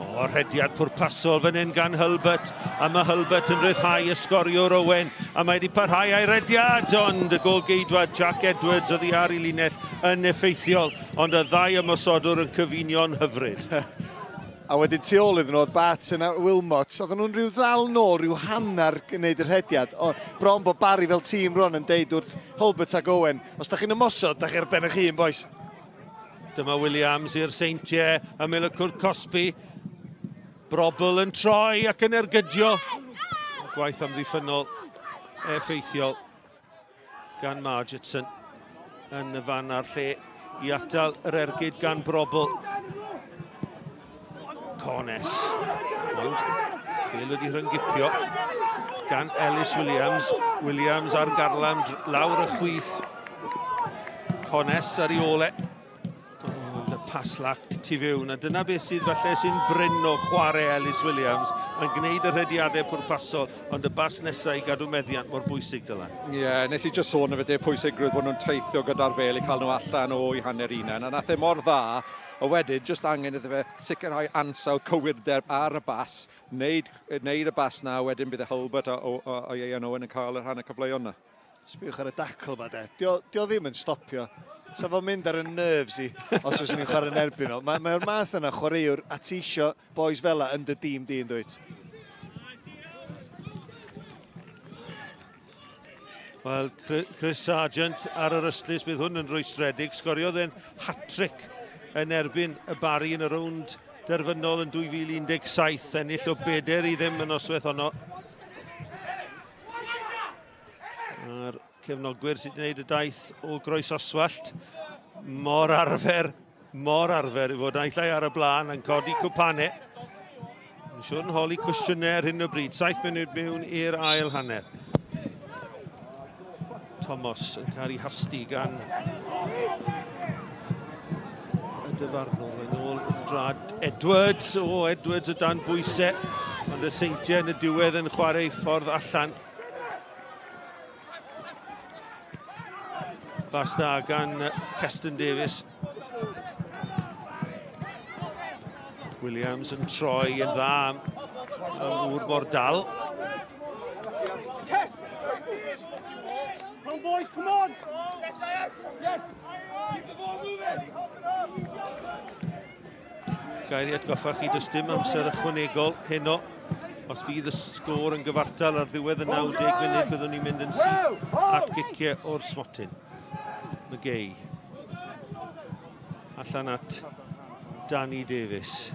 O, rhediad pwrpasol fan hyn gan Hulbert, a mae Hulbert yn rhyddhau y sgoriwr Owen, a mae wedi parhau a'i rediad, ond y gol geidwad Jack Edwards oddi ar ei linell yn effeithiol, ond y ddau ymosodwr yn cyfunio'n hyfryd. A wedyn tu ôl iddyn nhw oedd Barton a Wilmot. Oedden nhw'n rhyw ddal nôl, rhyw hanner gwneud y rhediad. O, bron bod Barry fel tîm rwan yn deud wrth Hulbert ac Owen, os da chi'n ymosod, da chi ar ben eich hun, boys. Dyma Williams i'r Seintiau, ymyl y cwrt cosbi. Brobl yn troi ac yn ergydio. Gwaith amddiffynnol effeithiol gan Margetson yn y fan a'r lle i atal yr ergyd gan Brobl. Cornes. Ond Bale wedi rhyngipio gan Ellis Williams. Williams ar garlam lawr y chwith. Cornes ar ei ole. Ond y pas lac tu fewn, a dyna beth sydd falle sy'n brin o chwarae Ellis Williams. Mae'n gwneud y rhediadau pwrpasol, ond y bas nesaf i gadw meddiant mor bwysig, Dylan. Ie, yeah, nes i jyst sôn am y pwysigrwydd bod nhw'n teithio gyda'r fel i cael nhw allan o'i hanner unan, a nath e mor dda, a wedyn jyst angen iddo fe sicrhau ansawdd cywirdeb ar y bas, wneud, wneud y bas na, wedyn bydd y Hulbert a, a, a, a Ieuan Owen yn cael y rhan y cyfleon na. Sbiwch ar y dacl ma de. Dio, dio ddim yn stopio. Sa fo'n mynd ar y nerves i os fyswn i'n chwarae yn erbyn o. Mae'r mae math yna chwaraewr a ti isio boys fel yn dy dîm di yn dwyt? Wel, Chris Sargent ar yr ystlys, bydd hwn yn rwystredig. Sgoriodd e'n hat-trick yn erbyn y Barry yn y rownd derfynol yn 2017. Ennill o bedair i ddim yn noswaith honno. A'r cefnogwyr sydd wedi gwneud y daith o Groes Oswallt mor arfer, mor arfer i fod naill ai ar y blaen yn codi cwpanau. Yn siŵr yn holi cwestiynau ar hyn o bryd. 7 munud mewn i'r ail hanner. Thomas yn cael ei hasti gan y dyfarnwr. Mae'n ôl wrth drad Edwards. O, Edwards o dan bwysau. Ond y Seintiau yn y diwedd yn chwarae ffordd allan. Bas da gan Keston Davies. Williams yn troi yn dda am, am ŵr mor dal. Come on, boys, come on! Yes! Keep the ball moving! Gair i atgoffa chi, does dim amser ychwanegol heno. Os fydd y sgôr yn gyfartal ar ddiwedd y 90 munud, byddwn ni'n mynd yn syth at giciau o'r smotyn. McGay. Allan at Danny Davies.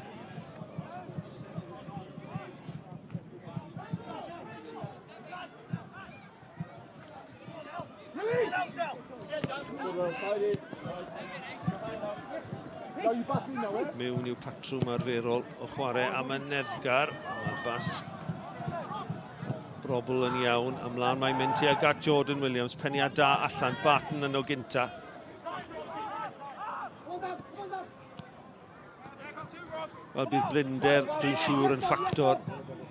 Mewn i'w patrwm arferol o chwarae am y neddgar. Mae'r bas brobl yn iawn. Ymlaen mae'n mynd tuag at Jordan Williams. Peniad da allan. Barton yn o gynta. Wel, bydd blinder, dwi'n siŵr, yn ffactor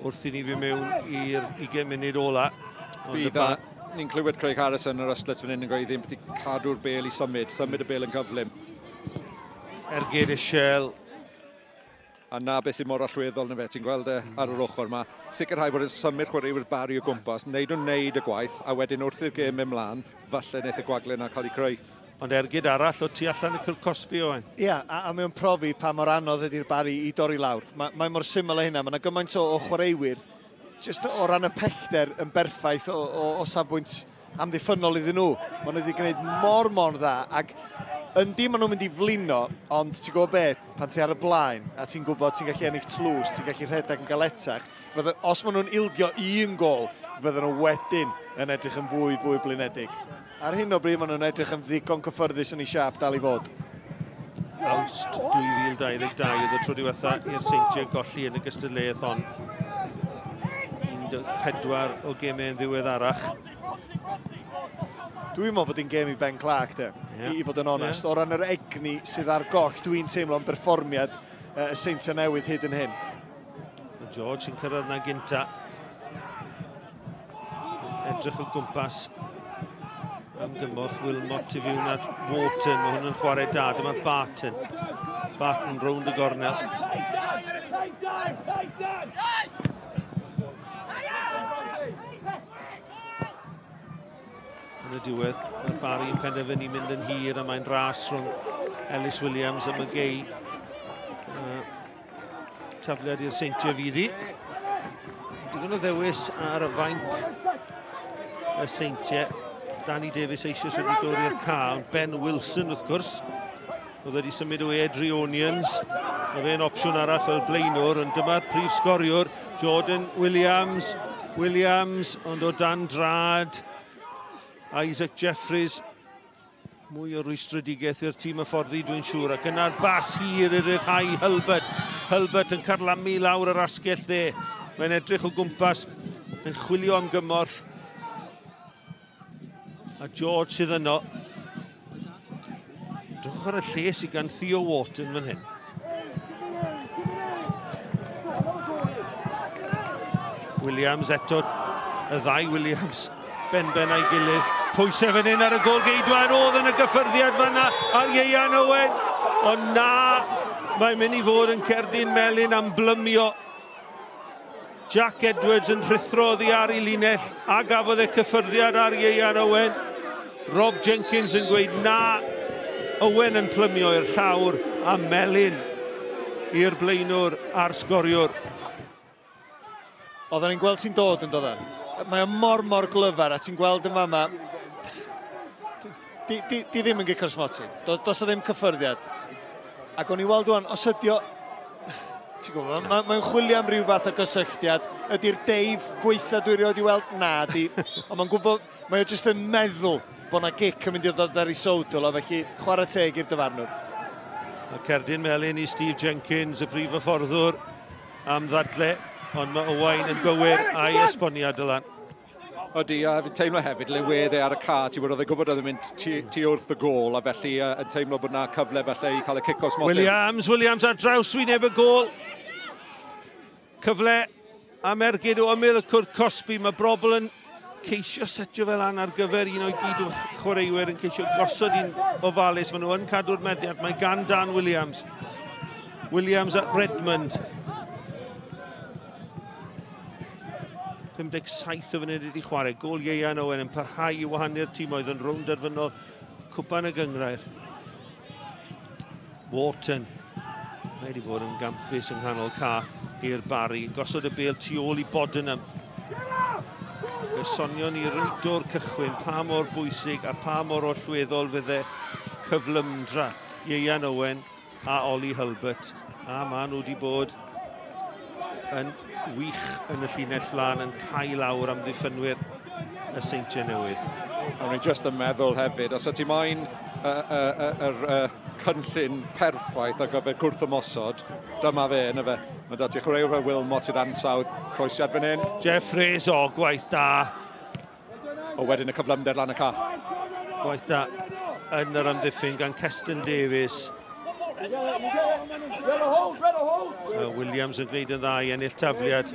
wrth i ni fi mewn i'r 20 munud ola. Bydd a ni'n clywed Craig Harrison yr ystlys fan hyn yn gweud ddim wedi cadw'r bel i symud, symud y bel yn gyflym. Ergyd Ishel. A na beth sy'n mor allweddol na fe, ti'n gweld e ar yr ochr yma. Sicrhau bod e'n symud chwaraewyr Barry o gwmpas, wneud nhw'n wneud y gwaith, a wedyn wrth i'r gêm mynd mlaen, falle wneith y gwagle yna cael ei creu. Ond ergyd arall o tu allan y cwrt cosbi, Owain. Ia, yeah, a, a mae o'n profi pa mor anodd ydy'r Barri i dorri lawr. Mae, mae mor syml â hynna. Mae yna gymaint o, o chwaraewyr, jyst o ran y pellter, yn berffaith o, o, o safbwynt amddiffynnol iddyn nhw. Maen nhw wedi gwneud mor, mor dda. Ac yndi, maen nhw'n mynd i flino, ond ti'n gwybod be, pan ti ar y blaen, a ti'n gwybod ti'n gallu ennill tlws, ti'n gallu rhedeg yn galetach, fydde, os maen nhw'n ildio un gol, fydden nhw wedyn yn edrych yn fwy, fwy blinedig. Ar hyn o bryd maen nhw'n edrych yn ddigon cyffyrddus yn ei siâp dal i fod. Awst 2022 oedd y tro diwetha i'r Seintiau golli yn y gystadleuaeth hon. 14 o gemau yn ddiweddarach. Dwi'n meddwl bod hi'n gêm i Ben Clark, de, yeah. i, i fod yn onest. Yeah. O ran yr egni sydd ar goll, dwi'n teimlo am berfformiad y Seintiau Newydd hyd yn hyn. George yn cyrraedd na gynta. Edrych o gwmpas am gymorth Wilmot i fiwn at Wharton. Mae hwn yn chwarae da. Dyma Barton. Barton rownd y gornel. Yn y diwedd, mae'r Barry yn penderfynu mynd yn hir a mae'n ras rhwng Ellis Williams a McGay. Tafliad i'r Seintiau fydd hi. Digon o ddewis ar y fainc y Seintiau. Danny Davies eisoes wedi dod i'r ca, ond Ben Wilson wrth gwrs, oedd wedi symud o Adrionians. Mae fe'n opsiwn arall fel blaenwr, ond dyma'r prif sgoriwr, Jordan Williams. Williams, ond o dan drad. Isaac Jeffries Mwy o rwystredigaeth i'r tîm hyfforddi, dwi'n siŵr. Ac yna'r bas hir i ryddhau Hulbert. Hulbert yn carlamu lawr yr asgell dde. Mae'n edrych o gwmpas, yn chwilio am gymorth. A George sydd yno. Drychwch ar y lle sydd gan Theo Wharton fan hyn. Williams eto, y ddau Williams, benben a'i gilydd. Pwysau fan hyn ar y gol geidwad, oedd yn y gyffyrddiad fanna ar Ieuan Owen. Ond na, mae'n mynd i fod yn cerdyn melyn am blymio. Jack Edwards yn rhuthro oddi ar ei linell a gafodd e cyffyrddiad ar Ieuan Owen. Rob Jenkins yn gweud na. Owen yn plymio i'r llawr a Melin i'r blaenwr a'r sgoriwr. Oedden ni'n gweld ti'n dod yn dod Mae o mor mor glyfar a ti'n gweld yn fama di, di, di ddim yn gicio'r smotyn. Does o ddim cyffyrddiad. Ac o'n i weld wan, os ydi o... Ti'n gwybod, mae'n ma, ma chwilio am ryw fath o gysylltiad. Ydy'r Dave gweitha dwi erioed i weld? Na, di. Ond mae'n gwybod, mae o jyst yn meddwl bod na gic yn mynd i ddod ar ei sowdl o, felly chwarae teg i'r dyfarnwr. Mae cerdyn melyn i Steve Jenkins, y prif hyfforddwr, am ddadle, ond mae Owain yn gywir a'i esboniad Dylan. Odi, a fi'n teimlo hefyd le wedd e ar y ca, ti'n gwybod, oedd e'n gwybod oedd e'n mynd tu, tu wrth y gôl, a felly uh, yn teimlo bod na cyfle falle i cael y cic os modyn. Williams, Williams ar draws wyneb y gôl. Cyfle am ergyd o ymyl y cwrt cosbi. Mae Brobl yn ceisio setio fel an ar gyfer un o'i gyd chwaraewyr yn ceisio gosod un ofalus. Maen nhw yn cadw'r meddiant. Mae gan Dan Williams. Williams at Redmond. 57 o funud wedi chwarae. Gôl Ieuan Owen yn parhau i wahanu'r tîmoedd yn rownd derfynol Cwpan y Gynghrair. Wharton. Mae wedi bod yn gampus yng nghanol ca i'r Barri. Gosod y bêl tu ôl i Bodenham. Fe sonion ni reit o'r cychwyn pa mor bwysig a pa mor allweddol fydde cyflymdra Ieuan Owen a Ollie Hulbert, a maen nhw wedi bod yn wych yn y llinell flaen yn cael lawr am ddiffynwyr y Seintiau Newydd. O'n i jyst yn meddwl hefyd, os ti moyn y, y, y, yr y cynllun perffaith ar gyfer gwrth ymosod, dyma fe, yna fe. Mae da ti chwaraewr fel Wilmot sydd ansawdd, croesiad fan hyn. Jeffries, o, gwaith da. O wedyn y cyflymder lan y ca. Gwaith da yn yr amddiffyn gan Keston Davies. Mae Williams yn gwneud yn dda i ennill tafliad.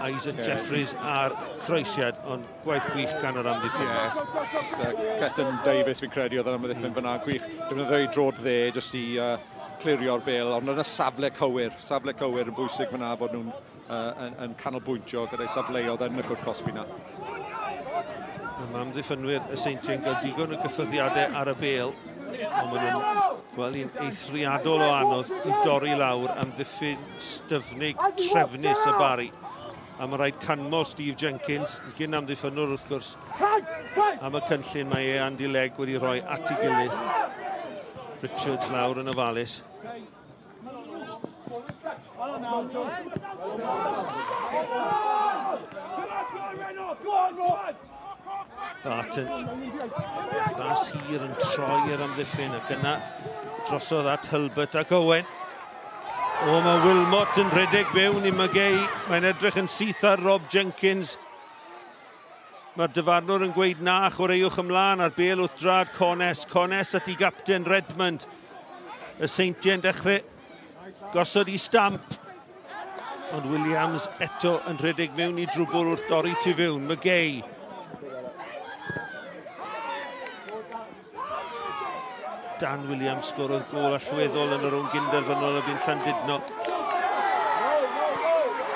Isaac yeah. Jeffries a'r croesiad, ond gwaith gwych gan yr amddiffyn. Yeah. Keston Davies fi'n credu oedd yn amddiffyn mm. fyna, gwych. Defnyddio ei drod dde jyst i uh, clirio'r bel, ond yn y safle cywir, safle cywir yn bwysig fyna bod nhw'n uh, yn, yn canolbwyntio gyda'i safleoedd yn y cwrt cosbi na. Mae amddiffynwyr y Seintiau'n cael digon o gyffyrddiadau ar y bêl, ond maen nhw'n gweld hi'n eithriadol o anodd i dorri lawr amddiffyn styfnig trefnus y Barri. A mae rhaid canmol Steve Jenkins, gyn amddiffynnwr wrth gwrs, am y cynllun mae e Andy Legg wedi rhoi at ei gilydd. Richards lawr yn ofalus. Barton. Bas hir yn troi yr amddiffyn ac yna drosodd at Hulbert ac Owen. O, mae Wilmot yn rhedeg mewn i McGay. Mae'n edrych yn syth ar Rob Jenkins. Mae'r dyfarnwr yn gweud na, chwaraewch ymlaen a'r bêl wrth drad Cones. Cones at ei gapten Redmond. Y Seintiau'n dechrau gosod i stamp. Ond Williams eto yn rhedeg mewn i drwbl wrth dorri tu fewn. McGay. Dan Williams sgorodd gôl allweddol yn y rownd gynderfynol erbyn Llandudno.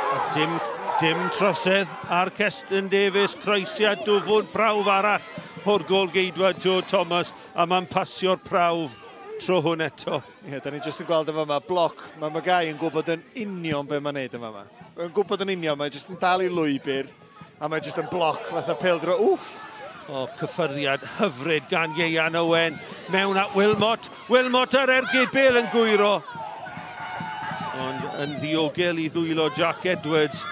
A dim, dim trosedd ar Keston Davies, croesiad dwfwn prawf arall o'r gôl geidwad Joe Thomas, a mae'n pasio'r prawf tro hwn eto. Ie, yeah, da ni jyst yn gweld yn fama, bloc, mae Magai yn gwybod yn union be mae'n neud yn fama. Yn gwybod yn union, mae jyst yn dal i lwybr, A mae jyst yn bloc fatha pêl-dro. Wff! O, cyffyrddiad hyfryd gan Ieuan Owen mewn at Wilmot. Wilmot ar ergyd bel yn gwyro. Ond yn ddiogel i ddwylo Jack Edwards.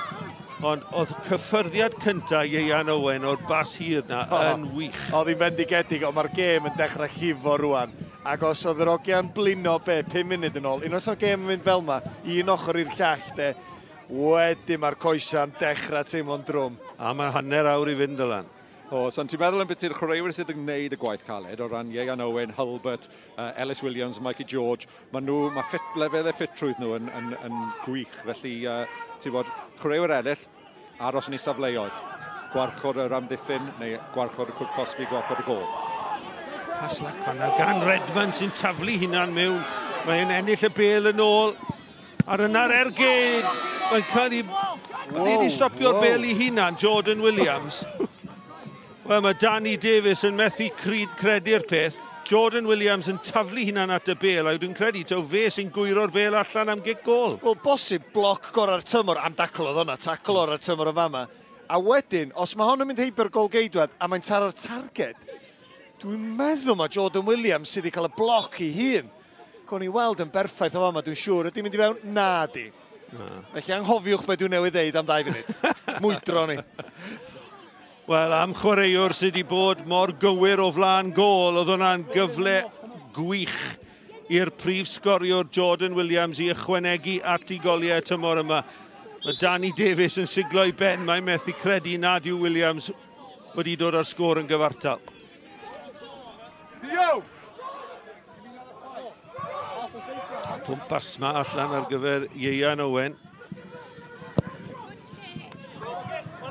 Ond oedd cyffyrddiad cyntaf Ieuan Owen o'r bas hir na oh, yn wych. Oedd hi'n fendigedig, ond mae'r gêm yn dechrau llifo rwan. Ac os oedd yr ogiau'n blino be, 5 munud yn ôl, unwaith o'r gêm yn mynd fel yma, un ochr i'r llall de, Wedyn mae'r coesau'n dechrau teimlo'n drwm. A mae hanner awr i fynd, Dylan. Oes, ond ti'n meddwl am beth i'r chwaraewyr sydd yn gwneud y gwaith caled o ran Ieuan Owen, Hulbert, uh, Ellis Williams, Mikey George, mae nhw, mae ffit, lefelau ffitrwydd nhw yn, yn, yn gwych. Felly, uh, ti'n bod, chwaraewyr eraill, aros yn ei safleoedd. Gwarchod yr amddiffyn neu gwarchod y cwrt cosbi, gwarchod y gol. Pas lac fanna gan Redmond sy'n taflu hunan mewn. Mae'n ennill y bel yn ôl. Ar yna'r ergyd! Mae'n cael ei... Wow, wedi stopio'r bel i hunan, Jordan Williams. Wel, mae Danny Davies yn methu credu'r peth. Jordan Williams yn taflu hunan at y bel, a dwi'n credu taw fe sy'n gwyro'r bel allan am gic gol. Wel, bosib bloc gorau'r tymor, am dacl oedd hwnna, tacl o'r tymor yn fama. A wedyn, os mae hon yn mynd heibio'r golgeidwad a mae'n taro'r targed, dwi'n meddwl mae Jordan Williams sydd wedi cael y bloc i hun. Gawn ni weld yn berffaith o fama, dwi'n siŵr. Ydy mynd i fewn? Na di. Na. Felly anghofiwch beth dwi'n newydd ddeud am ddau funud. Mwydro ni. Wel, am chwaraewr sydd wedi bod mor gywir o flaen gôl, oedd hwnna'n gyfle gwych i'r prif sgoriwr Jordan Williams i ychwanegu at ei goliau tymor yma. Mae Danny Davies yn siglo i ben, mae'n methu credu nad yw Williams wedi dod â'r sgôr yn gyfartal. Yo! Pwmp asma allan ar gyfer Ieuan Owen.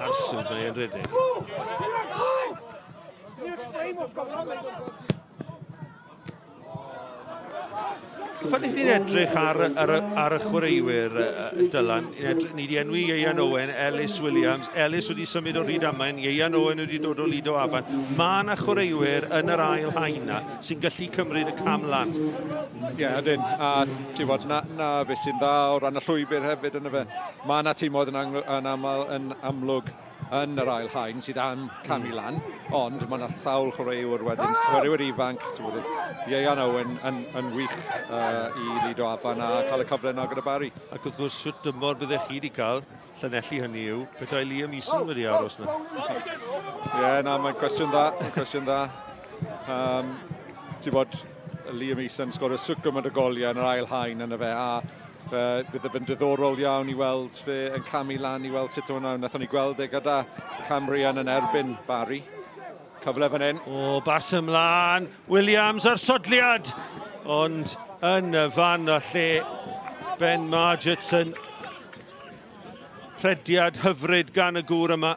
Arsw, mae e'n rhedeg. Pan ydych chi'n edrych ar, ar, ar y chwaraewyr, Dylan, ni wedi enwi Ieuan Owen, Ellis Williams, Ellis wedi symud o Rhydaman, Ieuan Owen wedi dod o Lido Afan. Mae yna chwaraewyr yn yr ail haen na sy'n gallu cymryd y cam lan. Ie, yeah, ydyn. A ti'n bod, na, na beth sy'n dda o ran y llwybr hefyd yna fe. Mae yna tîmoedd yn, yn, aml, yn amlwg yn yr ail haen sydd am camu lan, ond mae yna sawl chwaraewr wedyn, chwaraewyr ifanc, ti'n bod, Ieuan Owen yn, yn wych uh, i Lido Afan a cael y cyfle yna gyda Barry. Ac wrth gwrs, sut dymor byddech chi wedi cael, Llanelli hynny yw, petai Liam Eason wedi aros na. Ie, yeah, na, mae'n cwestiwn dda, mae'n cwestiwn dda. Um, ti'n bod, Liam Eason sgorio sut gymaint o goliau yn yr ail haen yna fe, a Uh, bydde fe'n diddorol iawn i weld fe yn camu lan i weld sut hwnna. Wnaethon ni gweld e gyda Cambrian yn erbyn Barry. Cyfle fan hyn. O, bas ymlaen. Williams ar sodliad. Ond yn y fan o lle Ben Margetson. Rhediad hyfryd gan y gŵr yma.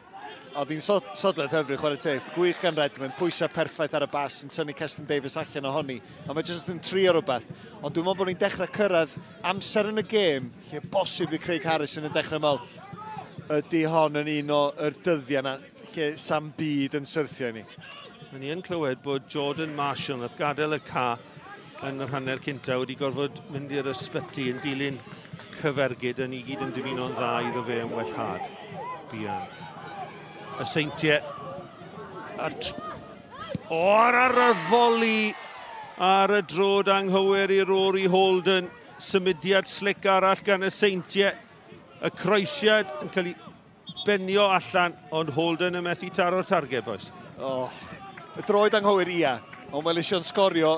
Oedd hi'n so sodledd hyfryd, chwarae teg. Gwych gan Redmond, pwysau perffaith ar y bas yn tynnu Keston Davies allan ohoni. A mae jyst yn trio rhywbeth. Ond dwi'n meddwl bod ni'n dechrau cyrraedd amser yn y gêm lle bosib i Craig Harris yn y dechrau meddwl, Ydy hon yn un o'r dyddiau yna lle sam byd yn syrthio i ni? Mae ni yn clywed bod Jordan Marshall nath gadael y ca yn yr hanner cynta wedi gorfod mynd i'r ysbyty yn dilyn cyfergyd a ni gyd yn dymuno'n dda iddo fe am wellhad. Buan. Y seintiau a'r O'r ar y foli ar y drod anghywir i Rory Holden. Symudiad slic arall gan y seintiau. Y croesiad yn cael ei benio allan, ond Holden yn methu taro'r targed, boys. Oh, y droed anghywir, ia. Ond welis i o'n sgorio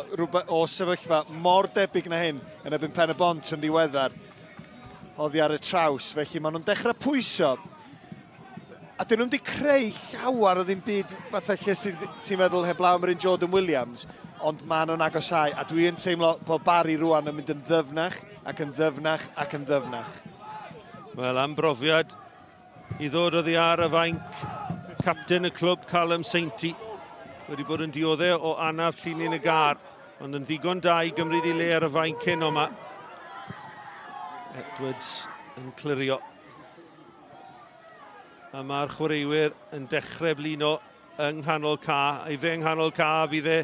o sefyllfa mor debyg na hyn yn erbyn Pen y Bont yn ddiweddar oddi ar y traws. Felly maen nhw'n dechrau pwyso. A dyn nhw'n wedi creu llawer o ddim byd fatha lle ti'n ti meddwl heblaw am yr un Jordan Williams, ond maen nhw'n agosáu, a dwi yn teimlo bod Barry rwan yn mynd yn ddyfnach ac yn ddyfnach ac yn ddyfnach. Wel, am brofiad i ddod oddi ar y fainc, capten y clwb Callum Sainty wedi bod yn dioddef o anaf llinyn y gar, ond yn ddigon da i gymryd ei le ar y fainc heno yma. Edwards yn clirio. A mae'r chwaraewyr yn dechrau blino yng nghanol ca. Ei fe yng nghanol ca bydd e,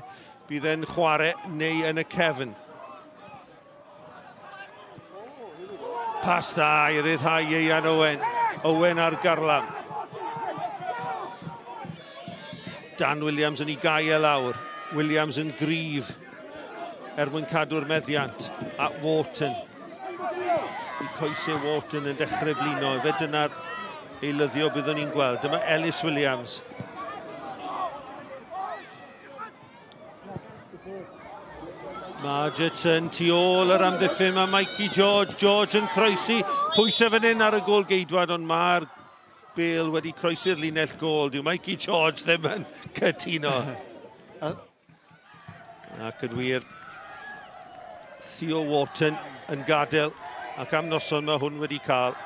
bydd e'n chwarae neu yn y cefn. Pas dda i ryddhau Ieuan Owen. Owen ar garlam. Dan Williams yn ei gau e lawr. Williams yn gryf er mwyn cadw'r meddiant. At Wharton. I coesau Wharton yn dechrau blino. Fe dyna'r eilyddio byddwn ni'n gweld. Dyma Ellis Williams. Margetson tu ôl yr amddiffyn, mae Mikey George, George yn croesi, pwysau fan hyn ar y gôl geidwad, ond mae'r bêl wedi croesi'r linell gôl. Dyw Mikey George ddim yn cytuno. Ac yn wir, Theo Wharton yn gadael, ac am noson mae hwn wedi cael.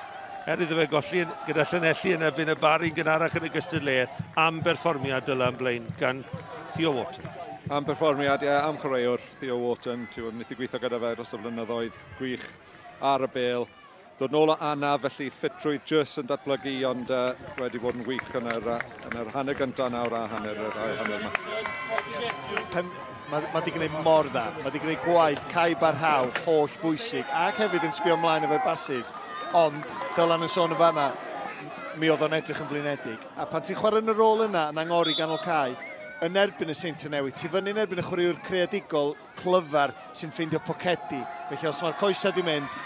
Er iddo fe golli gyda Llanelli yn erbyn y Barri'n gynharach yn y gystadleuaeth, am berfformiad Dylan Blaine gan Theo Wharton. Am berfformiad, ie, yeah, am chwaraewr Theo Wharton, ti'n gwybod, wnaeth i gweithio gyda fe dros y blynyddoedd, gwych ar y bêl. Dod nôl o anaf, felly ffitrwydd jyst yn datblygu, ond uh, wedi bod yn wych yn yr, uh, yn yr hanner gyntaf nawr a hanner yr ail hanner yma. Mae ma di gwneud mor dda, mae di gwneud gwaith cae barhaw holl bwysig, ac hefyd yn sbio ymlaen efo'i basis, ond Dylan yn sôn yn fanna, mi oedd o'n edrych yn flinedig. A pan ti'n chwarae yn y rôl yna, yn angori ganol cae, yn erbyn y Seintiau Newydd, ti fyny yn erbyn y chwaraewr creadigol clyfar sy'n ffeindio pocedi. Felly os mae'r coesau di mynd,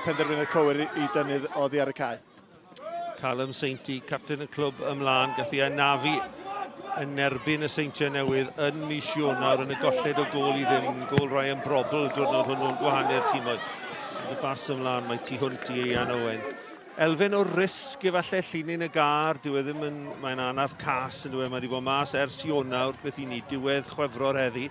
penderfyniad cywir i, i dynnu oddi ar y cae. Callum Sainty, capten y clwb ymlaen, gath ei anafu yn erbyn y Seintiau Newydd yn mis Ionawr yn y golled o gôl i ddim. Gôl Ryan Brobl diwrnod hwnnw'n gwahanu'r timoedd. Y bas ymlaen, mae tu hwnt i Ian Owen. Elfen o risg efallai llinyn y gar, dyw e ddim yn, mae'n anaf cas yn dyw e, mae wedi bod mas ers Ionawr, beth i ni, diwedd Chwefror heddi.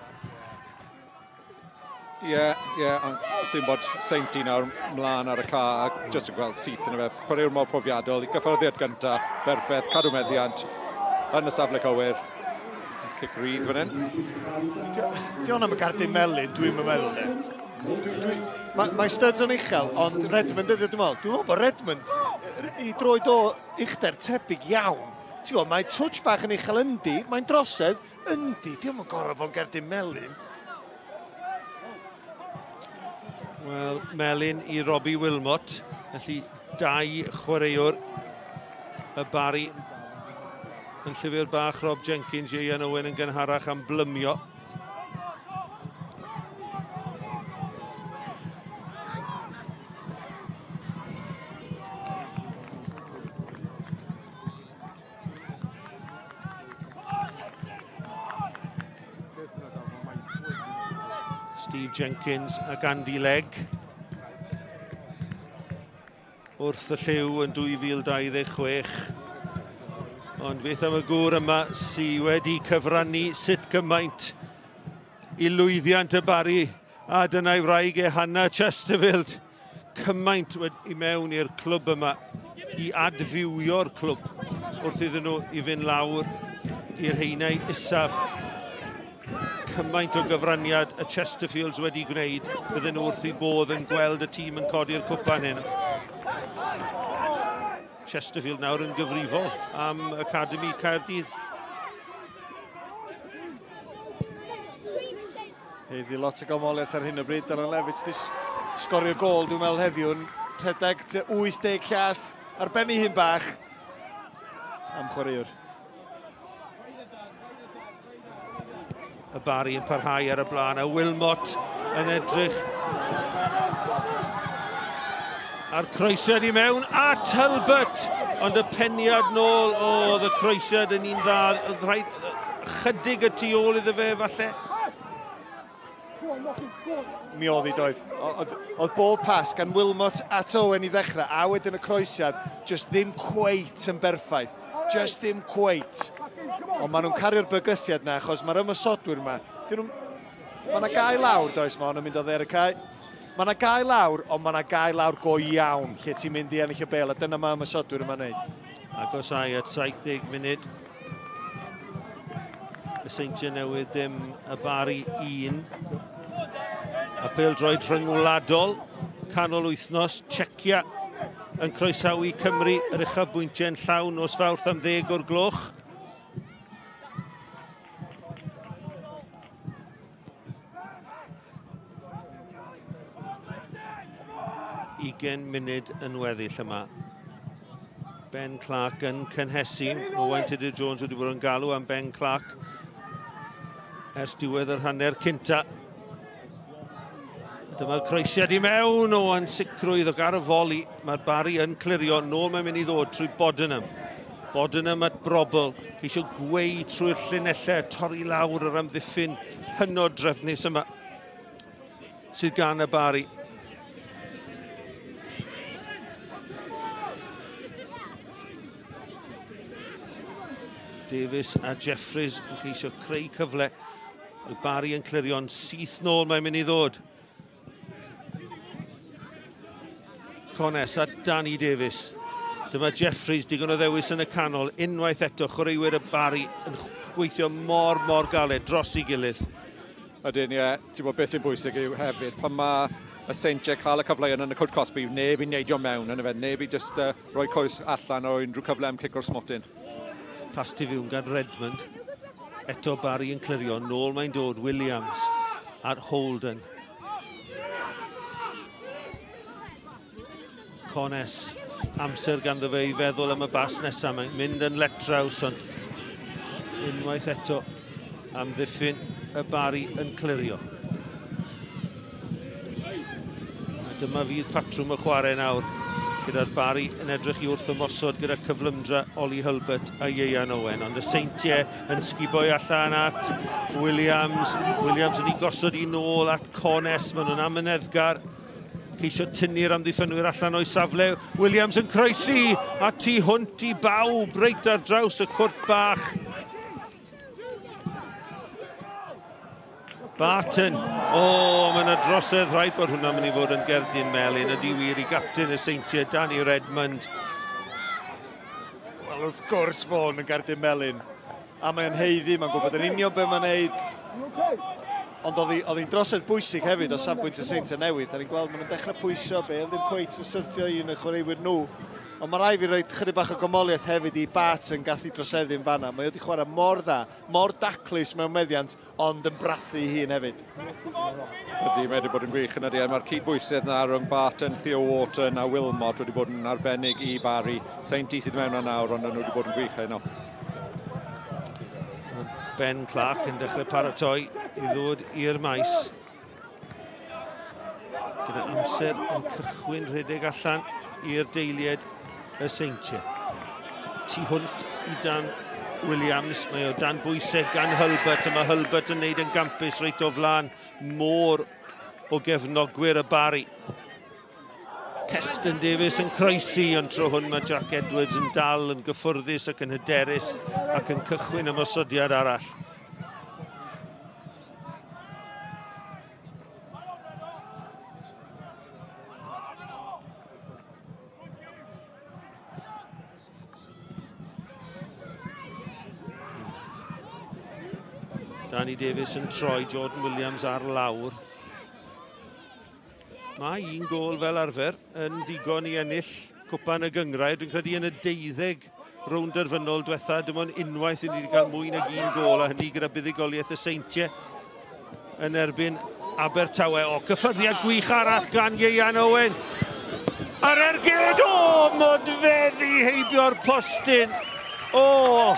Ie, yeah, ie, yeah, ond ti'n bod Sainty nawr mlaen ar y ca a jyst yn gweld syth yn y fe. Chwaraewr mor profiadol, i gyffyrddiad gynta, berffaith, cadw meddiant, yn y safle cywir. Cic rydd fan hyn. Di hwn am y gardyn melyn, dwi'n meddwl de. Dwi, dwi, mae, mae studs yn uchel, ond Redmond ydy, dwi'n meddwl. Dwi'n meddwl bod Redmond i droed o uchder tebyg iawn. Ti'n gwybod, mae touch bach yn uchel yndi, mae'n drosedd, yndi, diolch yn gorfod bod yn gerdyn melyn. Wel, melyn i Robbie Wilmot, felly dau chwaraewr y Barry yn llyfr bach Rob Jenkins, Ieuan Owen yn gynharach am blymio. Steve Jenkins ac Andy Legg wrth y lliw yn 2026. Ond beth am y gŵr yma sy wedi cyfrannu sut gymaint i lwyddiant y Barri a dyna'i wraig e Hannah Chesterfield. Cymaint i mewn i'r clwb yma i adfywio'r clwb wrth iddyn nhw i fynd lawr i'r haenau isaf. Cymaint o gyfraniad y Chesterfields wedi gwneud, bydden nhw wrth eu bodd yn gweld y tîm yn codi'r cwpan hyn. Chesterfield nawr yn gyfrifol am Academy Caerdydd. Heiddi lot o gomoliaeth ar hyn o bryd. Dylan Levitt di sgorio gol, dwi'n meddwl heddiw'n rhedeg 80 llath ar ben ei hun bach am chwaraewr. Y Barry yn parhau ar y blaen a Wilmot yn edrych a'r croesiad i mewn a Talbot ond y peniad nôl oedd y croesiad yn un dda rhaid chydig y tu ôl iddo fe falle Mi oedd hi doedd. Oedd bob pas gan Wilmot at Owen i ddechrau, a wedyn y croesiad, just ddim cweit yn berffaith. Just ddim cweit. Ond maen nhw'n cario'r bygythiad na, achos mae'r ymosodwyr yma, dyn nhw... Mae yna gau lawr, does, mae hwn yn mynd o dder y cae. Mae yna gau lawr, ond mae yna gau lawr go iawn lle ti'n mynd i ennill y bel, a dyna mae ymosodwyr yma'n neud. Agosau at 70 munud. Y Seintiau Newydd dim, y Bari 1. A pêl-droed rhyngwladol, canol wythnos, Czecia yn croesawu Cymru yr uchafbwyntiau yn llawn nos Fawrth am ddeg o'r gloch. Ugain munud yn weddill yma. Ben Clark yn cynhesu. Owain Tudur Jones wedi bod yn galw am Ben Clark ers diwedd yr hanner cynta. Dyma'r croesiad i mewn o ansicrwydd o gar y foli. Mae'r Barry yn clirio, nôl mae'n mynd i ddod trwy Bodenham. Bodenham at Brobl, ceisio gweu trwy'r llinellau, torri lawr yr amddiffyn hynod drefnus yma sydd gan y Barry. Davies a Jeffries yn ceisio creu cyfle. Y Barry yn clirio'n syth nôl mae'n mynd i ddod. Cones a Danny Davies. Dyma Jeffries, digon o ddewis yn y canol. Unwaith eto, chwaraewyr y Barry yn gweithio mor, mor galed dros ei gilydd. Ydyn, ie. Ti'n gwybod beth sy'n bwysig yw hefyd, pan mae y Seintiau cael y cyfleoedd yn y cwrt cosbi, neb i neidio mewn, yn y neb i just rhoi coes allan o unrhyw cyfle am cic o'r smotyn. Pas tu fewn gan Redmond. Eto Barry yn clirio, nôl mae'n dod, Williams at Holden. Cones, amser ganddo fe i feddwl am y bas nesaf. Mae'n mynd yn letraws, ond unwaith eto amddiffyn y Barry yn clirio. A dyma fydd patrwm y chwarae nawr, gyda'r Barry yn edrych i wrth ymosod gyda cyflymdra Ollie Hulbert a Ieuan Owen. Ond y Seintiau yn sguboi allan at Williams. Williams yn ei gosod i nôl at Cones. Maen nhw'n amyneddgar. Ceisio tynnu'r amddiffynwyr allan o'i safle. Williams yn croesi a tu hwnt i bawb reit ar draws y cwrt bach. Barton. O, oh, mae yna drosedd. Rhaid bod hwnna'n mynd i fod yn gerdyn melyn. Ydy wir i gapten y Seintiau, Danny Redmond. Wel, wrth gwrs fod yn gerdyn melyn. A mae'n heiddi, mae'n gwybod yn union beth mae'n neud. Ond oedd hi'n drosedd bwysig hefyd o safbwynt y Seintiau Newydd. Da ni'n gweld maen nhw'n dechrau pwyso, Bale ddim cweit yn syrthio i un o'r chwaraewyr nhw. Ond mae rhaid fi roi chydig bach o gomoliaeth hefyd i Barton gath i droseddu yn fanna. Mae wedi chwarae mor dda, mor daclus mewn meddiant, ond yn brathu ei hun hefyd. Ydy, mae wedi bod yn gwych yn ydy. Mae'r cydbwysedd na rhwng Barton, Theo Wharton a Wilmot wedi bod yn arbennig i Barry. Saint sydd mewn o nawr, ond nhw wedi bod yn gwych heno. Ben Clark yn dechrau paratoi i ddod i'r maes. Gyda amser yn cychwyn rhedeg allan i'r deiliad y Seintiau. Tu hwnt i Dan Williams, mae o dan bwysau gan Hulbert, a mae Hulbert yn neud yn gampus reit o flaen môr o gefnogwyr y Barri. Keston Davies yn croesi, ond tro hwn mae Jack Edwards yn dal yn gyffwrddus ac yn hyderus ac yn cychwyn ymosodiad arall. Danny Davies yn troi Jordan Williams ar lawr. Mae un gol fel arfer yn ddigon i ennill Cwpan y Gynghrair. Dwi'n credu yn y deuddeg rownd derfynol diwetha, dim ond unwaith i ni wedi cael mwy nag un gôl, a hynny gyda buddugoliaeth y Seintiau yn erbyn Abertawe. O, cyffyrddiad gwych arall gan Ieuan Owen. Ar ergyd, o, modfeddi heibio'r postyn. O,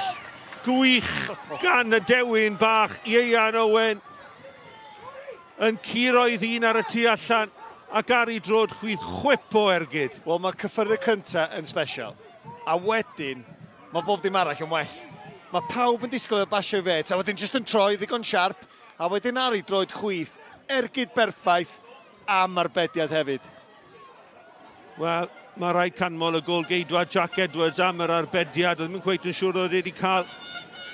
gwych gan y dewin bach Ieuan Owen. Yn curo ei ddyn ar y tu allan ac ar ei droed chwith chwip o ergyd. Wel, mae'r cyffyrddiad cyntaf yn special, a wedyn mae bob dim arall yn well. Mae pawb yn disgwyl iddo basio i fet, a wedyn jyst yn troi ddigon siarp, a wedyn ar ei droed chwith, ergyd berffaith am arbediad hefyd. Wel, mae rhaid canmol y gôl-geidwad Jack Edwards am yr arbediad. Oedd ddim yn cweit yn siŵr oedd wedi cael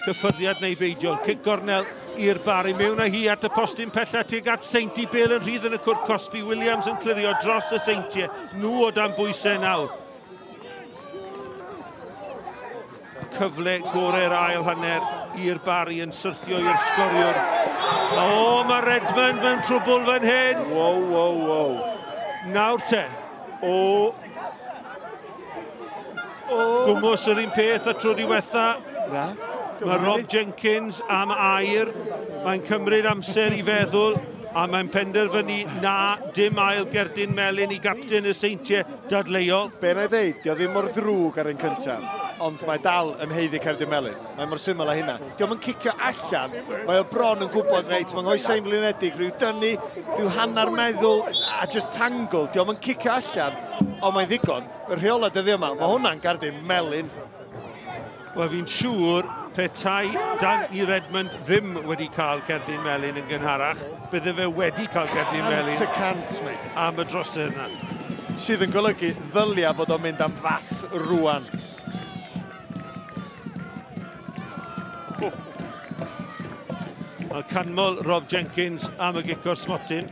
cyffyrddiad neu beidio. Cic gornel i'r Barri. Mewn â hi at y postyn pella tuag at Seinti. Bale yn rhydd yn y cwrt cosbi. Williams yn clirio dros y Seintiau. Nhw o dan bwysau nawr. Cyfle gorau'r ail hanner i'r Barri yn syrthio i'r sgoriwr. O, mae Redmond mewn trwbl fan hyn. Wow, wow, wow. Nawr te. O. O. Gwmws yr un peth a tro diwetha. Na. Mae Rob Jenkins am air. Mae'n cymryd amser i feddwl a mae'n penderfynu na dim ail gerdyn melyn i gapten y Seintiau dadleuol. Be na i ddeud, dio ddim mor ddrwg ar un cyntaf, ond mae dal yn haeddu cerdyn melyn. Mae mor syml â hynna. Dio'm yn cicio allan, mae o bron yn gwybod, reit, mae'n nghoesau'n flinedig, rhyw dynnu, rhyw hanner meddwl, a just tangle. Dio'm yn cicio allan, ond mae'n ddigon. Y rheolau dyddiau yma, mae hwnna'n gerdyn melyn. Wel, fi'n siŵr petai Danny Redmond ddim wedi cael cerdyn melyn yn gynharach, bydde fe wedi cael cerdyn melyn. Cant y cant, mate. Am y drosedd yna. Sydd yn golygu ddylia fod o'n mynd am fath rwan. Mae canmol Rob Jenkins am y gic o'r smotyn,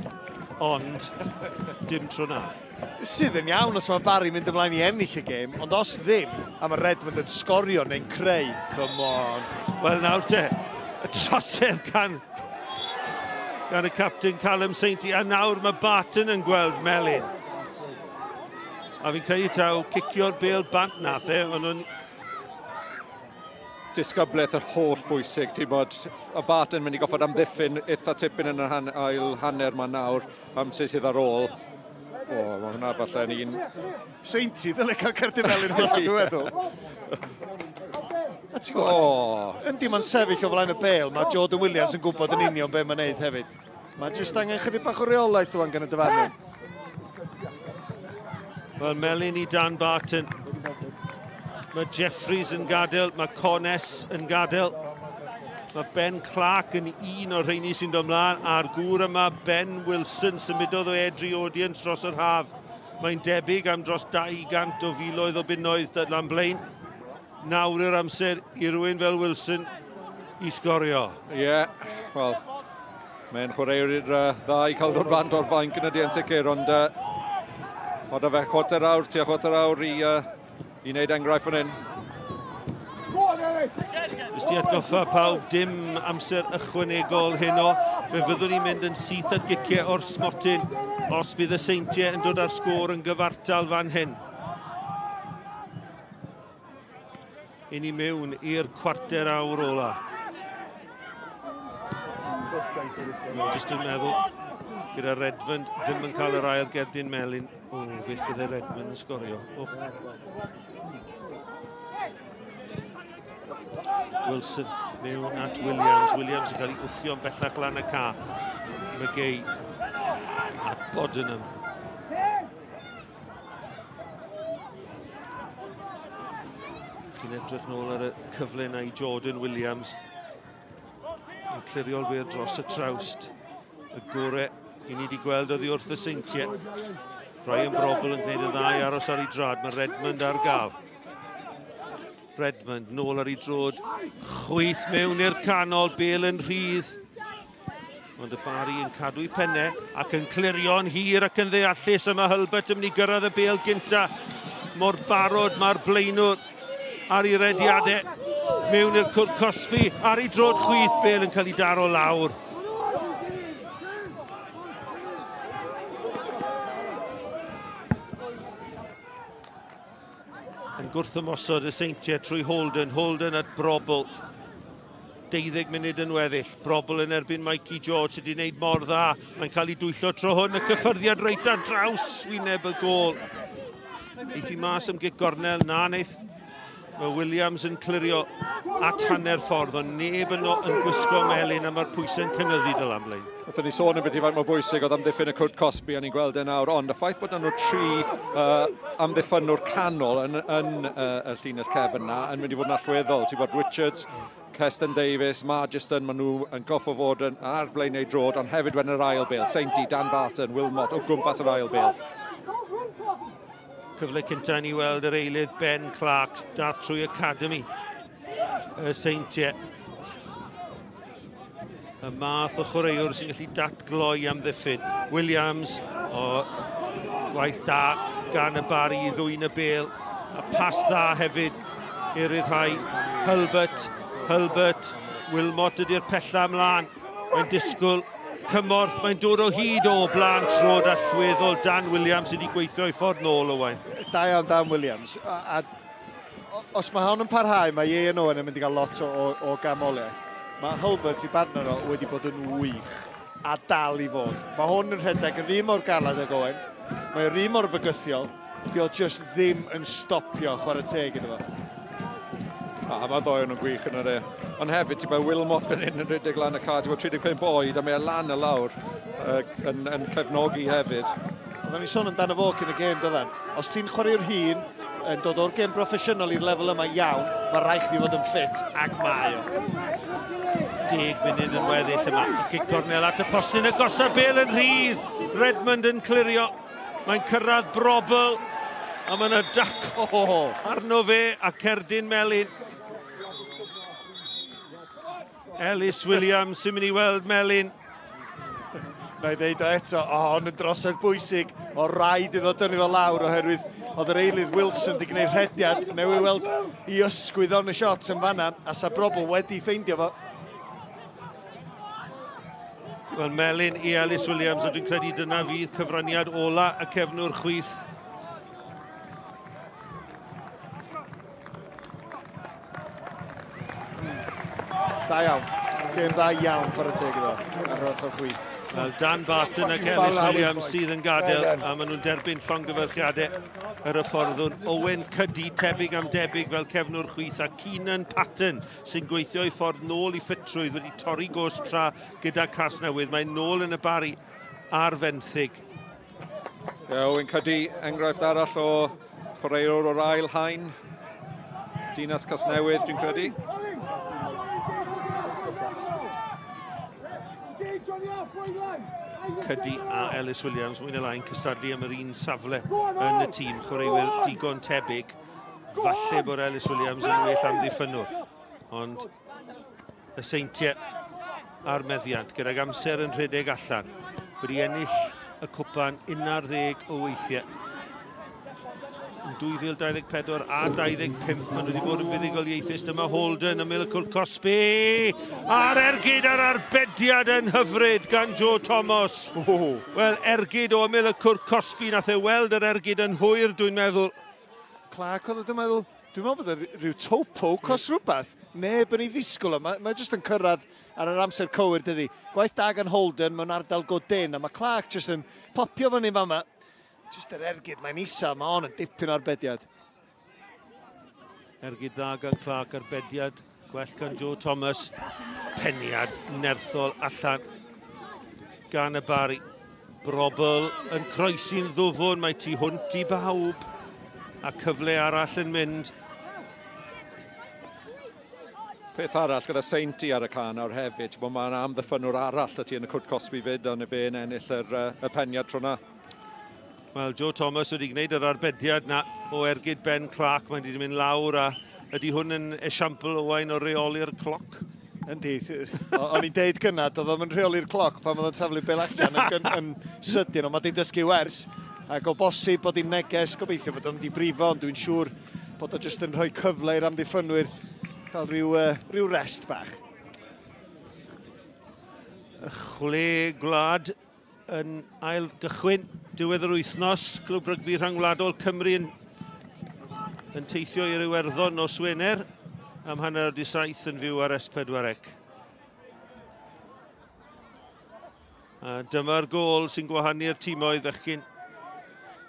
ond dim tro na. Sydd yn iawn os mae Barry mynd ymlaen i ennill y gêm, ond os ddim, a mae Redmond yn sgorio neu'n creu, come on. Wel nawr te, y trosedd gan, gan y captain Callum Sainty, a nawr mae Barton yn gweld melyn. A fi'n credu taw cicio'r bêl bant nath e, ond nhw'n disgyblaeth yr holl bwysig, ti'n bod, y Barton mynd i goffod amddiffyn eitha tipyn yn yr han, ail hanner ma nawr, amser sydd ar ôl. O, mae hwnna falle yn un... Seinti, ddyle cael cerdyn melyn hwnna, dwi'n meddwl. A ti'n gwybod, oh. yndi mae'n sefyll o flaen y bel, mae Jordan Williams yn gwybod yn union be mae'n neud hefyd. Mae jyst angen chydig bach o reolaeth rwan gan y dyfarnwr. Wel, melyn i Dan Barton. Mae Jeffries yn gadael, mae Cones yn gadael. Mae Ben Clark yn un o'r rheini sy'n dod mlaen, a'r gŵr yma, Ben Wilson, symudodd o Edry Audience dros yr haf. Mae'n debyg am dros 200 o filoedd o bunnoedd lan blaen. Nawr yw'r amser i rywun fel Wilson i sgorio. Ie, yeah, wel, mae'n chwaraewr uh, dda i cael dod bant o'r fainc yn y di yn sicr, ond uh, mae da fe chwarter awr, tua chwarter awr i, uh, i wneud enghraifft fan hyn. Jyst i atgoffa pawb, dim amser ychwanegol heno. Fe fyddwn ni'n mynd yn syth at giciau o'r smotyn os bydd y Seintiau yn dod â'r sgôr yn gyfartal fan hyn. I ni mewn i'r cwarter awr ola. Dwi'n jyst yn meddwl, gyda Redmond ddim yn cael yr ail gerdyn melyn. O, beth fydde Redmond yn sgorio? O. Wilson mewn at Williams. Williams yn cael ei wthio'n bellach lan y ca. McGay at Bodenham. Chi'n edrych nôl ar y cyfle yna i Jordan Williams. Yn clirio'r wir dros y trawst. Y gore i ni wedi gweld oddi wrth y Seintiau. Ryan Brobl yn gwneud y ddau aros ar ei drad. Mae Redmond ar gael. Redmond nôl ar ei drod. Chwyth mewn i'r canol, Bale yn rhydd. Ond y Bari yn cadw'i pennau ac yn clirio'n hir ac yn ddeallus a mae Hulbert yn mynd i gyrraedd y bêl gynta. Mor barod mae'r blaenwr ar ei rediadau mewn i'r cwrt cosbi ar ei drod chwith, bêl yn cael ei daro lawr. Yn gwrthymosod y Seintiau trwy Holden. Holden at Brobl. 12 munud yn weddill. Brobl yn erbyn Mikey George sydd wedi gwneud mor dda. Mae'n cael ei dwyllo tro hwn. Y cyffyrddiad reit ar draws wyneb y gôl. Eithi mas am gic gornel. Na, neith. Mae Williams yn clirio at hanner ffordd, ond neb yno yn gwisgo melyn a mae'r pwysau'n cynyddu Dylan Blaine. Wrth ni sôn am beth i faint mor bwysig oedd amddiffyn y cwrt cosbi, a ni'n gweld e nawr, ond y ffaith bod nhw tri amddiffynwr canol yn, yn y llinell cefn na yn mynd i fod yn allweddol. Ti'n bod Richards, Keston Davies, Margiston, maen nhw yn goffo fod yn, ar blaenau drod, ond hefyd wedyn yr ail bêl. Sainty, Dan Barton, Wilmot o gwmpas yr ail bêl. Cyfle cyntaf ni weld yr eilydd Ben Clark, dath trwy Academy y Seintiau. Y math o chwaraewr sy'n gallu datgloi am ddiffyn. Williams, o gwaith da gan y Bari i ddwyn y bel. A pas dda hefyd i ryddhau Hulbert. Hulbert, Wilmot ydy'r pella ymlaen. Mae'n disgwyl cymorth, mae'n dod o hyd o blaen trod allweddol Dan Williams sydd wedi gweithio i ffordd nôl Owain. Da iawn Dan Williams. A, a os mae hon yn parhau, mae Ieuan Owen yn mynd i gael lot o, o, o gamoliaeth. Mae Hulbert i bartner o wedi bod yn wych a dal i fod. Mae hwn yn rhedeg yr un mor galed ag Owen. Mae yr un mor fygythiol. Di o just ddim yn stopio chwarae teg iddo fo. A mae ddoi nhw'n gwych yn yr e. Ond hefyd, ti'n gweld Wilmot fan hyn yn rhedeg lan y car, ti'n gweld 35 oed, a mae e lan y lawr uh, yn, yn cefnogi hefyd. Oedden ni'n sôn amdano fo cyn y gêm, dyddan. Os ti'n chwarae'r hun, yn dod o'r gêm broffesiynol i'r lefel yma iawn, mae rhaid chdi fod yn ffit, ac mae o. Deg munud yn weddill yma. Cic cornel at y postyn y gosod bel yn rhydd. Redmond yn clirio. Mae'n cyrraedd Brobl, a mae yna dacl oh. arno fe a cerdyn melyn. Ellis Williams sy'n mynd i weld melyn. Na i ddeud o eto, o, hon yn drosedd bwysig, o rhaid iddo dynnu fo lawr oherwydd oedd yr eilydd Wilson wedi gwneud rhediad, newydd weld i ysgwydd on y shot yn fanna, a sa Brobl wedi ffeindio fo. Wel, melyn i Ellis Williams, a dwi'n credu dyna fydd cyfraniad ola y cefnwr chwith. Da iawn. Gêm dda iawn, chwarae teg iddo, ar yr ochr chwith. Wel, Dan Barton ac Ellis Williams sydd yn gadael, a maen nhw'n derbyn llongyfarchiadau yr hyfforddwr. Owen Cuddy, tebyg am debyg fel cefnwr chwith, a Keenan Patton sy'n gweithio ei ffordd nôl i ffitrwydd wedi torri gos tra gyda Casnewydd. Mae'n nôl yn y Bari ar fenthyg. Ie, Owen Cuddy, enghraifft arall o chwaraewr o'r ail haen. Dinas Casnewydd, dwi'n credu. Cuddy a Ellis Williams, mwy na lai'n cystadlu am yr un safle yn y tîm. Chwaraewyr digon tebyg. Falle bod Ellis Williams yn well amddiffynnwr, ond y Seintiau a'r meddiant gydag amser yn rhedeg allan wedi ennill y cwpan 11 o weithiau. Yn 2024 a 25 maen nhw wedi bod yn fuddugoliaethus. Dyma Holden ymyl y cwrt cosbi a'r ergyd a'r arbediad yn hyfryd gan Joe Thomas. Wel, ergyd o ymyl y cwrt cosbi, nath e weld yr ergyd yn hwyr dwi'n meddwl. Clark oedd o, dwi'n meddwl, dwi'n meddwl bod e rhyw toe poke os rhywbeth. Neb yn ei ddisgwyl o, mae, mae jyst yn cyrraedd ar yr amser cywir dydi. Gwaith da gan Holden mewn ardal go dyn, a mae Clark jyst yn popio fyny fama. Jyst yr ergyd, mae'n isel, mae on yn dipyn o arbediad. Ergyd dda gan Clark, arbediad gwell gan Joe Thomas. Peniad nerthol allan gan y Bari. Brobl yn croesi'n ddwfwn, mae tu hwnt i bawb. A cyfle arall yn mynd. Peth arall gyda Seinti ar y can nawr hefyd, bod mae'n amddiffynnwr arall y ti yn y cwrt cosbi fyd, ond fe'n ennill yr, y peniad tro na. Wel, Joe Thomas wedi gwneud yr arbediad na o ergyd Ben Clark. Mae'n wedi mynd lawr a ydy hwn yn esiampl Owain o reoli'r cloc? Yndi, o'n i'n deud gynna, doedd o'm yn rheoli'r cloc pan oedd o'n taflu bel allan yn, yn, yn sydyn, ond mae di dysgu wers, ac o bosib bod hi'n neges, gobeithio bod o'n wedi brifo, ond dwi'n siŵr bod o jyst yn rhoi cyfle i'r amddiffynwyr cael rhyw, uh, rhyw rest bach. Y chwe gwlad yn ail gychwyn diwedd yr wythnos. Clwb Rygbi Rhyngwladol Cymru yn yn teithio i'r Iwerddon nos Wener am 7:30 yn fyw ar S4C. A dyma'r gôl sy'n gwahanu'r timoedd fechgyn.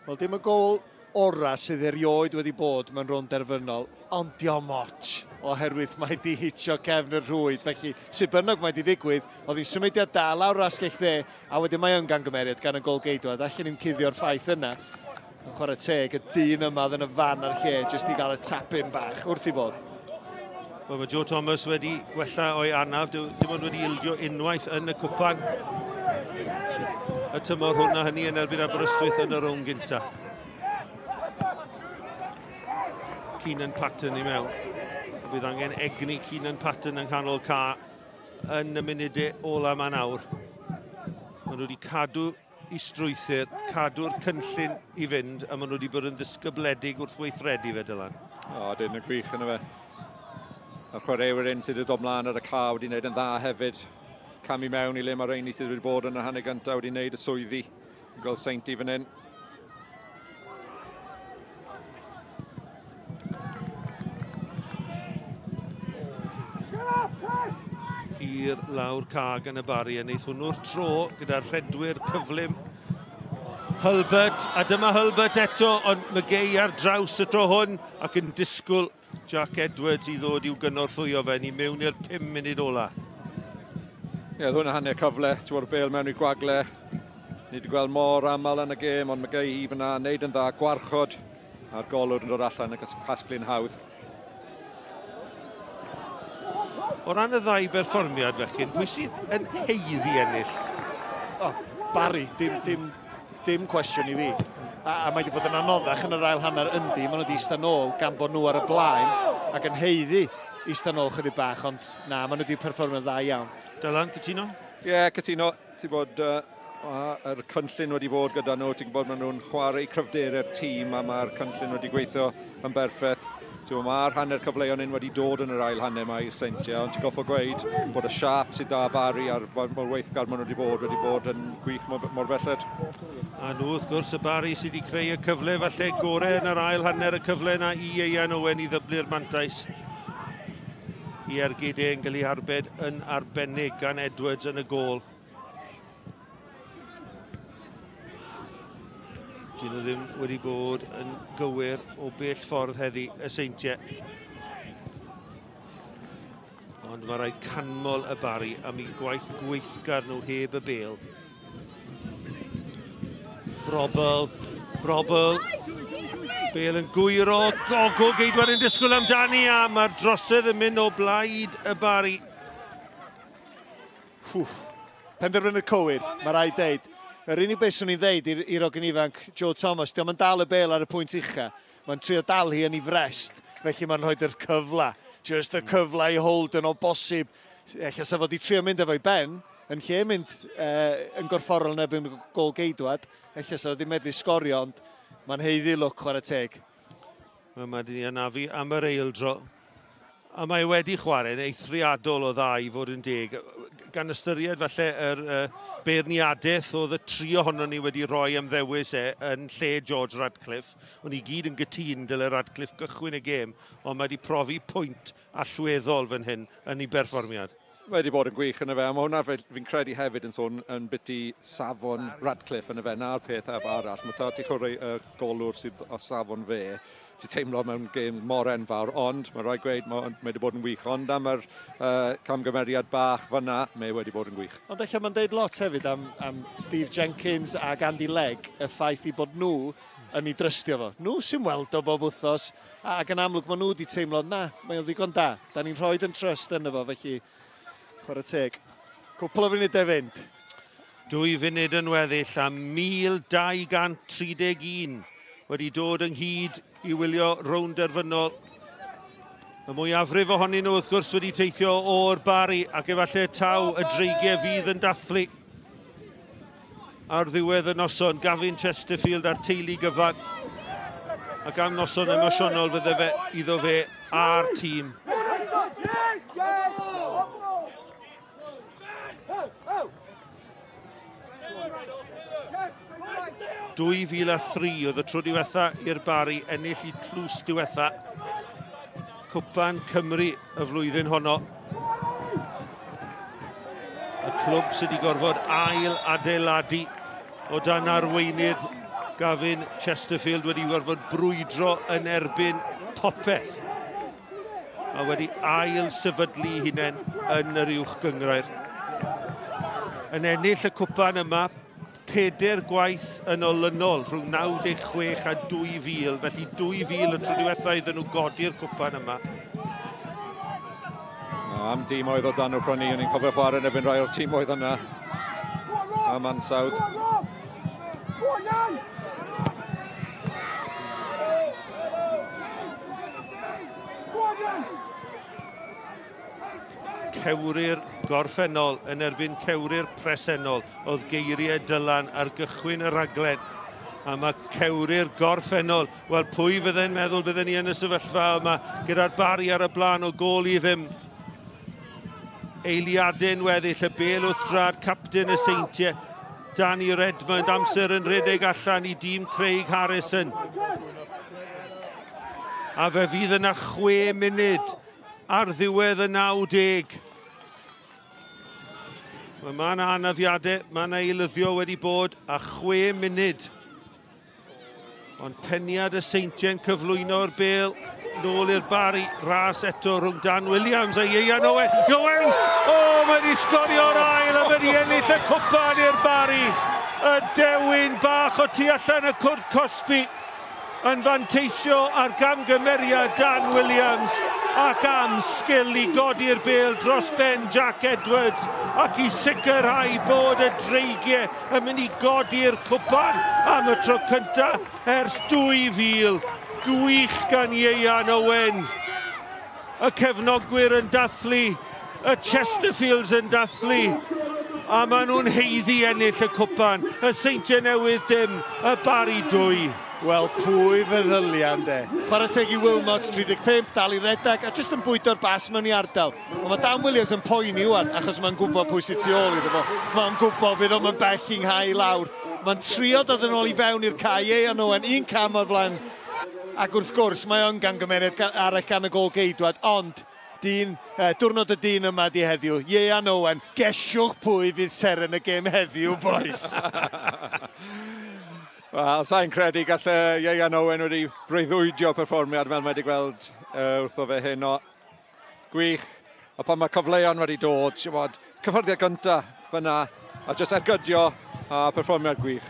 Wel, dim y gôl ora sydd erioed wedi bod mewn rownd derfynol, ond diom ots, oherwydd mae di hitio cefn y rhwyd, felly sut bynnag mae di ddigwydd, oedd hi'n symudiad da lawr yr asgell dde, a wedyn mae yn gamgymeriad gan y golgeidwad, allan ni'm cuddio'r ffaith yna. Yn chwarae teg, y dyn yma oedd yn y fan a'r lle, jyst i gael y tap-in bach, wrth i fod. Wel, mae Joe Thomas wedi gwella o'i anaf, dim ond wedi ildio unwaith yn y cwpan. Y tymor hwn a hynny yn erbyn Aberystwyth yn y rownd gynta. Keenan Patton i mewn. Bydd angen egni Keenan Patton yng nghanol ca yn y munudau ola yma nawr. Maen nhw wedi cadw i strwythur, cadw'r cynllun i fynd, a maen nhw wedi bod yn ddisgybledig wrth weithredu fe, Dylan. O, dyn yn gwych yna fe. A'r chwaraewyr un sydd wedi dod mlaen ar y ca wedi wneud yn dda hefyd. Camu mewn i le mae rheini sydd wedi bod yn yr hanner gyntaf wedi wneud y swyddi. Yn gweld Saint i fan hyn. Hir lawr ca gan y Bari a wneith hwnnw'r tro gyda'r rhedwyr cyflym Hulbert, a dyma Hulbert eto, ond McGay ar draws y tro hwn ac yn disgwyl Jack Edwards i ddod i'w gynorthwyo fe ni mewn i'r 5 munud ola. Ie, oedd hwnna hanner cyfle, ti'n gwybod, bel mewn i gwagle. Ni wedi gweld mor aml yn y gêm, ond McGay i fyna, wneud yn dda, gwarchod a'r golwr yn dod allan ac casglu'n hawdd. O ran y ddau berfformiad fechgyn, pwy sydd yn haeddu ennill? O, Barry, dim, dim, dim cwestiwn i fi. A, a mae wedi bod yn anoddach yn yr ail hanner yndi, maen nhw wedi eistedd nôl gan bod nhw ar y blaen ac yn haeddu eistedd nôl chydig bach, ond na, maen nhw wedi perfformio'n dda iawn. Dylan, cytuno? Ie, yeah, cytuno. Ti'n bod, yr cynllun wedi bod gyda nhw, ti'n gwybod maen nhw'n chwarae cryfderau'r tîm a mae'r cynllun wedi gweithio yn berffaith. Ti'n gwybod, mae'r hanner cyfleon hyn wedi dod yn yr ail hanner mae i'r Seintiau, ond ti'n goffo gweud bod y siap sydd da Barry a'r mor weithgar maen nhw wedi bod wedi bod yn gwych mor, mor belled. A nhw wrth gwrs y Barry sydd wedi creu y cyfle falle gore yn yr ail hanner y cyfle yna i Ieuan Owen i ddyblu'r mantais i ergyd e'n gael ei arbed yn arbennig gan Edwards yn y gôl. Dyn nhw ddim wedi bod yn gywir o bell ffordd heddi y Seintiau. Ond mae rhaid canmol y Bari am eu gwaith gweithgar nhw heb y bel. Brobl, Brobl. Bel yn gwyro, gogo geidwad yn disgwyl amdani a mae'r drosedd yn mynd o blaid y Bari. Wff. Penderfyniad cywir, mae rhaid deud. Yr unig beth swn i'n ddeud i'r ogyn ifanc, Joe Thomas, diolch yn dal y bel ar y pwynt ucha. Mae'n trio dal hi yn ei frest, felly mae'n rhoi yr cyfle. Just y cyfle i Holden o bosib. Ella sa fod i trio mynd efo'i ben, yn lle mynd yn gorfforol yn erbyn gol geidwad, ella sa fod wedi medru sgorio, ond mae'n haeddu lwc chwarae teg. Mae wedi anafu am yr eildro. A mae wedi chwarae'n eithriadol o dda i fod yn deg. Gan ystyried falle yr uh, beirniadaeth oedd y tri ohonon ni wedi rhoi am ddewis e yn lle George Radcliffe. O'n i gyd yn gytûn dyle Radcliffe gychwyn y gêm, ond mae wedi profi pwynt allweddol fan hyn yn ei berfformiad. Mae wedi bod yn gwych yn y fe, a mae hwnna fi'n credu hefyd yn sôn yn biti safon Radcliffe yn y fe, na'r peth arall. Mae ta ti chwarae y golwr sydd o safon fe, ti'n teimlo mewn gêm mor enfawr, ond mae rhaid gweud, mae wedi bod yn wych. Ond am yr camgymeriad bach fyna, mae wedi bod yn gwych. Ond ella mae'n deud lot hefyd am, am Steve Jenkins ac Andy Legg, y ffaith i bod nhw yn ei drystio fo. Nhw sy'n weld o bob wythnos, ac yn amlwg maen nhw wedi teimlo, na, mae o'n ddigon da. Da ni'n rhoi yn trust yno fo, felly chwarae teg. Cwpl o funudau fynd. 2 funud yn weddill a 1231 wedi dod ynghyd i wylio rownd derfynol. Y mwyafrif ohonyn nhw wrth gwrs wedi teithio o'r Bari ac efallai taw y dreigiau fydd yn dathlu ar ddiwedd y noson. Gavin Chesterfield a'r teulu gyfan. Ac am noson emosiynol fydde fe iddo fe a'r tîm. 2003 oedd y tro diwetha i'r Barri ennill i tlws diwetha. Cwpan Cymru y flwyddyn honno. Y clwb sydd wedi gorfod ail adeiladu o dan arweinydd Gavin Chesterfield wedi gorfod brwydro yn erbyn popeth a wedi ail sefydlu hunain yn yr uwch gyngrair. Yn ennill y cwpan yma peder gwaith yn olynol rhwng 96 a 2000, felly 2000 y tro diwetha iddyn nhw godi'r cwpan yma. No, am dîm oedd o dan nhw prynu, o'n i'n cofio chwarae yn erbyn rhai o'r tîm oedd yna. Am ansawdd. Cewri'r gorffennol yn erbyn cewri'r presennol oedd geiriau Dylan ar gychwyn y rhaglen. A mae cewri'r gorffennol, wel pwy fydde'n meddwl bydden ni yn y sefyllfa yma gyda'r Barri ar y blaen o gôl i ddim. Eiliadau'n weddill, y bel wrth drad capten y Seintiau, Danny Redmond, amser yn rhedeg allan i dîm Craig Harrison. A fe fydd yna chwe munud ar ddiwedd y 90. Mae ma yna anafiadau, mae yna eilyddio wedi bod a chwe munud. Ond peniad y Seintiau'n cyflwyno'r bel nôl i'r Barri. Ras eto rhwng Dan Williams a Ieuan Owen. Owen! O, oh, mae wedi sgorio'r ail a mae wedi ennill y cwpan i'r Barri. Y dewin bach o tu allan y cwrt cosbi yn fanteisio ar gamgymeriad Dan Williams ac am sgil i godi'r bêl dros ben Jack Edwards ac i sicrhau bod y Dreigiau yn mynd i godi'r cwpan am y tro cyntaf ers 2000. Gwych gan Ieuan Owen. Y cefnogwyr yn dathlu, y Chesterfields yn dathlu, a maen nhw'n haeddu ennill y cwpan. Y Seintiau Newydd dim, y Barri 2. Wel, pwy feddylia, ynde? Chwarae teg i Wilmot, 35, dal i redag, a jyst yn bwydo'r bas mewn i ardal. Ond mae Dan Williams yn poeni wan, achos mae'n gwybod pwy sydd tu ôl iddo fo. Mae'n gwybod fydd o'm yn bell i nghau i lawr. Mae'n trio dod yn ôl i fewn i'r cae, Ieuan Owen, un cam o'r flaen Ac wrth gwrs, mae o'n gangymeriad arall gan y gôl-geidwad, ond dyn, eh, diwrnod y dyn yma di heddiw, Ieuan Owen, gesiwch pwy fydd seren y gêm heddiw, boys! Wel, sa'n credu gall Ieuan Owen wedi breuddwydio perfformiad fel mae wedi gweld uh, wrtho fe heno. Gwych. A pan mae cyfleon wedi dod, ti'n bod, cyffyrddiad gynta fyna, a jyst ergydio a perfformiad gwych.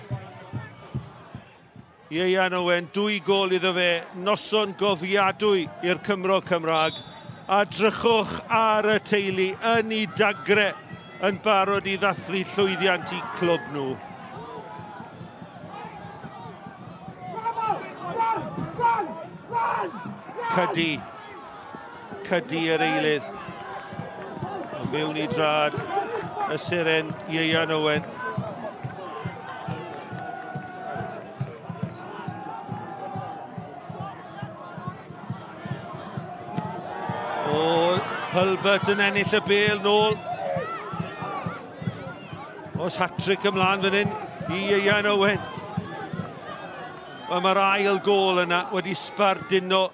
Ieuan Owen, dwy gôl iddo fe, noson gofiadwy i'r Cymro Cymraeg. A drychwch ar y teulu yn ei dagre yn barod i ddathlu llwyddiant i clwb nhw. Cydi. Cydi yr eilydd. Ond mewn i drad y seren Ieuan Owen. O, Hulbert yn ennill y bel nôl. Os hat-trick ymlaen fan hyn i Ieuan Owen. Wel, mae'r ail gol yna wedi sbarduno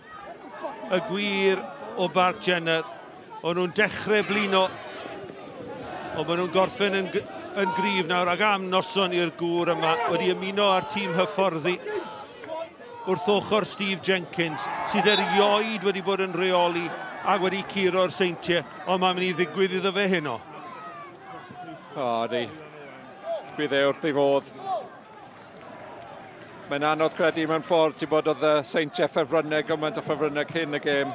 y gwir o Barc Jenner. O'n nhw'n dechrau blino, ond maen nhw'n gorffen yn, yn gryf nawr ac am noson i'r gŵr yma wedi ymuno â'r tîm hyfforddi wrth ochr Steve Jenkins, sydd erioed wedi bod yn rheoli ac wedi curo'r seintiau, ond mae'n mynd i ddigwydd iddo fe heno. O, di. Bydd e wrth ei fodd. Mae'n anodd credu mewn ffordd, ti'n bod oedd y Seintiau ffefrynnau gymaint o ffefrynnau cyn y gêm,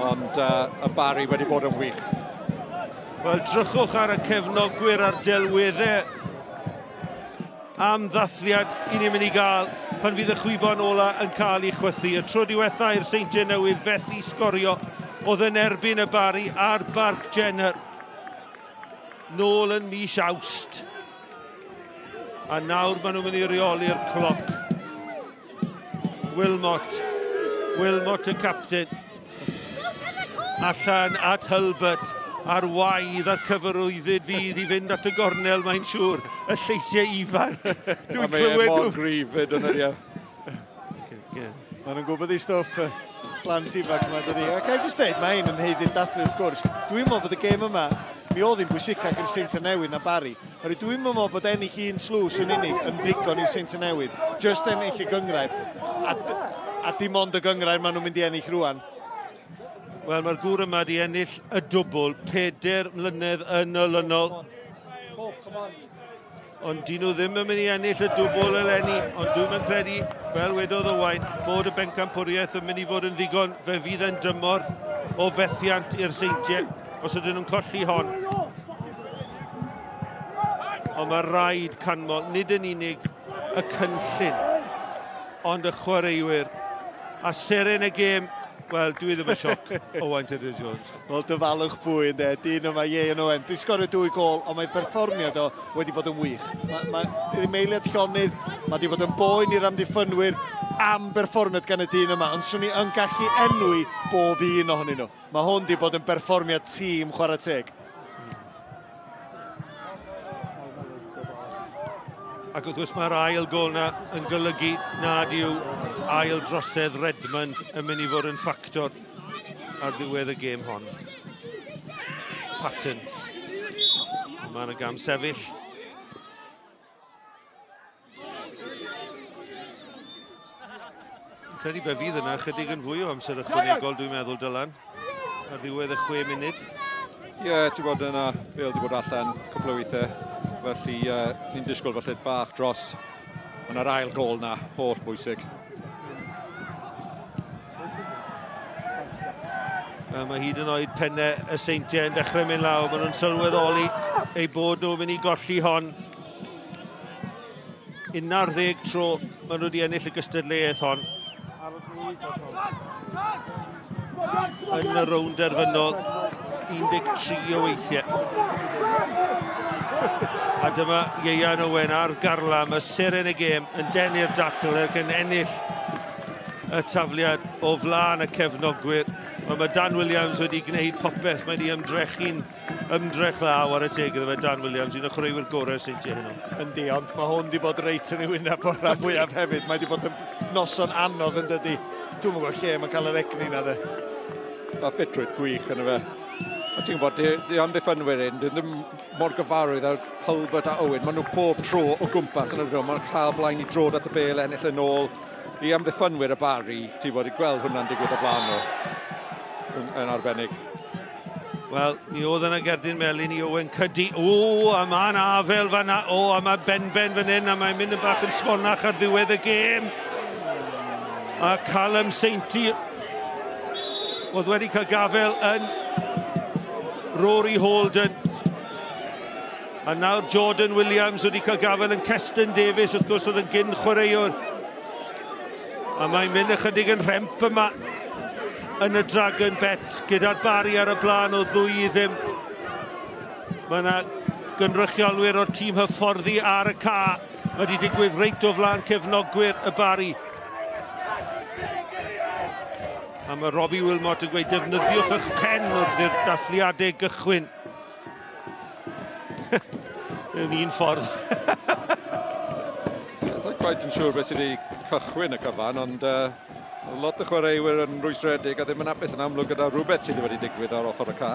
ond uh, y Barry wedi bod yn wych. Wel, drychwch ar y cefnogwyr a'r delweddau am ddathliad i ni'n mynd i gael pan fydd y chwibon ola yn cael ei chwythu. Y tro diwetha i'r Seintiau Newydd fethu sgorio oedd yn erbyn y Barry a'r Barc Jenner nôl yn mis Awst. A nawr maen nhw'n mynd i reoli'r cloc. Wilmot. Wilmot y captain. Allan at Hulbert. A'r waedd a'r cyfarwyddyd fydd i fynd at y gornel, mae'n siŵr. Y lleisiau ifanc. Dwi'n clywed nhw. Mor gryf fyd yn yr, ie. Maen nhw'n gwybod eu stwff, y plant ifanc yma, dydy. Ac I just dweud, mae hyn yn haeddu'r dathlu wrth gwrs. Dwi'n meddwl bod y gêm yma, mi oedd hi'n bwysicach i'r Seintiau Newydd na Barry. Oherwydd dwi'n meddwl bod ennill un slws yn unig yn ddigon i'r Seintiau Newydd. Just ennill y gyngrair. A, a dim ond y gyngrair maen nhw'n mynd i ennill rwan. Wel, mae'r gŵr yma wedi ennill y dwbl pedair mlynedd yn olynol. Ond dyn nhw ddim yn mynd i ennill y dwbl eleni, ond dwi'n yn credu, fel wedodd Owain, bod y bencampwriaeth yn mynd i fod yn ddigon. Fe fydd e'n dymor o fethiant i'r Seintiau os ydyn nhw'n colli hon. Ond mae rhaid canmol, nid yn unig y cynllun, ond y chwaraewyr. A seren y gêm, wel, dwi ddim yn sioc, Owain Tudur Jones. Wel, dyfalwch pwy, ynddo. Dyn yma, Ieuan Owen. Di sgorio dwy gol, ond mae perfformiad o wedi bod yn wych. Mae, ma, ddim eiliad llonydd, mae wedi bod yn boen i'r amddiffynwyr am berfformiad gan y dyn yma, ond swn i yn gallu enwi bob un ohonyn nhw. Mae hwn wedi bod yn berfformiad tîm chwarae teg. Ac wrth gwrs mae'r ail gol na yn golygu nad yw ail drosedd Redmond yn mynd i fod yn ffactor ar ddiwedd y gêm hon. Patton. Mae yna gam sefyll. Credu be fydd yna chydig yn fwy o amser ychwanegol, dwi'n meddwl, Dylan, ar ddiwedd y chwe munud. Ie, yeah, ti'n bod yna, Bale wedi bod allan cwpl o weithiau, felly uh, ni'n disgwyl falle bach dros. Ond yr ail gol na, holl bwysig. Wel, mae hyd yn oed pennau y Seintiau yn dechrau mynd lawr. Maen nhw'n sylweddoli eu bod nhw'n mynd i golli hon. 11 tro maen nhw wedi ennill y gystadleuaeth hon. Yn y rownd derfynol, 13 o weithiau. A dyma Ieuan Owen ar garlam, y seren y gêm, yn denu'r dacl ac yn ennill y tafliad o flaen y cefnogwyr. Wel, mae Dan Williams wedi gwneud popeth, mae wedi ymdrechu'n ymdrech dda war y teg iddo fe Dan Williams, un o chwaraewyr gorau'r Seintiau heno. Yndi, ond mae hwn wedi bod reit yn ei wyneb o'r rhan fwyaf hefyd. Mae wedi bod yn noson anodd yn dydy. Dwi'm yn gwybod lle mae'n cael yr egni na de. Mae ffitrwydd gwych yn y fe. A ti'n gwybod, di, di amddiffynwyr hyn, dyn ddim mor gyfarwydd ar Hulbert a Owen. Maen nhw pob tro o gwmpas yn y dro. Maen cael blaen i drod at y bel, ennill yn ôl. I amddiffynwyr y Barri, ti'n bod, i gweld hwnna'n digwydd o flaen nhw yn, yn arbennig. Wel, mi oedd yna gerdyn melyn i Owen Cuddy. O, a mae'n afel fanna. O, a mae Benben fan hyn, a mae'n mynd yn bach yn smonach ar ddiwedd y gêm. A Callum Sainty oedd wedi cael gafel yn Rory Holden. A nawr Jordan Williams wedi cael gafel yn Keston Davies, wrth gwrs oedd yn gyn chwaraewr. A mae'n mynd ychydig yn rhemp yma yn y Dragon Bet gyda'r Bari ar y blaen o ddwy i ddim. Mae yna gynrychiolwyr o'r tîm hyfforddi ar y ca. Mae wedi digwydd reit o flaen cefnogwyr y Bari. A mae Robbie Wilmot yn gweud defnyddiwch eich pen wrth i'r dathliadau gychwyn. Mewn un ffordd. Sa'n quite yn siŵr beth sydd wedi cychwyn y cyfan, ond uh, lot o chwaraewyr yn rwystredig a ddim yn hapus yn amlwg gyda rhywbeth sydd wedi digwydd ar ochr y ca.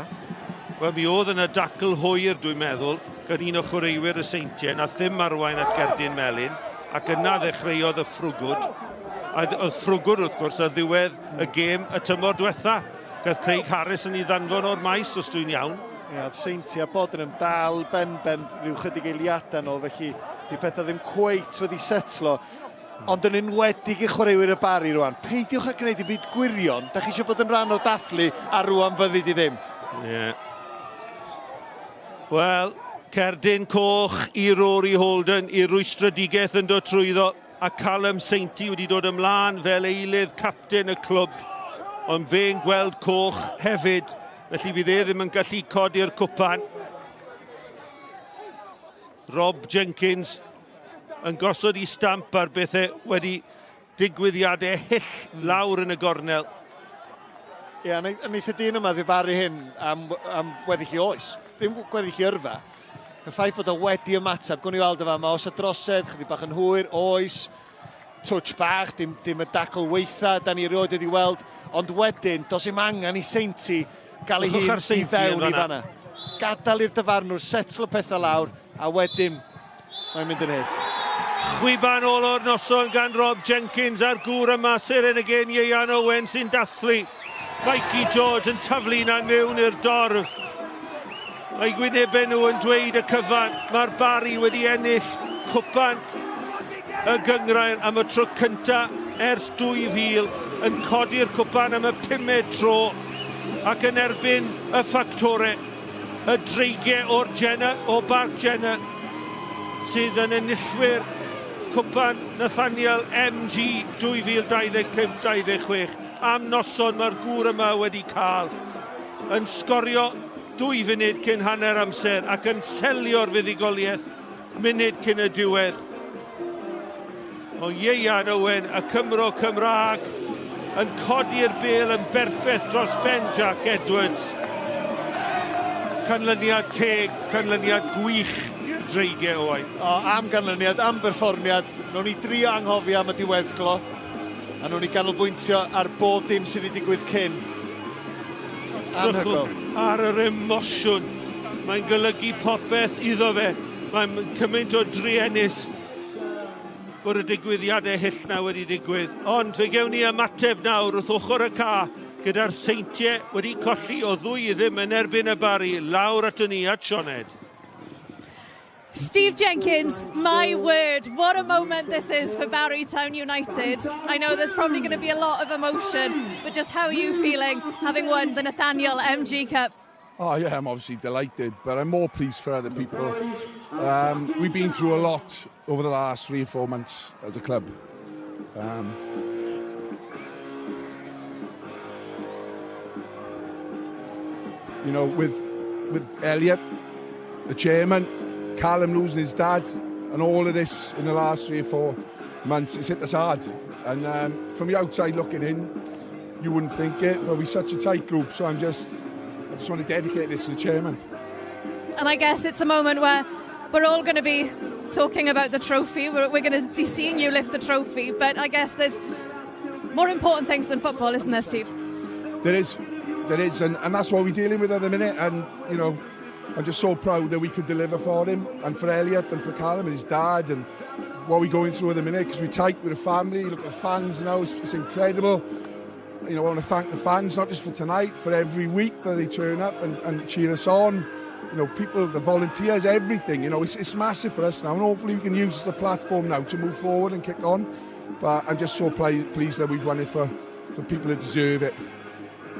Wel, mi oedd yna dacl hwyr, dwi'n meddwl, gan un o chwaraewyr y Seintiau, nath ddim arwain at gerdyn melyn, ac yna ddechreuodd y ffrwgwd. A oedd ffrwgwd, wrth gwrs, ar ddiwedd y gêm y tymor diwetha. Gath Craig Harris yn ei ddanfon o'r maes, os dwi'n iawn. Ie, oedd Seintiau Bodrum dal ben-ben rhyw chydig eiliadau nôl, felly di pethau ddim cweit wedi setlo. Ond yn enwedig i chwaraewyr y Bari rwan, peidiwch â gwneud i byd gwirion, da chi eisiau bod yn rhan o'r dathlu a rwan fyddi di ddim. Ie. Yeah. Wel, cerdyn coch i Rory Holden, i rwystredigaeth yn dod trwyddo. A Callum Sainty wedi dod ymlaen fel eilydd capten y clwb, ond fe'n gweld coch hefyd, felly fydd e ddim yn gallu codi'r cwpan. Rob Jenkins yn gosod i stamp ar bethau wedi digwyddiadau hyll lawr yn y gornel. Ie, yeah, a wneith y dyn yma ddifaru hyn am, am weddill i oes. Ddim gweddill i yrfa. Y ffaith bod o wedi ymateb, gwn i weld y fama, os y drosedd, chydig bach yn hwyr, oes, touch bach, dim, dim y dacl weitha, da ni erioed wedi weld, ond wedyn, does dim angen i Seinti gael ei hun i fewn i fanna. Gadael i'r dyfarnwr setlo pethau lawr, a wedyn mae'n mynd yn hyll. Chwiban ôl o'r noson gan Rob Jenkins a'r gŵr yma, seren y gên Ieuan Owen sy'n dathlu. Mikey George yn taflu na mewn i'r dorf. Mae gwynebau nhw yn dweud y cyfan. Mae'r Barri wedi ennill cwpan y gyngrair am y tro cynta ers 2000 yn codi'r cwpan am y pumed tro ac yn erbyn y ffactore y dreigiau o'r Jenner, o Barc Jenner sydd yn enillwyr cwpan Nathaniel MG 2025-26 am noson mae'r gŵr yma wedi cael yn sgorio dwy funud cyn hanner amser ac yn selio'r fuddugoliaeth munud cyn y diwedd. O Ieuan Owen, y Cymro Cymraeg, yn codi'r bel yn berffaith dros ben Jack Edwards. Canlyniad teg, canlyniad gwych i'r Dreigiau, Owain. O, am ganlyniad, am berfformiad. Nawn ni drio anghofio am y diweddglo, a nawn ni ganolbwyntio ar bob dim sydd wedi digwydd cyn. Anhygoel. Ar yr emosiwn. Mae'n golygu popeth iddo fe. Mae'n cymaint o druenus bod y digwyddiadau hyll na wedi digwydd. Ond fe gewn ni ymateb nawr wrth ochr y ca gyda'r Seintiau wedi colli o ddwy i ddim yn erbyn y Barri. Lawr aton ni at Sioned. Steve Jenkins, my word, what a moment this is for Barry Town United. I know there's probably going to be a lot of emotion, but just how are you feeling having won the Nathaniel MG Cup? Oh yeah, I'm obviously delighted, but I'm more pleased for other people. Um, we've been through a lot over the last three or four months as a club. Um, you know, with with Elliot, the chairman, Callum losing his dad, and all of this in the last three or four months, it's hit us hard. And um, from the outside looking in, you wouldn't think it, but we're such a tight group, so I'm just, I just want to dedicate this to the chairman. And I guess it's a moment where we're all going to be talking about the trophy. We're, we're going to be seeing you lift the trophy, but I guess there's more important things than football, isn't there, Steve? There is. There is, and, and that's what we're dealing with at the minute. And, you know, I'm just so proud that we could deliver for him and for Elliot and for Callum and his dad and what we're going through at the minute because we're tight with the family. Look at the fans now, it's, it's incredible. You know, I want to thank the fans, not just for tonight, for every week that they turn up and, and cheer us on. You know, people, the volunteers, everything. You know, it's, it's massive for us now, and hopefully we can use the platform now to move forward and kick on. But I'm just so pleased that we've won it for, for people that deserve it.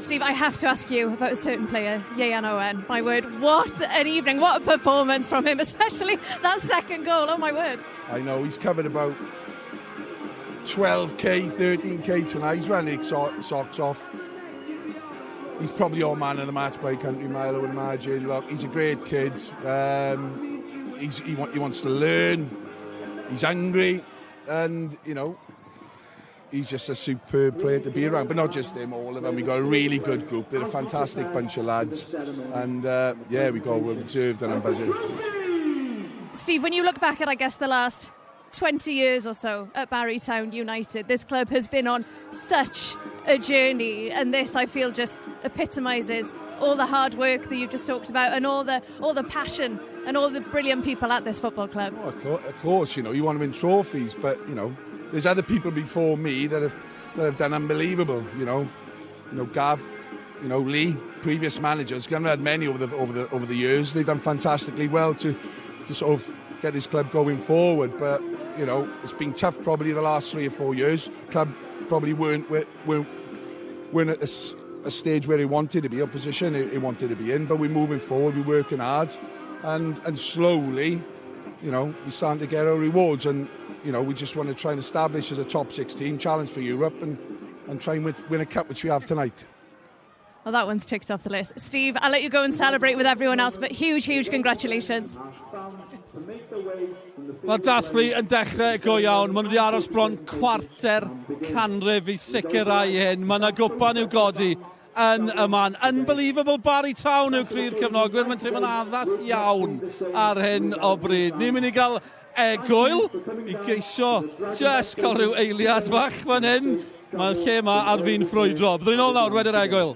Steve, I have to ask you about a certain player, Ieuan Owen. My word, what an evening, what a performance from him, especially that second goal, oh my word. I know, he's covered about 12k, 13k tonight. He's run his socks off. He's probably our man of the match by country mile, I would imagine. Look, he's a great kid. Um, he's, he, want, he wants to learn. He's angry. And, you know, he's just a superb player to be around. But not just him, all of them. We've got a really good group. They're a fantastic bunch of lads. And, uh, yeah, we got well deserved and I'm buzzing. Steve, when you look back at, I guess, the last 20 years or so at Barry Town United, this club has been on such a journey, and this, I feel, just epitomises all the hard work that you've just talked about and all the all the passion and all the brilliant people at this football club. Oh, of course, you know, you want to win trophies, but, you know, there's other people before me that have that have done unbelievable, you know. You know, Gav, you know, Lee, previous managers, I've had many over the over the over the years. They've done fantastically well to to sort of get this club going forward. But you know, it's been tough probably the last three or four years. Club probably weren't weren't weren't at a, a stage where he wanted to be, a position he wanted to be in. But we're moving forward, we're working hard, and and slowly, you know, we're starting to get our rewards. And you know, we just want to try and establish as a top 16 challenge for Europe and and try and win, win a cup, which we have tonight. Well, that one's ticked off the list. Steve, I'll let you go and celebrate with everyone else, but huge, huge congratulations. Mae'r dathlu yn dechrau go iawn. Maen nhw wedi aros bron cwarter canrif i sicrhau hyn. Mae yna gwpan i'w godi yn y man. Unbelievable Barry Town yw cri'r cefnogwyr. Mae'n teimlo'n addas iawn ar hyn o bryd. Ni'n mynd i gael egwyl i geisio just cael rhyw eiliad fach fan hyn. Mae'r lle yma ar fin ffrwydro. Byddwn ni'n ôl nawr wedi'r egwyl.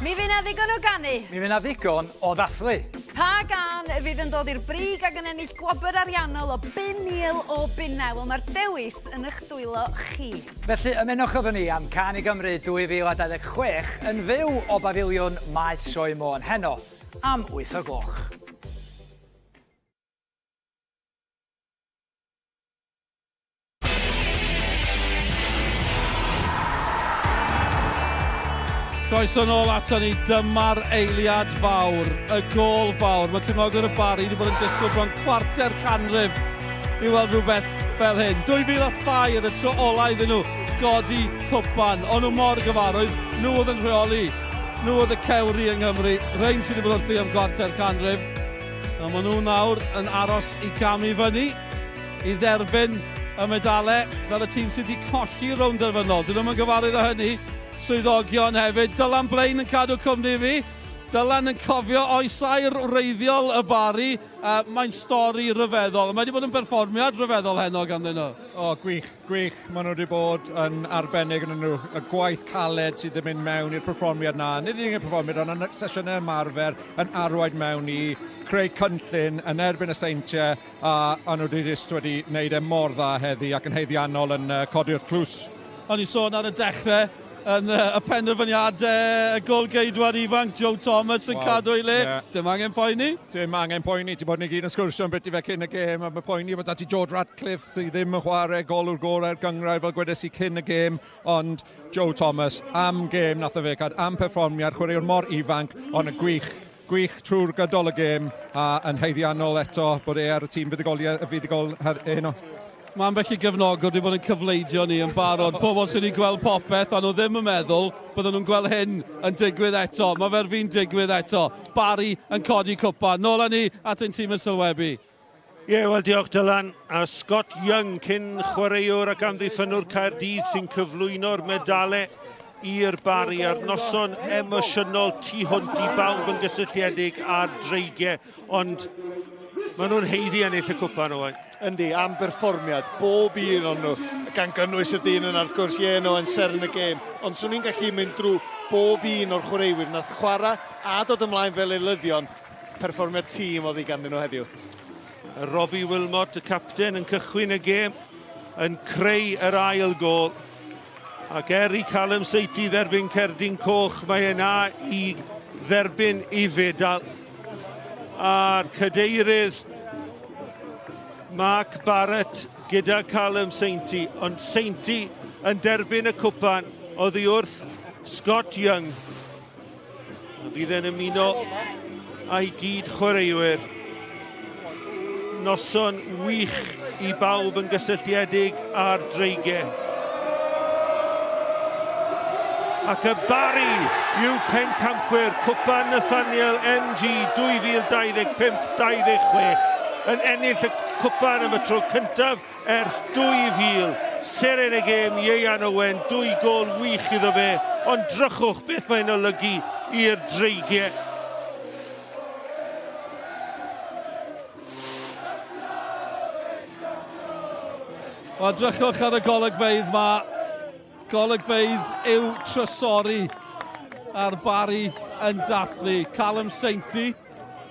Mi fydd 'na ddigon o ganu. Mi fydd 'na ddigon o ddathlu. Pa gân fydd yn dod i'r brig ac yn ennill gwobr ariannol o 5,000 o bunnau? Wel, mae'r dewis yn eich dwylo chi. Felly, ymunwch efo ni am Cân i Gymru 2026 yn fyw o Bafiliwn Maes Sioe Môn heno am 8 o gloch. Croeso nôl ato ni, dyma'r eiliad fawr, y gôl fawr. Mae cefnogwyr y Bari wedi bod yn disgwyl bron cwarter canrif i weld rhywbeth fel hyn. 2003 yn y tro ola iddyn nhw godi cwpan. O'n nhw mor gyfarwydd, nhw oedd yn rheoli, nhw oedd y cewri yng Nghymru, rhain sydd wedi bod wrthi am gwarter canrif. A maen nhw nawr yn aros i gamu fyny. i dderbyn y medalau fel y tîm sydd wedi colli rownd derfynol. Dyn nhw'n gyfarwydd â hynny. Swyddogion hefyd. Dylan Blaine yn cadw cwmni fi. Dylan yn cofio oesau'r wreiddiol y Bari. Uh, mae'n stori ryfeddol. Mae wedi bod yn berfformiad ryfeddol heno ganddyn nhw. O, gwych, gwych. Maen nhw wedi bod yn arbennig yn nhw. Y gwaith caled sydd yn mynd mewn i'r perfformiad na. Nid yn unig y perfformiad, ond yn sesiynau ymarfer yn arwain mewn i creu cynllun yn erbyn y seintiau A o'n nhw wedi jyst wedi wneud e mor dda heddi ac yn haeddiannol yn codi'r tlws. O'n i'n sôn ar y dechrau, yn y penderfyniadau, y golgeidwad ifanc Joe Thomas yn cadw ei le. Yeah. Dim angen poeni. Dim angen poeni, ti'n bod ni gyd yn sgwrsio yn beth i fe cyn y gêm, a mae poeni bod dati George Radcliffe sydd ddim yn chwarae golwr gorau'r gynghrair fel gwedes i cyn y gêm, ond Joe Thomas am gêm nath o fe cael, am perfformiad, chwaraewr mor ifanc, ond y gwych gwych trwy'r gydol y gêm a yn haeddiannol eto bod e ar y tîm fuddugoliaeth y fuddugol heno. Mae ambell i gefnogwr wedi bod yn cyfleidio ni yn barod, pobl sydd wedi gweld popeth, a nhw ddim yn meddwl bydden nhw'n gweld hyn yn digwydd eto. Mae fe'r fi'n digwydd eto. Barry yn codi cwpan. Nôl â ni at ein tîm y sylwebu. Ie, yeah, wel diolch Dylan. A Scott Young, cyn chwaraewr ac amddiffynnwr Caerdydd sy'n cyflwyno'r medalau i'r Barry ar noson emosiynol tu hwnt i bawb yn gysylltiedig â'r dreigiau, ond maen nhw'n haeddu ennill y cwpan, Owain. Yndi, am berfformiad, bob un o'n nhw, gan gynnwys y dyn yna, wrth gwrs, ie, nhw yn seren y gêm, ond swn i'n gallu mynd drwy bob un o'r chwaraewyr nath chwarae a dod ymlaen fel eilyddion, perfformiad tîm oedd hi ganddyn nhw heddiw. Robbie Wilmot, y capten, yn cychwyn y gêm, yn creu yr ail gol. Ac er i Callum Sainty dderbyn cerdyn coch, mae yna i dderbyn i fedal. A'r cadeirydd Mark Barrett gyda Callum Sainty, ond Sainty yn derbyn y cwpan oddi wrth Scott Young. A fydd e'n ymuno â'i gyd chwaraewyr. Noson wych i bawb yn gysylltiedig â'r dreigiau. Ac y Barri yw pencampwyr Cwpan Nathaniel MG 2025-26 yn ennill y cwpan am y tro cyntaf ers 2000. Seren y gêm, Ieuan Owen, dwy gôl wych iddo fe, ond drychwch beth mae'n olygu i'r dreigiau. Wel, drychwch ar y golygfeydd ma. Golygfeydd yw trysori a'r Barri yn dathlu. Callum Sainty,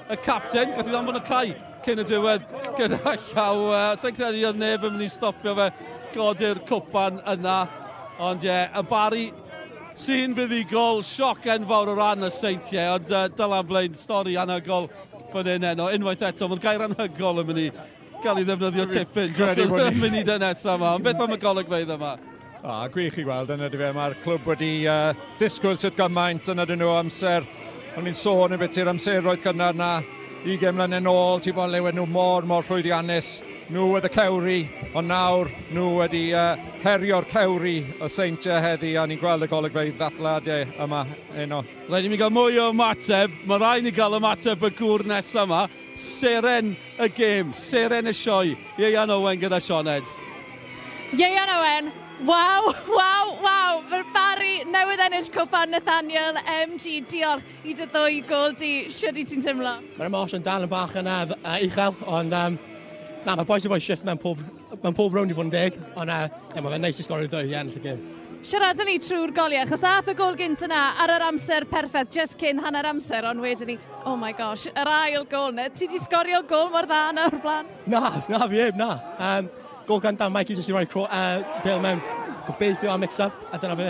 y capten, gath i ddanfon y cae cyn y diwedd gyda llaw. Uh, Sa'n credu oedd neb yn mynd i stopio fe godi'r cwpan yna. Ond ie, yeah, y Barri sy'n fuddugol, sioc enfawr o ran y Seintiau, ond uh, Dylan Blaine, stori anhygoel fan hyn heno. Unwaith eto, mae'r gair anhygoel yn mynd i gael ei ddefnyddio tipyn dros y munudau nesaf yma. Ond beth am y golygfeydd yma? A, gwych i gweld yna, fe. Mae'r clwb wedi uh, disgwyl sut gymaint yna dyn nhw amser. O'n i'n sôn yn beth i'r amseroedd cynnar na, 20 mlynedd yn ôl, ti'n bod le nhw mor, mor llwyddiannus. Nhw oedd y cewri, ond nawr nhw wedi uh, herio'r cewri y seintiau heddi, a ni'n gweld y golygfeydd ddathliadau yma heno. Rhaid i mi gael mwy o ymateb. Mae rhaid ni gael ymateb y gŵr nesaf yma. Seren y gêm, seren y sioe, Ieuan Owen gyda Sioned. Ieuan Owen, waw, waw, waw! Mae'r Barri newydd ennill Cwpan Nathaniel MG. Diolch i dy ddwy gôl di. Shwt wyt ti'n teimlo? Mae'r emosiwn dal yn bach yn uh, uchel, ond um, na, mae boys yn rhoi shift mewn pob, mewn pob rownd i fod yn deg, ond uh, yeah, mae fe'n neis i sgorio ddwy i ennill y gêm. Siaradwn ni trwy'r goliau, achos ddath y gôl gynt yna ar yr amser perffaith, just cyn hanner amser, ond wedyn ni, oh my gosh, yr ail gôl na. Ti di sgorio gôl mor dda yna o'r blaen? Na, na, fi heb, na. Um, gôl gyntaf, Mikey jyst i roi cro, uh, bêl mewn, gobeithio am mix-up, a dyna fe.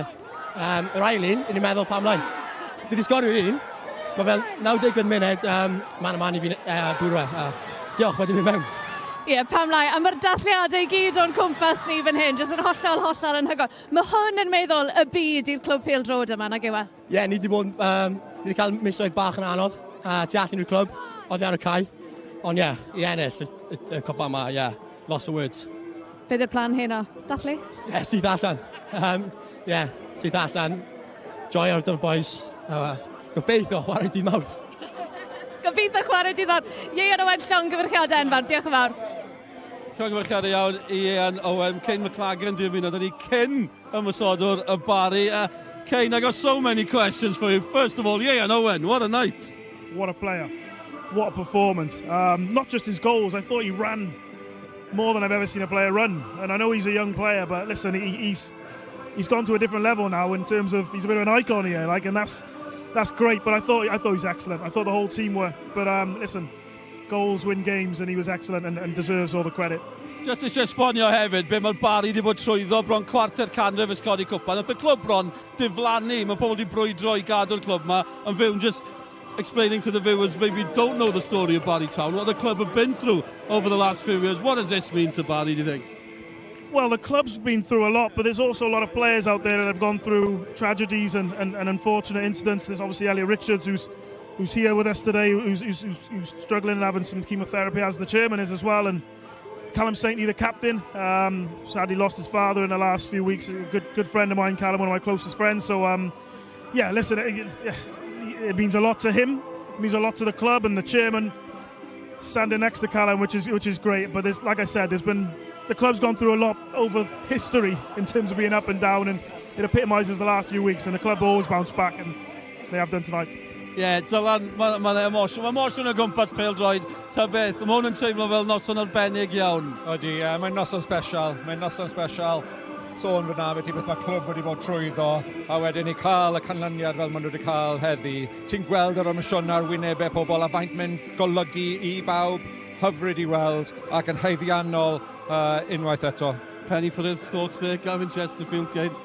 Um, yr ail un, i ni'n meddwl pam lai. Fi di sgorio un, mae fel 90 munud, um, man a man i fi uh, bwrw e. Uh, diolch, wedi mynd mewn. Ie, yeah, pam lai. A mae'r dathliadau i gyd o'n cwmpas ni fan hyn, jyst yn hollol, hollol anhygoel. Mae hwn yn meddwl y byd i'r clwb pêl-droed yma, nag yw e? Ie, yeah, ni wedi bod, um, ni wedi cael misoedd bach yn anodd, uh, tu allan i'r clwb, oddi ar y cae. Ond ie, yeah, i ennill y, y, y copa yma, ie, yeah, lots of words. Be di'r plan heno? Dathlu? Ie, yeah, syth allan. Um, yeah, syth allan. Joio ar dy'r boys. Uh, gobeithio chwarae dydd Mawrth. Gobeithio chwarae dydd Mawrth. Ieuan Owen, llongyfarchiadau enfawr. Diolch yn fawr. Llongyfarchiadau iawn i Ieuan Owen. Kane McLagan, dwi'n mynd. Ni cyn ymosodwr y Barri. Uh, Kane, I got so many questions for you. First of all, Ieuan Owen, what a night. What a player. What a performance. Um, not just his goals, I thought he ran more than I've ever seen a player run. And I know he's a young player, but listen, he's gone to a different level now in terms of he's a bit of an icon here, like, and that's great. But I thought he was excellent. I thought the whole team were. But listen, goals win games, and he was excellent and deserves all the credit. Just eisiau esbonio hefyd be mae'r Barri wedi bod trwyddo bron cwarter canrif ers codi cwpan. Nath y clwb bron diflannu. Mae pobl wedi brwydro i gadw'r clwb yma yn fyw. Just explaining to the viewers maybe don't know the story of Barry Town, what the club have been through over the last few years. What does this mean to Barry, do you think? Well, the club's been through a lot, but there's also a lot of players out there that have gone through tragedies and, and, and unfortunate incidents. There's obviously Elliot Richards, who's who's here with us today, who's, who's, who's, who's struggling and having some chemotherapy, as the chairman is as well. And Callum Saintly, the captain, sadly lost his father in the last few weeks. A good good friend of mine, Callum, one of my closest friends. So, yeah, listen, it, it means a lot to him. It means a lot to the club and the chairman standing next to Callum, which is great. But there's, like I said, there's been the club's gone through a lot over history in terms of being up and down, and it epitomises the last few weeks. And the club always bounced back, and they have done tonight. Ie, yeah, Dylan, mae'n ma emosiwn. Mae emosiwn o gwmpas pêl-droed. Ta beth, mae hwn yn teimlo fel noson arbennig iawn. Ydy, yeah, mae'n noson special. Mae'n noson special. Sôn fyna, beth i beth mae clwb wedi bod trwyddo, a wedyn i cael y canlyniad fel maen nhw wedi cael heddi. Ti'n gweld yr emosiynau ar wynebau pobl a faint mae'n golygu i bawb, hyfryd i weld ac yn haeddiannol unwaith eto. Penny for his thoughts there, Gavin Chesterfield game.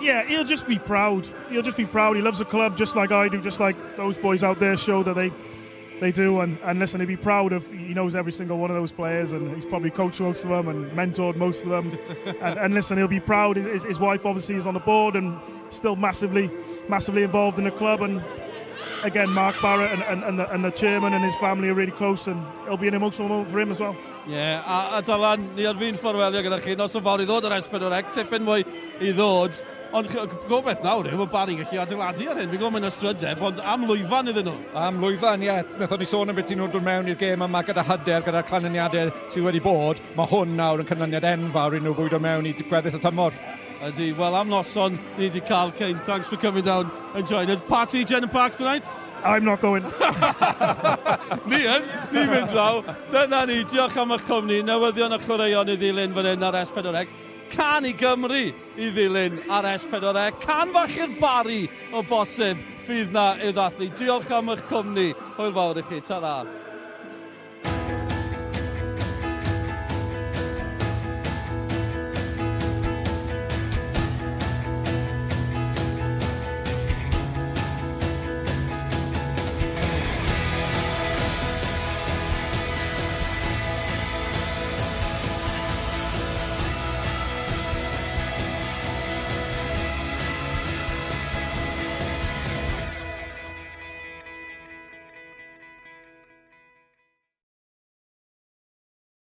Yeah, he'll just be proud. He'll just be proud. He loves the club just like I do, just like those boys out there show that they do. And, and listen, he'll be proud of. He knows every single one of those players, and he's probably coached most of them and mentored most of them. and, and listen, he'll be proud. His, his wife obviously is on the board and still massively, massively involved in the club. And again, Mark Barrett and, and, and, the, and the chairman and his family are really close, and it'll be an emotional moment for him as well. Ie, yeah, a, a Dylan, ni ar fin ffarwelio gyda chi, noson fawr i ddod ar S4C, tipyn mwy i ddod. Ond gobeith nawr yw, mae Barry gallu adeiladu ar hyn. Fi'n gwybod mae'n ystrydeb, ond am lwyfan iddyn nhw. Am lwyfan, ie. Yeah. Wnaethon ni sôn am beth nhw'n dod mewn i'r gêm yma gyda hyder, gyda'r canlyniadau sydd wedi bod. Mae hwn nawr yn canlyniad enfawr i nhw bwydo mewn i gweddill y tymor. Ydy, wel am noson ni wedi cael, Kane. Thanks for coming down and joining us. Party Jen Park tonight? I'm not going. Ni yn, ni mynd draw. Dyna ni, diolch am eich cwmni. Newyddion a chwaraeon i ddilyn fan hyn ar S4C. Cân i Gymru i ddilyn ar S4C. Cân fach i'r Barri o bosib fydd na i'w ddathlu. Diolch am eich cwmni. Hwyl fawr i chi. Ta-ra.